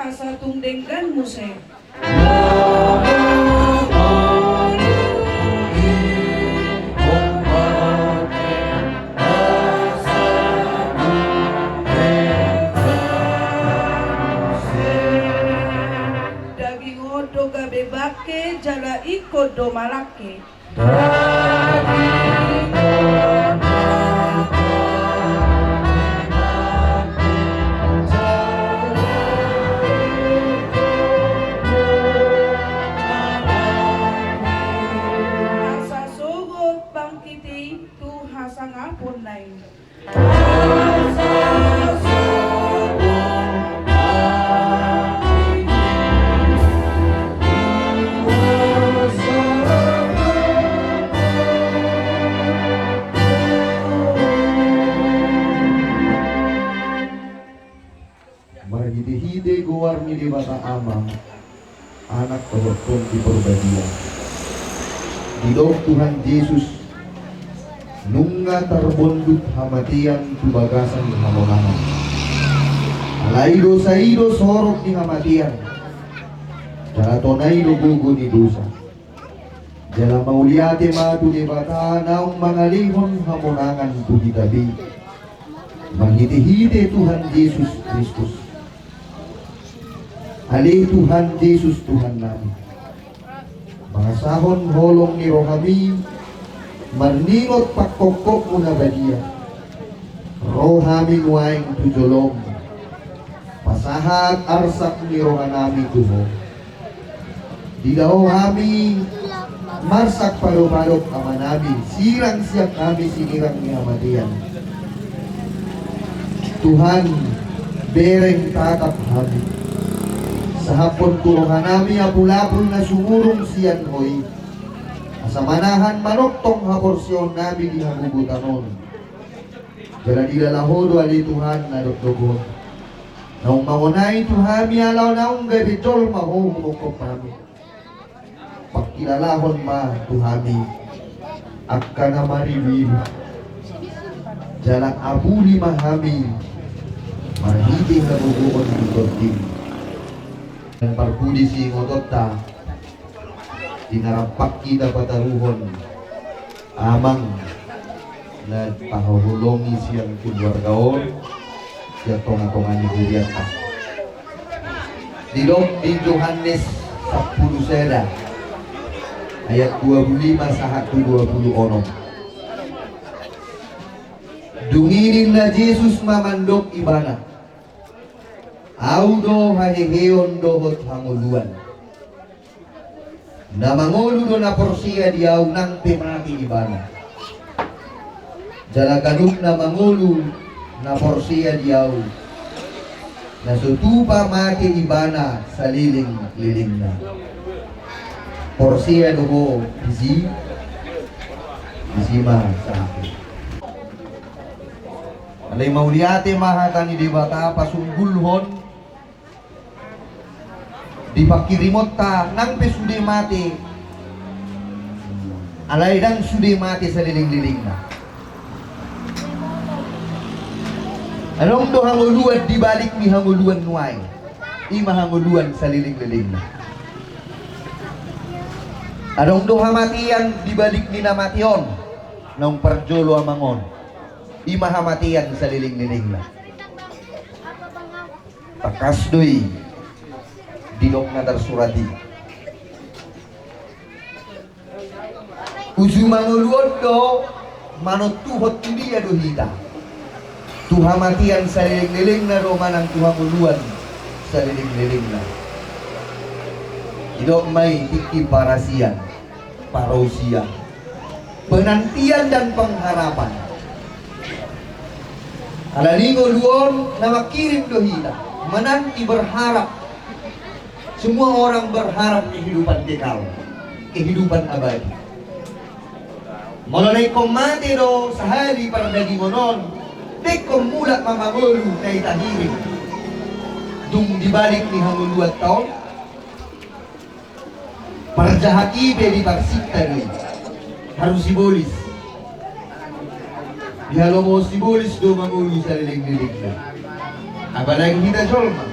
Asa tung denggan muse. Daging on do gabe bangke jala ingkon do malangke. Asa sogot bangkit i tu hasangaponna i. Marhitehite goar ni Debata Ama, Anak dohot Tondi Porbadia. Didok Tuhan Jesus, nunga tarbondut hamatean tu bagasan hamonangan. Alai dosa i do sorop ni hamatean, jala tona i do gogo ni dosa. Jala mauliate ma tu Debata naung mangalehon hamonangan tu hita be, marhitehite Tuhan Jesus Kristus. Ale Tuhan Jesus Tuhannami, mangasahon holong ni rohami, marningot pangkophopmu na badia, ro hami nuaeng tu jolom, pasahat arsak ni rohanami tu Ho. Didao hami marsak padopadop amanami, sirang sian hami sinirang ni hamatean. Tuhan, bereng tatap hami. Sahaphon tu rohanami apulapul na sumurung sian Ho i, asa manahan manongtong haporseaonnami di hagogotan on. Jala dilala Ho do ale Tuhan na dokdok on, naung mangonai tu hami ala naung gabe jolma Ho humophop hami. Pangkilalahon ma tu hami angka na mariluilu, jala apuli ma hami marhite hagogoon ni Tondim. Dan parpudi siingotonta, di na rampak hita pataruhon Amang na pahaholongi sian keluarga on, sian tongatonga ni hurianta. Didok di Johannes sampulu sada ayat dua pulu lima sahat tu dua pulu onom. Dung i ninna Jesus ma mandok ibana, Au do haheheon dohot hangoluan. Na mangolu do na porsea di Au nang pe mate ibana. Jala ganup na mangolu na porsea di Au, na so tupa mate ibana salelenglelengna. Porsea do ho disi? Disi ma sahat. Alai mauliate ma hata ni Debata pasunggulhon di pangkirimonta nang pe sude mate, alai ndang sude mate salelenglelengna. Adong do hangoluan di balik ni hangoluan nuaeng, i ma hangoluan salelenglelengna. Adong do hamatean di balik ni na mate on, naung parjolo amang on, i ma hamatean salelenglelengna. Tangkas do i didok na tarsurat i. Uju mangolu on do manontuhon tu dia do hita, tu hamatean salelenglelengna do manang tu hangoluan salelenglelengna. Didok ma i tingki parasian, parousian, penantian dan pengharapan. Alani ngolu on na mangkirim do hita, menanti, berharap. Semua orang berharap kehidupan kekal, kehidupan abadi. Molo na ingkon mate do sahali pardagingon on, ndang ingkon mulak ma mangolu na i tahirim. Dung di balik ni hangoluanta on, parjahat i pe di parsinta do i. Harus sibolis. Dihalomohon sibolis do mangolu salelenglelengna. Apalagi hita jolma.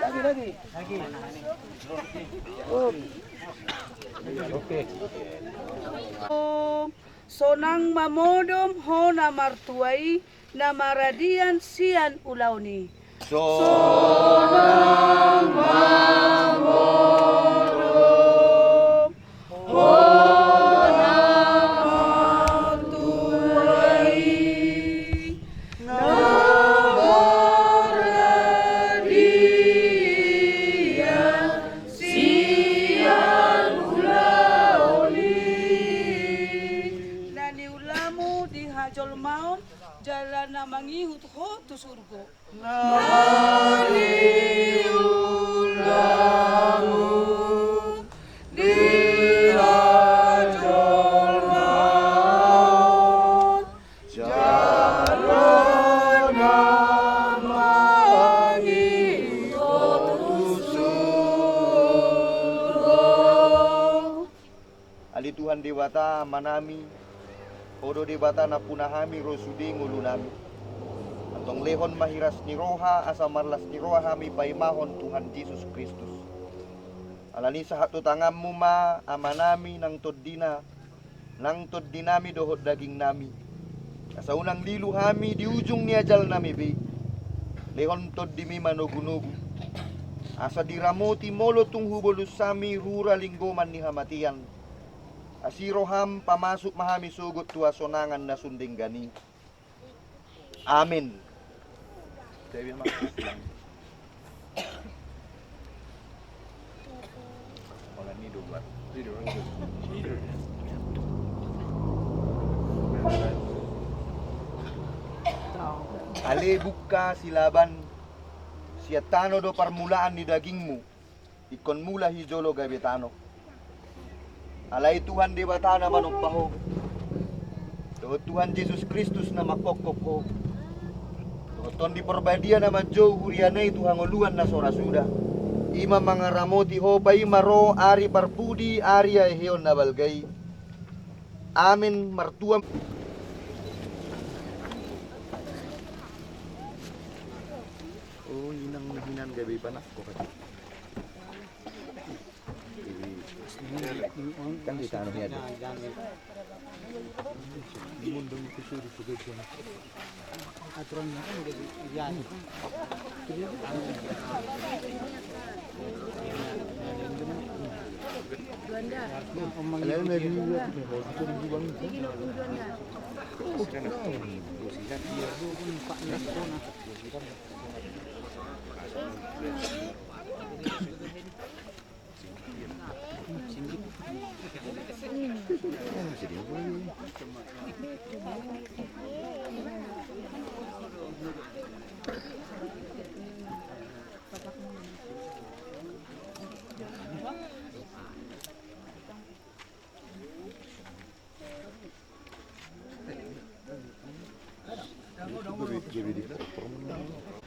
Lagi, lagi. Sonang ma modom ho na martua i, na maradian sian ulaon i. Sonang ma Mangihut ho tu surgo. Na niulamu di hajolmaon, jala na mangihut tu surgo. Ale Tuhan Debata, Amanami, Ho do Debata nampuna hami ro sude ngolunami. Antong lehon ma hiras ni roha, asa marlas ni roha hami paimahon Tuhan Jesus Kristus. Alani i sahat tu tanganmu ma Amanami nang tondina, nang tondinami dohot dagingnami. Asa unang lilu hami di ujung ni ajalnami be. Lehon tondimi manogunogu. Asa diramoti molo tung hubolus hami rura linggoman ni hamatean. Asi roham pamasuk ma hami sogot tu hasonangan na sun denggan i. Amin. Ale bungka silaban, sian tano do parmulaan ni dagingmu. Ingkon mula hijolo gabe tano. Alai Tuhan Debata na manompa ho, dohot Tuhan Jesus Kristus na mangkophop ho, dohot Tondi Porbadia na manjou huriana i tu hangoluan na so ra suda, i ma mangaramoti ho paima ro ari parpudi, ari haheheon na balga i. Amin. Martua. O inang na hinan gabe panangko. Kan di tano ni adu.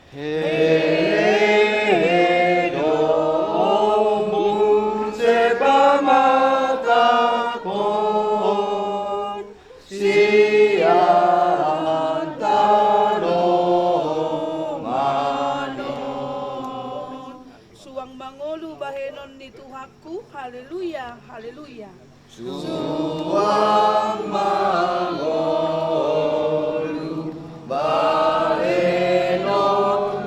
He do muse pamatangkon sian tano manon. Suang mangolu bahenon ni Tuhanku. Haleluya, haleluya. Suang mangolu bahenon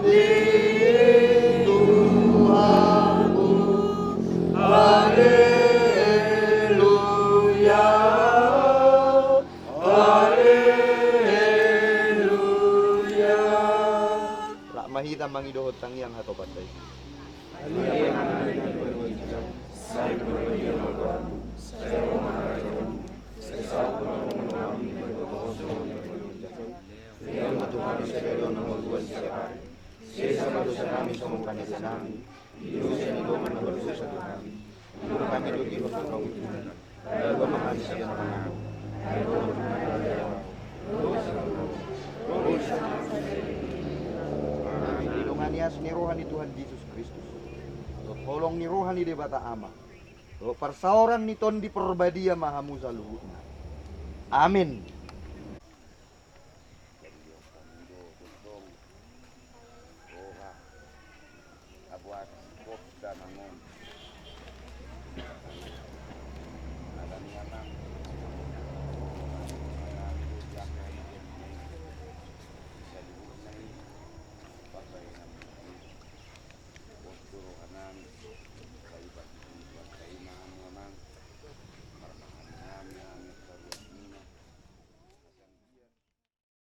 ni Tuhanku. Haleluya, haleluya. Rap ma hita mangidohon tangiang hatopanta i. Didongani asi ni roha ni Tuhan Jesus Kristus, dohot holong ni roha ni Debata Ama, dohot parsaoran ni Tondi Porbadia ma hamu saluhutna. Amin. Jadi, dia pun hidup, untung. Roha. Abu atas kota mangon. Ada ni amang. Saluhutna i. Bapa yang. Bos guru kanan.